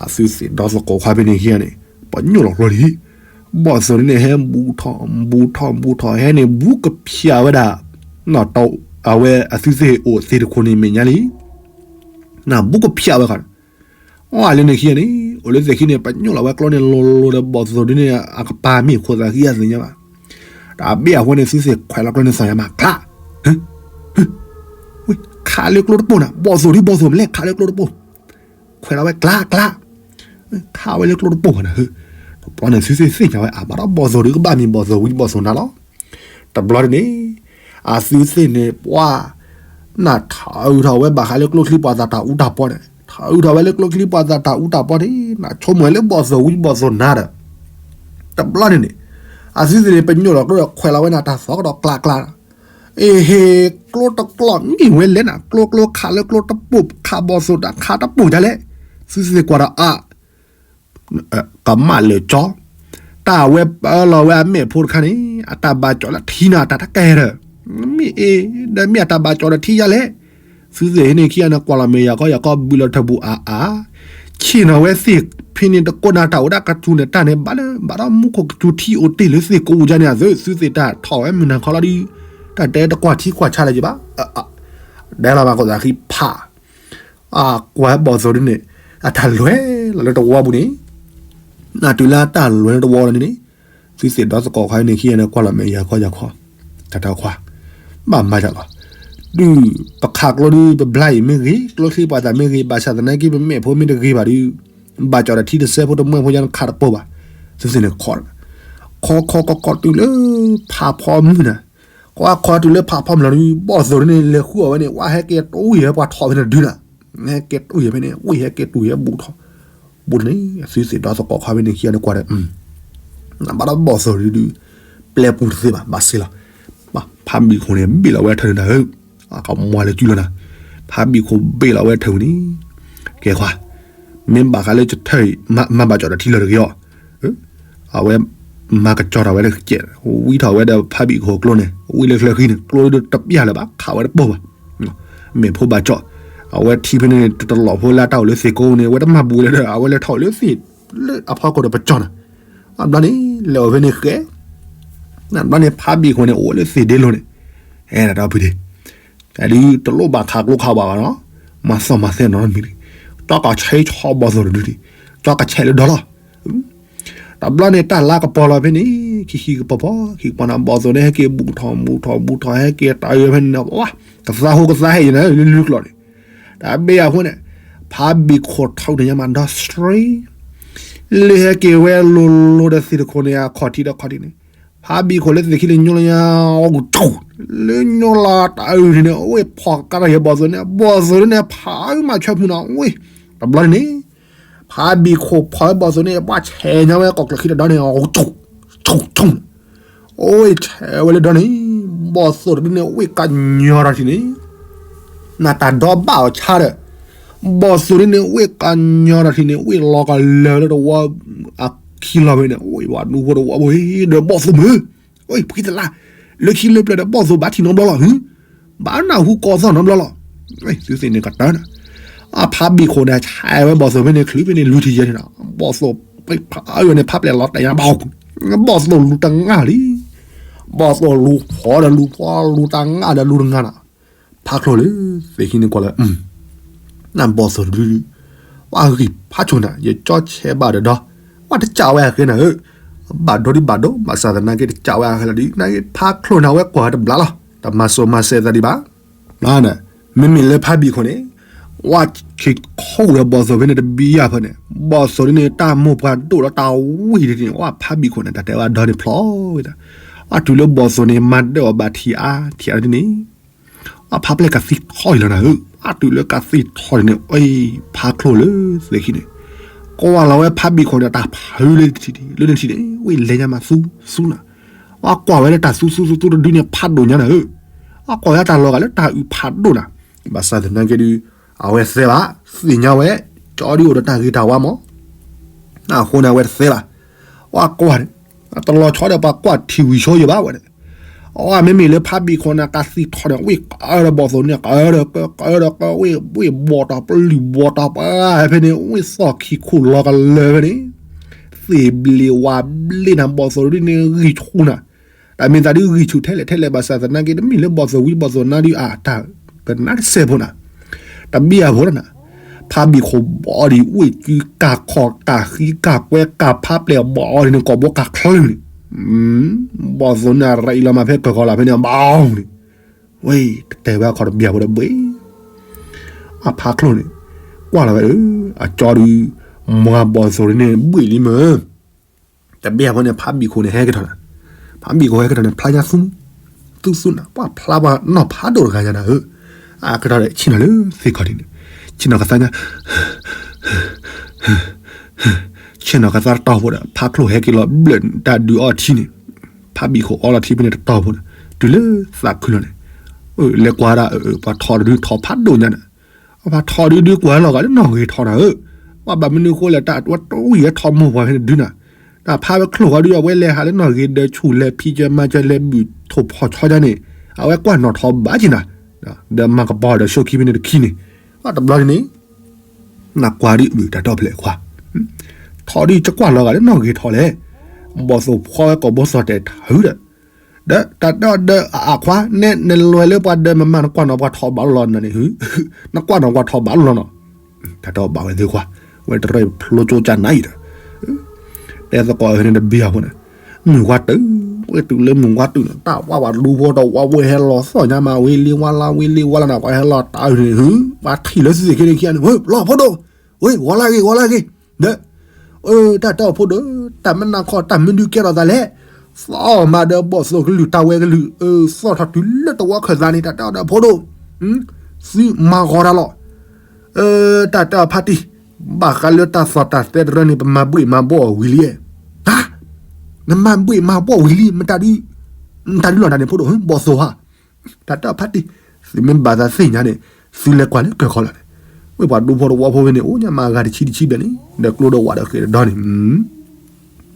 အသုသ့ၣ်ဒီသကိးခွါဖဲန့ၣ်ခံဂၤန့ၣ်, ပှၤညိၣ်လီၤကျိလံ, ဘီၣ်သိၣ်န့ၣ်ဟဲဘူးထီၣ်ဘူးထီၣ်ဘူးထီၣ် ဟဲန့ၣ်ဘူးကဖၠးဝဲဒၣ် အဝဲအသုသ့ၣ်အိၣ်သ့ၣ်တခိၣ်န့ၣ်မဲာ်ညါလံ, နဘူးကဖၠးဝဲခီ, အီလၢန့ၣ်ခံဂၤန့ၣ် အိၣ်လၢသ့ၣ်ခံန့ၣ် ပညိၣ်လီၤဝဲကျိန့ၣ်လိၤလိၤဒီးဘီၣ်သိၣ်ဒုန့ၣ် အကပၤမ့ၢ်ခိၣ်သးခံဂၤသ့ၣ်ညါဘၣ်, တၢ်ဘ့ၣ်အဃိန့ၣ် သုသ့ၣ်ခွဲးလီၤကျိန့ၣ်သီၣ်ညါမး ကျါ, ခးလၢကျိတပိၢ်နၤ ဘီၣ်သိၣ်ဒုဘီၣ်သိၣ်မလဲၣ် ခးလၢကျိတပိၢ်, ခွဲးလီၤဝဲကျါကျါ, ခးဝဲလၢကျိတပိၢ်ဘၣ်နၤဧၢ. တဘျီန့ၣ် သုသ့ၣ်သ့ၣ်ညါဝဲအါ ဘၣ်ဒီးဘီၣ်သိၣ်ဒုးကဘၣ်မံၤဘီၣ်သိၣ်ဝံၤဘီၣ်သိၣ်နါလီၤ. တဘျီန့ၣ် အသုသ့ၣ်န့ၣ် ပှၤ နထၢထီၣ်ဝဲဘၣ်ဃးလၢကျိချံပှၤသးတၢ်အူတၢ်ပီန့ၣ် ထၢထီၣ်ဝဲလၢကျိချံပှၤသးတၢ်အူတၢ်ပီန့ၣ် နဆိကမိၣ်လၢဘီၣ်သိၣ်ဝံၤဘီၣ်သိၣ်နါဒီး တဘျီန့ၣ်န့ၣ် အသုသ့ၣ်န့ၣ် ပညိၣ်ဒီးကျိဒီးခွဲးလီၤဝဲန့ၣ် တၢ်သီကဒီးကျးကျး အ့ဟ့ ကျိတကျီၢ်မံဝဲလဲၣ်နၤ ကျိကျိခးလၢကျိတပိၢ် ခးဘီၣ်သိၣ်တၢ်ခးတပိၢ်ဒ်လဲၣ်. သုသ့ၣ်ကွၢ်ဒီးအါ ကမၣ်လၢာ်ကၠီ တၢ်ဝဲပၢလီၤဝဲအမဲာ်ဖိတခါန့ၣ် အတၢ်ဘၣ်ကၠီလၢထံနၤတၢ်တကဲဒီး မ့ၢ်အ့ ဒီးမ့ၢ်အတၢ်ဘၣ်ကၠီဒီးထံယါလဲၣ်. သုသ့ၣ်ဟံးန့ၢ်ခံဂၤန့ၣ် ကွၢ်လီၤမဲာ်ယၤခီယၤခီ ဘုးလီၤထၢၣ်ပူၤအါအါ ဆ့ၣ်နီၤဝဲသ့ၣ်ဖဲန့ၣ်တကိးနၤတၢ်အိၣ်ဒၣ်ကထူၣ်န့ၣ် တၢ်န့ၣ်ဘၣ်လၢ ဘၣ်ဒီးမူခိၣ်ကစူၤထံအိၣ်တ့ၢ်လၢသ့ၣ်ကိးပူၤယါန့ၣ်အသိး သုသ့ၣ်တၢ်ထီၣ်ဝဲမုၢ်နၤခီလီၤဒုး တၢ်တဲတကွၢ်ထံကွၢ်ဆါလၢၤက့ၤဘၣ် ဒဲလီၤဘၣ်ကိးသးဃံဖး အကွၢ်ဘီၣ်သိၣ်ဒုန့ၣ် အတၢ်လွဲလီၤလၢတဝီပူၤန့ၣ် နတုၤလၢတၢ်လွဲလၢတဝီလီၤန့ၣ်န့ၣ် သုသ့ၣ်ဒီသကိးခါန့ၣ်ခံဂၤန့ၣ် ကွၢ်လီၤမဲာ်ယၤခီယၤခီ တၢ်တၢ်ခွါ ဘၣ်မၤယၤလီၤ. ဒုးပခးကျိဒုး ပဘျါအံၤမ့ၢ်ဂ့ၤ ကျိချံပှၤသးမ့ၢ်ဂ့ၤ ဘၣ်ဆၣ်သနာ်က့ ပမဲာ်ဖိမ့ၢ်တဂ့ၤဘၣ်ဒုး ဘၣ်ကၠီဒီးထံတစဲးဖိတမှဲဖိယါနခးတပိၢ်ဘၣ်. သုသ့ၣ်န့ၣ်ခီ ခီခီခီခီတုၤလၢ ဖးဖီမုၢ်နၤ ကွၢ်ခီတုၤလၢဖးဖီမုၢ်လီၤဒုး ဘီၣ်သိၣ်ဒုန့ၣ် လဲၤဃုအီၣ်ဝဲန့ၣ် ဝဲဟဲက့ၤတူၢ်ယဲၢ်ပှၤထီၣ်ဖဲန့ၣ်ဒုနၤ ဟဲက့ၤတူၢ်ယဲၢ်ဖဲန့ၣ် ဝံၣ်ဟဲက့ၤတူၢ်ယဲၢ်ဘူးထီၣ် ဘူးန့ၣ် သုသ့ၣ်ဒီသကိးခါဖဲန့ၣ်ခံဂၤန့ၣ်ကွၢ်ဒီး နဘၣ်ဒီးဘီၣ်သိၣ်ဒုဒုး ပျဲပူၤတသ့ဘၣ် ဘၣ်စ့လီၤ. ဖါဘံၣ်ခိၣ်န့ၣ် ဘ့ၣ်လီၤဝဲထၢၣ်န့ၣ်နၤဧၢ, အကမွၤလၢကုလီၤနၤ, ဖါဘံၣ်ခိၣ်ဘ့ၣ်လီၤဝဲထၢၣ်ဝံၤန့ၣ်, ကဲခွါ, မ့ၢ်ဘၣ်ဃးလၢကထၢၣ်အံၤ မၤဘၣ်ကၠီဒီးထံလီၤတဂ့ၤအီၤ, အဝဲ မၤကကၠီထီၣ်ဝဲလၢကဲး, ဝံထီၣ်ဝဲဒီးဖါဘံၣ်ခိၣ်ကျိန့ၣ်, ဝံလၢချၢဃံန့ၣ် ကျိဒုတပျၢ်လၢၤဘၣ် ခးဝဲတပိၢ်ဘၣ် မဲာ်ဖိဘၣ်ကၠီ, အဝဲထံဖဲန့ၣ် တလီၤဖိလၢတၢ်အိၣ်လၢသ့ၣ်ကိးန့ၣ် အဝဲတမၤဘူးလၢၤဒီး အဝဲလဲၤထီၣ်လၢသ့ၣ်, လၢအဖီခိၣ်ဒီးပကၠီနၤ, အဘျီန့ၣ် လဲၤအိၣ်ဖဲန့ၣ်ဃဲ, အဘျီန့ၣ်ဖါဘံၣ်ခိၣ်န့ၣ် အိၣ်ဝဲလၢသ့ၣ်ဒ့လိၤန့ၣ်, အဲၣ်ဒိးဖုဒ့, ဒုတလိၣ်ဘၣ်ခးကျိခးဘၣ်ဘၣ်နီၤ, မၤသီၣ်မၤသဲနီတမံၤ, ကၠီကဆဲးဆီဘီၣ်သိၣ်တဒုန့ၣ်, ကၠီကဆဲးလၢဒီလီၤ တဘျီန့ၣ် တၢ်လါကပီၤလီၤဖဲန့ၣ်, ခံခံကပီၤဖီ, ခံကပီၤန့ၣ် ဘီၣ်သိၣ်န့ၣ် ဟဲက့ၤဘူးထီၣ်ဘူးထီၣ်ဘူးထီၣ် ဟဲက့ၤတၢ်အၢဖဲန့ၣ်, ကသးဟူကသးဟဲအံၤန့ၣ် လၢလုၢ်ကျိာ်န့ၣ်, တၢ်ဘ့ၣ်အဃိန့ၣ်, ဖါဘံၣ်ခိၣ်ထီၣ်န့ၣ်ညါမးဒီးစရံ, လၢဟဲက့ၤဝဲလိၤလိၤဒီးသ့ၣ်တခိၣ်န့ၣ် အခီၣ်ထံးဒီးခီၣ်ထံးန့ၣ်, ဖါဘံၣ်ခိၣ်လၢသ့ၣ်ခံလၢညိလၢညါ, လၢညိလီၤတၢ်အၢန့ၣ် အဝဲဖီၣ်ကါထီၣ်ယဲဘီၣ်သိၣ်န့ၣ်, ဘီၣ်သိၣ်န့ၣ် ဖးမးဆွဲဖုနီၤ, ဝဲ, တဘျီန့ၣ် ဖါဘံၣ်ခိၣ်ဖီၣ်ဘီၣ်သိၣ်န့ၣ် ဘၣ်ဆဲးညါဝဲကီၢ်ကျၢၢ်ခံတဒီန့ၣ်, အိၣ်ဆဲးဝဲလၢဒီန့ၣ်, ဘီၣ်သိၣ်တဒုန့ၣ် ဝဲကညီထီၣ်ထံန့ၣ်, နတၢ်ဒီဘၣ်အီၤဆါဒီး, ဘီၣ်သိၣ်ဒုန့ၣ် ဝဲကညီထီၣ်ထံန့ၣ် ဝဲလီၤကလၢာ်လၢတဝီ အခံလီၤဝဲန့ၣ်, ဝဲဝဲဒူဖိတဝီဖိဒီးဘီၣ်သိၣ်မုၢ်, ဝဲဖှံသလါ, လၢခံလၢပျၢၤဒီးဘီၣ်သိၣ်ဘၣ်ထံၣ်နီတဘျီလီၤ, ဘၣ်နၢ်ဟူကီၢ်သီၣ်နီတဘျီလီၤ, သုသ့ၣ်န့ၣ်ကတၢၢ်နၤ, အဖါဘံၣ်ခိၣ်န့ၣ် ဆဲးဝဲဘီၣ်သိၣ်ဖဲန့ၣ် ချုးဖဲန့ၣ်လွံၢ်ထံၣ်ယဲၢ်န့ၣ်ဒီး, ဘီၣ်သိၣ်ပှဲၤဖးအၢန့ၣ် ဖးပျဲၢ်လီၤတဲာ်ညါဘၣ်, ဘီၣ်သိၣ်လူၤတငၣ်လံ, ဘီၣ်သိၣ်လူၤဖီဒီးလူၤဖီလူၤတငၣ်ဒီးလူၤတငၣ်နၤ, ဖးချိၣ်လၢ သ့ၣ်ခံန့ၣ်ကွၢ်လၢ နဘီၣ်သိၣ်တဒု, ပှၤဂံၢ်ဖးချိၣ်နၤ ယကၠီဆဲးဘၣ်ဒီးဒီ, ပှၤတကးဝဲအဃဲနၤဧၢ, ဘၣ်ဒိဒုဘၣ်ဒိ ဘၣ်ဆၣ်သနာ်က့တကးဝဲအဃဲလီၤဒုး နာ်က့ဖးချိၣ်နၤဝဲကွၢ်တဘျါလီၤ တမၤစိၤမၤစဲးသးဒံးဘၣ်, မ့မ့ၢ်လၢဖးဘံၣ်ခိၣ်န့ၣ်, ဝဲခံခီဒီးဘီၣ်သိၣ်ဖဲန့ၣ်တဘံယၢ်ဖဲန့ၣ် ဘီၣ်သိၣ်ဒုန့ၣ် တၢ်မိၢ်ပှၢ်ဒိၣ်ဒီးတၢ်ဝံၣ်ဒ်န့ၣ် ဝဲဖးဘံၣ်ခိၣ်န့ၣ် တၢ်တဲဝဲဒီန့ၣ်ဖျီဝဲဒၣ်, အတုၤလၢဘီၣ်သိၣ်န့ၣ် မၤဒၢၣ်အီၤဘၣ်ထံၣ်အါထံၣ်အါဒ်န့ၣ် အဖးပျဲၢ်ကသံၣ်ထီၣ်အံၤလီၤနၤဧၢ, အတုၤလၢကသံၣ်ထီၣ်န့ၣ် အဖးချိၣ်လၢသ့ၣ်ခံန့ၣ်, ကွၢ်လီၤဝဲဖးဘံၣ်ခိၣ်န့ၣ် တၢ်ဖးလၢထံၣ်လၢထံၣ်န့ၣ် ဝဲလဲၤညါမးသူသူနၤ, အကွၢ်ဝဲလၢတၢ်သူသူသူသူတဒုန့ၣ် ဖးဒိၣ်ညါနၤဧၢ, အကွၢ်ဝဲတၢ်လီၤဂာ်လၢတၢ်အုၣ်ဖးဒိၣ်နၤ, ဘၣ်ဆၣ်သနာ်က့ဒုး အဝဲသဲဘၣ် သ့ၣ်ညါဝဲ ကၠီဒုအိၣ်ဒီးတၢ်ဂ့ၤတၢ်ဝါမး အဃိန့ၣ် အဝဲတသဲဘၣ်, အကွၢ်န့ၣ် တလီၤဆီဒီးပှၤကွၢ်ထံဝံၤဆိယဘၣ်ဝဲန့ၣ်, အမ့မ့ၢ်လၢဖးဘံၣ်ခိၣ်န့ၣ် ကသံၣ်ထီၣ်န့ၣ် ဝံၣ်ကဒီးဘီၣ်သိၣ်န့ၣ် ကဒီးက ကဒီးက ဝံၣ်ဘီၣ်တၢ်ပလုၢ်ဘီၣ်တၢ်ပှၤဖဲန့ၣ် ဝံၣ်သီၣ်ခံခိၣ်လီၤကလၢာ်ဖဲန့ၣ်, သ့ၣ်ဘျ့ဝၣ်ဘျ့နၤ ဘီၣ်သိၣ်ဒုန့ၣ်ဂံၢ်ဆူၣ်နၤ, တၢ်မ့ၢ်သးဒုဂံၢ်ဆူၣ်ထဲလဲၣ်ထဲလဲၣ် ဘၣ်ဆၣ်သနာ်က့ တမ့ၢ်လၢဘီၣ်သိၣ်ဝံၤဘီၣ်သိၣ်နါဒု အတၢ်ကနၣ်တစဲးဖိနၤ, တဘံၣ်အဖိနၤ, ဖးဘံၣ်ခိၣ်ဘီဒံး ဝံၣ်ကုကၢ်ခီၣ်ကၢ်ဃံကၢ်ကွဲကၢ်ဖးပျဲၢ်ဘီဒံးန့ၣ် ကိာ်ဘိကၢ်ချၢန့ၣ်, ဘီၣ်သိၣ်န့ၣ် ရံးလီၤမးဖဲကၢၢ်ကီၤလၢ်ဖဲန့ၣ် ဘီန့ၣ်, ဝဲ တတဲဝဲအခီၣ်တဘံၣ်အဖိဒီးဘှ့ၣ် အဖးချိၣ်န့ၣ် ကွၢ်လီၤဝဲဧၢ, အကၠီဒုး မ့ၢ်ဘီၣ်သိၣ်ဒ်န့ၣ်ဘှံးလံမ့ၢ်, တဘ့ၣ်အဖီန့ၣ် ဖးဘံၣ်ခိၣ်န့ၣ်ဟဲက့ၤထီၣ်နၤ, ဖးဘံၣ်ခိၣ်ဟဲက့ၤထီၣ်န့ၣ် ဖျါညါသူ, သူသူနၤ ပှၤဖျါပှၤနီၢ်ဖးဒိၣ်တဂၤညါနၤဧၢ, အကထီၣ်ဒီးဆ့ၣ်နီၤလၢသ့ၣ်ခီၣ်ထံးန့ၣ်, ဆ့ၣ်နီၤကသါညါ ဆ့ၣ်နီၤကသါတတီၢ်ဖိဒီး ဖးချိၣ်ဟဲက့ၤလီၤဘျၢၣ်တၢ်ဒုးအီထံန့ၣ်, ဖးဘံၣ်ခိၣ်အီလီၤထံဖဲန့ၣ်တတီၢ်ဖိဒီး တုၤလၢသးခုလီၤန့ၣ်, လဲၤကွၢ်ဒၣ် ပှၤထီၣ်တဒုထီၣ်ဖးဒိၣ်ညါန့ၣ်, ပှၤထီၣ်ဒုဒုကွၢ်လီၤဂာ်လၢနီၣ်ဂ့ၤထီၣ်နၤဧၢ, ပှၤဘၣ်မနုၤဃိလဲၣ် တၢ်ဝဲတဝံၣ်ဝဲထီၣ်မိၢ်ပှၢ်ဖဲန့ၣ်ဒုနၤ, တၢ်ဖးဝဲချိၣ်ဃီဒု အဝဲလဲၤဟးလၢနီၣ်ဂ့ၤဒီးဆူၣ်လဲၤဖံးကၢမၤကၢလဲၤဘုၣ်ထိၣ်ဖီၣ်ဆီညါန့ၣ်, အဝဲကွၢ်နီၣ်ထီၣ်ဘးက့ၤနၤ, ဒီးမၤကပီၤဒီးဆိခံဖဲန့ၣ်တခံန့ၣ်, တဘျီန့ၣ် နကွၢ်ဒ်အုၣ်တၢ်တီၢ်ဖျဲးခွါ, ထီၣ်ဒ်ကကွၢ်လီၤဂာ်လၢနီၣ်ဂ့ၤထီၣ်လဲၣ်, ဘီၣ်သိၣ်ဖီဝဲကိာ်ဘီစီၣ်တဲာ်ထၢဒီး, ဒီးတၢ်တဲအီၤဒီးအခွါ နဲနလဲၤလၢပှၤဒီးမမါနကွၢ်နီၣ်ပှၤထီၣ်ဘးလီၤနၤန့ၣ်, နကွၢ်နီၣ်ပှၤထီၣ်ဘးလီၤနီၤ, တၢ်တဲအီၤဘၣ်ဝဲသ့ၣ်ခွါ, ဝဲတရၢၢ်ဖျိကၠိကၢ်နၤအံၤဒီး တဲသကိးအဟဲန့ၣ်တဘ့ၣ်အဖိန့ၣ်, မုၢ်ဝါတုၤ, ဝဲတုၤလၢမုၢ်ဝါတုၤန့ၣ် တၢ်ဝါဝးဒူဖိဒီးဝါဝဲဟဲလီၤသီၣ်ညါမး ဝ့လံဝါလါဝ့လံဝါလါန့ၣ် ပှၤဟဲလီၤတၢ်အုၣ်န့ၣ် ပှၤထံၣ်လၢသုသ့ၣ်ခ့န့ၣ်ခံဂၤန့ၣ် ဝ့ၢ်လီၤဖိဒိၣ်, ဝ့ၢ်ဂီၤလၢဂ့ၤဂီၤလၢဂ့ၤ, ဒီး, တၢ်တဲအီၤဖိဒိၣ်, တၢ်မ့ၢ်နၤခီ တၢ်မ့ၢ်ဒုးကဲထီၣ်သးလဲၣ်, သီၣ်မးဒီးဘီၣ်သိၣ်ကလုၢ်တၢ်ဝဲကလုၢ်, သီၣ်ထီၣ်တုၤလၢတဝီခၢၣ်သးန့ၣ် တၢ်တဲအီၤဒီးဖိဒိၣ်, သုမၤဂီၤတၢ်လီၤ တၢ်တဲအီၤဖါတံၢ်, ဘၣ်ဃးလၢတၢ်သီၣ်တၢ်သဲတရၢန့ၣ် ပမၤဘှ့ၣ်မၤဘှီၣ်ဝံၤလံ, နမၤဘှ့ၣ်မၤဘှီၣ်ဝံၤလံ မတၤဒုးလီၤနၤန့ၣ်ဖိဒိၣ် ဘီၣ်သိၣ်ဧါ, တၢ်တဲအီၤဖါတံၢ်, သုမ့ၢ်ဘၣ်သးသ့ၣ်ညါန့ၣ် သုလဲၤကွၢ်လၢကၢၢ်ခီလီၤန့ၣ်, ဝဲပှၤဒူဖိတဝီဖိဖဲန့ၣ် အိၣ်ညါမးဂၤတဆံတဆံဘျဲၣ်န့ၣ် ဒီးကျိဒီးဝးဒီးဃဲးဒီးဒီန့ၣ်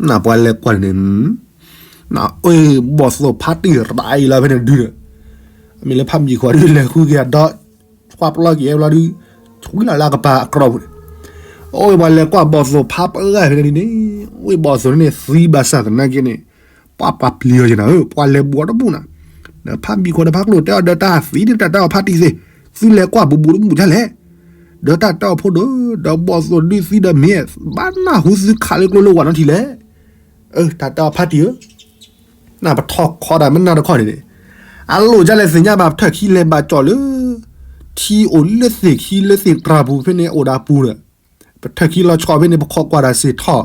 နပှၤလဲၤကွၢ်န့ၣ်, နအ့ၣ်ဘီၣ်သိၣ်ဖါတံၢ်ရးအံၤလီၤဖဲန့ၣ်ဒုဒီး, အမ့ၢ်လၢဖးမံၤခွါဒုလဲၤဃုက့ၤအဒီ, ဆွဲပျီက့ၤအဝဲလီၤဒု, ဆွံလီၤလၢအကပၤအကြီပူၤန့ၣ်, အိၣ်ဝဲပှၤလဲၤကွၢ်ဘီၣ်သိၣ်ဖါပှၢ်ဂၤဖဲန့ၣ်ဒုန့ၣ်, ဝဲဘီၣ်သိၣ်န့ၣ်သံဘၣ်ဆၣ်သနာ်က့န့ၣ်, ပှၤပာ်ပျံၤအီၤက့ၤနၤဧၢ ပှၤလဲၤဘူးအီၤတဘူးနၤ, ဒီးဖးမံၤခွါဒီးဖးကျိၤတဲအီၤဒီးတၢ်သံဒုတၢ်တဲအီၤဖါတံၢ်သ့ၣ်, သုလဲၤကွၢ်ဘူးဘူးတဘူးဒ်လဲၣ်, ဒီးတၢ်တဲအီၤဖိဒိၣ်, ဒီးဘီၣ်သိၣ်ဒုသံဒီးမ့ၢ်, ဘၣ်နၢ်ဟူသုခးလၢကျိလၢဝးနီထံၣ်လဲၣ်, အၢ တၢ်တဲအီၤဖါတံၢ်ဧၢ နပထီၣ်ခီဒၣ်မ့ၢ်နၢ်တခီန့ၣ်န့ၣ်, အလိၣ်ဒ်လဲၣ်သ့ၣ်ညါဘၣ် ပထၢၣ်ခံလဲၤဘၣ်ကၠီၣ်လၢ, ထံအိၣ်လၢသ့ၣ်ခံလၢသ့ၣ်တြၢ်ပူၤဖဲန့ၣ်အိၣ်ဒၣ်ပူၤဒီး, ပထၢၣ်ခံလီၤဆီဖဲန့ၣ် ပခိးကွၢ်တၢ်စ့ၢ်ထီၣ်,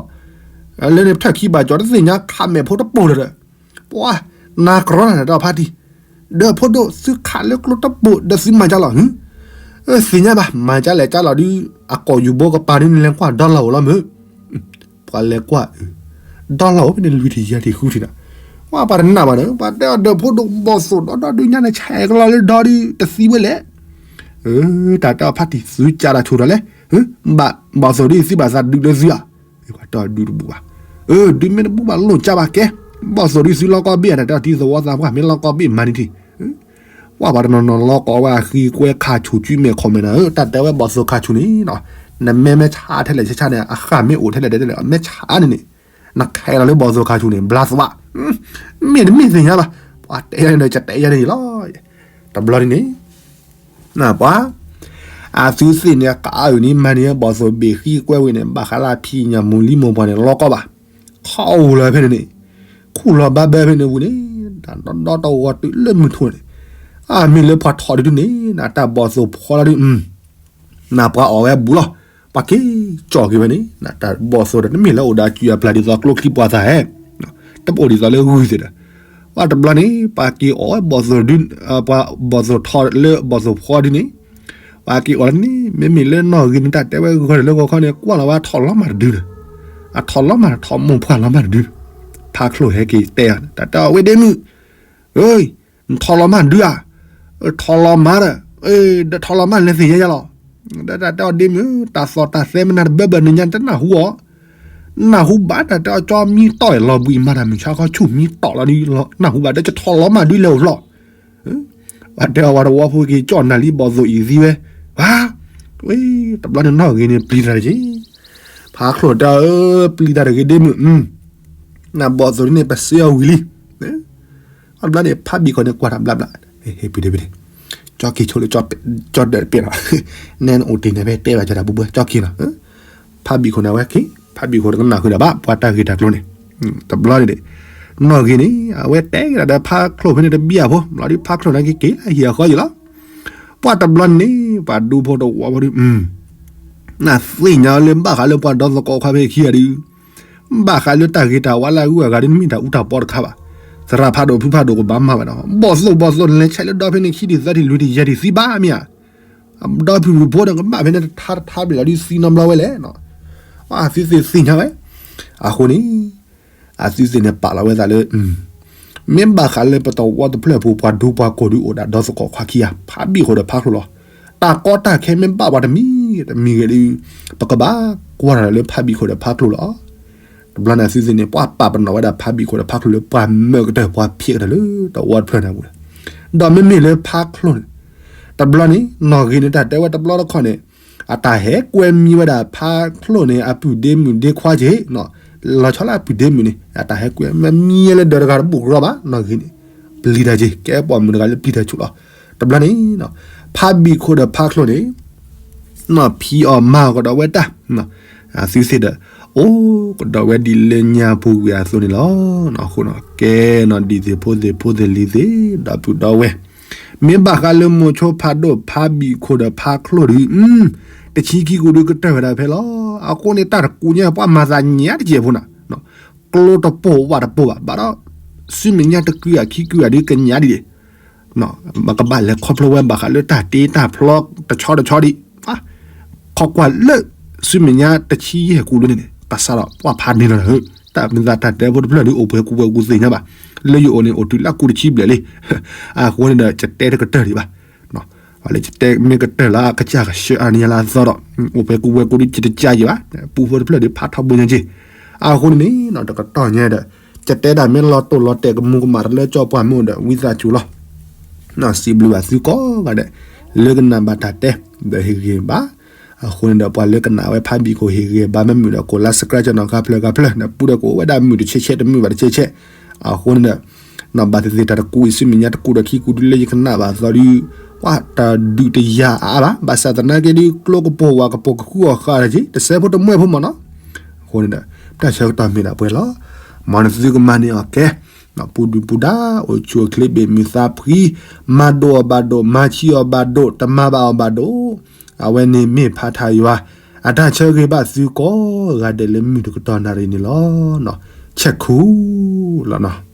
လၢန့ၣ်ပထၢၣ်ခံဘၣ်ကၠီၣ်တသ့ၣ်ညါခးမဲာ်ဖိတပိၢ်လၢၤဒီး, ပှၤ, နၤကြီနၤတၢ်တဲအီၤဖါတံၢ်, ဒီးဖိဒိၣ်သုခးလၢကျိတဘူးဒီးသုမၤကၢ်လီၤ, သ့ၣ်ညါဘၣ် မၤကၢ်လဲၣ်ကၢ်လီၤဒု, အကိာ်ယူၤဘိကပၤဒုန့ၣ်လဲၤကွၢ်ဒီလီၤအိၣ်လီၤမုၢ် ပှၤလဲၤကွၢ်, ဒီလီၤအိၣ်ဖဲန့ၣ်လွံၢ်ထံၣ်ယဲၢ်ထံၣ်ဃုထံၣ်နၤ, ပှၤပှၤတနာ်ဘၣ်န့ၣ် ပှၤတဲအီၤဒီးဖိဒိၣ်ဘီၣ်သိၣ်ဒီဒီဒုညါန့ၣ် ဆဲးကလီၤလၢဒီဒုတသံဝဲလဲၣ်, တၢ်တဲအီၤဖါတံၢ်သုကၢ်တၢ်ဆိၣ်ဒီးလဲၣ်, ဘီၣ်သိၣ်ဒုသုဘၣ်သးဒုးလၢသုဧါ, ပှၤတဲအီၤဒုတဘူးဘၣ်, ဒုမ့ၢ်တဘူးဘၣ်လိၣ်ကၢ်ဘၣ်ကဲ, ဘီၣ်သိၣ်ဒုသုလီၤကီဘ့ၣ်ဧါ တၢ်တဲအီၤတံၤသဝီသးပှၢ်မ့ၢ်လီၤကီဘ့ၣ်မၤန့ၢ်ထံၣ် ပှၤပှၤတနီၤနီၤလီၤကီဝဲအဃံကွဲခါဆူၣ် ကုမဲာ်ခီၣ်မဲာ်နၤဧၢ, တၢ်တဲဝဲဘီၣ်သိၣ်ခါဆူၣ်န့ၣ်, နမဲမဲဆါထဲလဲၣ်ဆါဆါန့ၣ် အဃၢ်မ့ၢ်အိၣ်ထဲလဲၣ်ထဲလဲၣ် အမဲဆါန့ၣ်န့ၣ်, နခဲလီၤလၢဘီၣ်သိၣ်ခါဆူၣ်န့ၣ် ဘျါသးဘၣ်, မ့ၢ်တမ့ၢ်သ့ၣ်ညါဘၣ်, ပှၤတဲယၤန့ၣ်ဒီး ကတဲယၤန့ၣ်လီၤ, တဘျီန့ၣ်န့ၣ် နပှၤ, အသုသ့ၣ်န့ၣ် ကအုၣ်န့ၣ်မၤန့ၢ် ဘီၣ်သိၣ်ဘ့ၣ်ဃံကွဲဝံၤန့ၣ် ဘၣ်ဃးလၢဖံညၣ်မူၤလံမိၢ်ပှၢ်န့ၣ် လီၤကီဘၣ်, ခီအိၣ်လၢဖဲန့ၣ်န့ၣ်, ခူၣ်လီၤဘၣ်ဘၢဖဲန့ၣ်ပူၤန့ၣ်, တၢ်ဒီဒီတဝီတုၤလၢမုၢ်ထူၣ်န့ၣ်, အမ့ၢ်လၢပှၤထီၣ်ဒုဒုန့ၣ် နတၢ်ဘီၣ်သိၣ်ဖီလီၤဒု နပှၤအီၣ်ဝဲဘူးလီၤ, ပှၤက့ၤကၠီၣ်က့ၤဝဲန့ၣ် နတၢ်ဘီၣ်သိၣ်ဒီး တမ့ၢ်လၢအိၣ်ဒီးအစုအပျၢ်ဒ်သိးကျိချံပှၤသးဟဲ, တအိၣ်ဒ်သိးလၢဂုၢ်သ့ၣ်ဒီး, ပှၤတဘျီန့ၣ် ပှၤက့ၤအီၣ်ဝဲဘီၣ်သိၣ်ဒု, ပှၤဘီၣ်သိၣ်ထီၣ်လၢဘီၣ်သိၣ်ဖီဒုန့ၣ်, ပှၤက့ၤအီၣ်လၢန့ၣ် မ့မ့ၢ်လၢနီၣ်ဂံၢ်န့ၣ် တၢ်တဲဝဲဂီၤန့ၣ်လၢဂီၤခီန့ၣ် ကွၢ်လီၤဝဲထီၣ်လီၤမၢ်တဒုန့ၣ်, အထီၣ်လီၤမၢ်ထီၣ်မိၢ်ပှၢ်လီၤမၢ်တဒုန့ၣ်, ဖးချိၣ်ဟဲက့ၤတဲအီၤန့ၣ် တၢ်တဲအီၤဝဲဒ့မုၣ် ထီၣ်လီၤမၢ်ဒုဧါ, ထီၣ်လီၤမၢ်ဒီး, ဒီးထီၣ်လီၤမၢ်လဲၤသ့ၣ်ညါယါလီၤ, ဒီးတၢ်တဲအီၤဒ့မုၣ် တၢ်သီၣ်တၢ်သဲမနၤတဘၢဘၢနညါ တနၢ်ဟူအီၤ, နၢ်ဟူဘၣ်တၢ်တဲအီၤကၠီမံတီၢ်လီၤဘှံးမၤတၢ်မုၢ်ဆါခီ ဆူၣ်မံတီၢ်လီၤဒု နၢ်ဟူဘၣ်ဒီး ကထီၣ်လီၤမၢ်ဒုလဲၤအိၣ်ဖျီၣ်, ပှၤတဲအီၤဝဲတဝီဖိက့ၤကၠီၣ်နၢ်လံဘီၣ်သိၣ်အံၤသံဝဲ, ဝါ, ဝဲ, တဘျီန့ၣ်နီၣ်ဂံၢ်န့ၣ်ပျံၤတၢ်တက့ၢ်, ဖးချိၣ်တဲအီၤ ပျံၤတၢ်တဂ့ၤဒ့မုၣ်, နဘီၣ်သိၣ်ဒ်န့ၣ် ပစ့အီၤဝံၤလံ, အဘျီန့ၣ် ဖးဘံၣ်ခိၣ်န့ၣ် ကွၢ်တၢ်ဘျါဘျါ, ဟ့ၣ်ပံၤဒ့ပံၤဒ့, ကၠီက့ၤဆိလၢ, ကၠီဒၢးတပ့ၢ်နီၤ, နဲနအိၣ်တ့ၢ်န့ၣ်ဖဲတဲဘၣ်ကၠီတၢ်ပူၤပူၤ ကၠီက့ၤနီၤ, ဖးဘံၣ်ခိၣ်န့ၣ် အဝဲက့ၤ, ဖးဘံၣ်ခိၣ်တကနၣ်ဃုာ်ဒီးဘၣ် ပှၤတၢ်ဂ့ၢ်တၢ်ကျိၤန့ၣ်, တဘျီန့ၣ်ဒ့ၣ်, နီၣ်ဂံၢ်န့ၣ် အဝဲတဲက့ၤဒီးဖးချိၣ်ဖဲန့ၣ်တဘံၣ်အဖိ, ဘျီဒ်ဖးချိၣ်န့ၣ်က့ၤက့ၤလၢဟံၣ်အဃီယံၤလီၤ, ပှၤတဘျီန့ၣ် ပှၤဒူဖိတဝီဖိဒု နသ့ၣ်ညါလၢဘၣ်ဃးလၢပှၤဒီသကိးခွါဖဲခံဂၤဒုး, ဘၣ်ဃးလၢတၢ်ဂ့ၤတၢ်ဝါလၢအဂုၤအဂၤဒုး နမ့ၢ်တၢ်အူတၢ်ပီတခါဘၣ်. သရၣ်ဖးဒိၣ်ဖုဖးဒိၣ်ကဘၣ်မၤဘၣ်ဒီး ဘီၣ်သိၣ်ဘီၣ်သိၣ် နလဲၤဆဲးလၢဒီဖဲန့ၣ် ခံထံၣ်သၢထံၣ်လွံၢ်ထံၣ်ယဲၢ်ထံၣ်သံဘၣ်မ့ၢ်ဧါ. ဒီဖုၣ်ဖုၣ်ဖိဒီးကဘၣ်ဖဲန့ၣ် တထါတထါဘျဲၣ်လီၤဒုး သံနီတဘျီဝဲလဲၣ်. အသုသ့ၣ်ညါဝဲ. အဃိန့ၣ် အသုသ့ၣ်န့ၣ်ပာ်လီၤဝဲသးလၢ မ့ၢ်ဘၣ်ဃးလၢပတဝီတဖျၢၣ်ပူၤ ပှၤဒူပှၤကိၢ်ဒုးအိၣ်ဒၣ်ဒီသကိးခွါခံဂၤ ဖးဘံၣ်ခိၣ်ဒီးဖးချိၣ်လီၤ. တၢ်ကီတၢ်ခဲမ့ၢ်ဘၣ်ပှၤတမံၤ တမံၤဂ့ၤဒုး ပကဘၣ်ကွၢ်တၢ်လၢဖးဘံၣ်ခိၣ်ဒီးဖးချိၣ်လီၤ. တဘျီန့ၣ်အသုသ့ၣ်န့ၣ် ပှၤပာ်ပနီၣ်ဝဲဒၣ်ဖးဘံၣ်ခိၣ်ဒီးဖးချိၣ်လၢပှၤမၢကတၢၢ်ပှၤဖံးကတၢၢ်လၢတဝီတဖျၢၣ်န့ၣ်ပူၤလီၤ. ဒီးမ့မ့ၢ်လၢဖးချိၣ်န့ၣ် တဘျီန့ၣ် နီၢ်ဂ့ၤန့ၣ် တၢ်တဲဝဲတဘျီတခီၣ်န့ၣ် အတၢ်ဟဲကွဲမံဝဲဒၣ်ဖးချိၣ်န့ၣ် အပုၢ်ဒ့မုၣ်ဒ့ခွါက့ၤ လီၤဆီလၢအပုၢ်ဒ့မုၣ်န့ၣ် အတၢ်ဟဲကွဲမံလၢဒၢးတဂၤတဘူၣ်ကရီဘၣ် နီၢ်ဂ့ၤန့ၣ် ပျံၤတၢ်က့ၤ ကဲပိာ်မုၣ်တဂၤလၢပျံၤတၢ်ဆူၣ်လီၤ. တဘျီန့ၣ် ဖးဘံၣ်ခိၣ်ဒီးဖးချိၣ်န့ၣ် ဖံးအီၣ်မၤအီၣ်ကဒီးဝဲတၢ် အသုသ့ၣ်ဒီး အိၣ်ကဒီးဝဲဒ်လၢညါပူၤကွံာ်အသိးန့ၣ်လီၤ. အဃိန့ၣ် ကဲနီၢ်ဒံၣ်သ့ၣ်ဖိသ့ၣ်ဖိသ့ၣ်လံၤသ့ၣ် ဒီပုၢ်ဒီဝဲၢ် မ့ၢ်ဘၣ်ဃးလၢမိၤဆိဖးဒိၣ်ဖးဘံၣ်ခိၣ်ဒီးဖးချိၣ်ဒုး တဆံခံကူဒုးကတၢၢ်ဝဲဒၣ်ဖဲလီၤ. အဃိန့ၣ် တၢ်တကူးညါ ပှၤမၤသးညါတကဲးဖိနၤ ကျိတပိာ်ဝးတပိာ်ဘၣ် ဘၣ်ဒီး ဆူမဲာ်ညါတကူးဂၤခံကူးဂၤဒုးကညါဒ်လဲၣ် ကဘၣ်လဲၤခီဖျိဝဲဘၣ်ဃးလၢတၢ်တ့တၢ်ဖျီတဆီတဆီဒံး ခီကွၢ်လၢ ဆူမဲာ်ညါတဆံယဲၢ်ကူဒုးန့ၣ် ကစးဒီးပှၤဖးန့ၢ်လီၤ တၢ်မ့ၢ်သးတၢ်တဲဖိတဖျၢၣ်ဒုးအိၣ်ပှဲၤကူပှဲၤကူသ့ၣ်ညါဘၣ်. လၢယအိၣ်န့ၣ် အိၣ်တုၤလၢကူတဆံဘျဲၣ်လံ. အဃိန့ၣ်ဒီး ကတဲတကတၢၢ်ဒံးဘၣ် လၢယတဲမ့ၢ်ကတၢၢ်လၢအကစၢ်ကဆှၢအါန့ၢ်ယၤလၢအသီဒီး အိၣ်ပှဲၤကူပှဲၤကူဒုး ယတကးယံာ်ဘၣ် ပူဖိတဖျၢၣ်ဒုးဖးထီဘိညါက့ၤ. အဃိန့ၣ်န့ၣ် တကတီၢ်ညါဒီး ယတဲဒၣ်မ့ၢ်လီၤတိၢ်လီၤတဲာ်ကမူၤကမၣ်တလၢကၠီပှၢ်မ့ၢ်အိၣ်ဒီး ဝံသးစူၤလီၤ. စံးဘျုးဘၣ်သုကိးဂၤဒဲး လၢကနၣ်ဘၣ်တၢ်တဲ ဒီးဟ့ၣ်ဂ့ၤဘၣ်. အဃိန့ၣ်ဒီး ပှၤလၢကနၣ်ဝဲဖးဘံၣ်ခိၣ်ဟ့ၣ်ဂ့ၤဘၣ် မ့ၢ်မုာ်ဒီး ကိးလါ subscribe ကၠီနီၤ ဂၤဖျၢၣ်ဂၤဖျၢၣ် ဒီးပူဒီးကအိၣ်ဝဲဒၣ်မုာ်တဆဲးဆဲးတမုာ်ဘၣ်တဆဲးဆဲး. အဃိန့ၣ်ဒီး နီၢ်ဘၣ်သ့ၣ်သ့ၣ်တၢ်တကူးအံၤ ဆူမဲာ်ညါတကူးဒီးခံကူး တုၤလၢယကနၣ်ဘၣ်အသီဒုး ပှၤတဒုးတယၤအါအါဘၣ်. ဘၣ်ဆၣ်သနာ်က့ဒုး ကျိကပိာ်ဝးကပိာ်ကဃုအီၣ်ဃာ်တက့ၤ တစဲးဖိတမှဲဖိမ့ၢ်နီၤ. အဃိန့ၣ်ဒီး တၢ်ဆၢကတီၢ်မ့ၢ်ဒၣ်ပှဲၤလီၤ. မ်နသုကမၤန့ၢ်အီၤကဲ ပူၤဒုၣ်ပူၤဒါ အိၣ်ဆူၣ်အိၣ်ချ့ဘၣ်မုာ်သးဖှံ မၤဒိၣ်အီၤဘၣ်ဒိၣ် မၤဆံးအီၤဘၣ်ဒိၣ် တမၤဘၣ်အီၤဘၣ်ဒိၣ်. အဝဲန့ၣ်မ့ၢ်ဖးထါယွၤ အတၢ်ဆၢဂ့ၤဘၣ်သုကိးဂၤဒဲးလၢမုၢ်တကတီၢ်နၣ်ရံၣ်န့ၣ်လီၤ. ဆဲးခူလီၤနီၤ.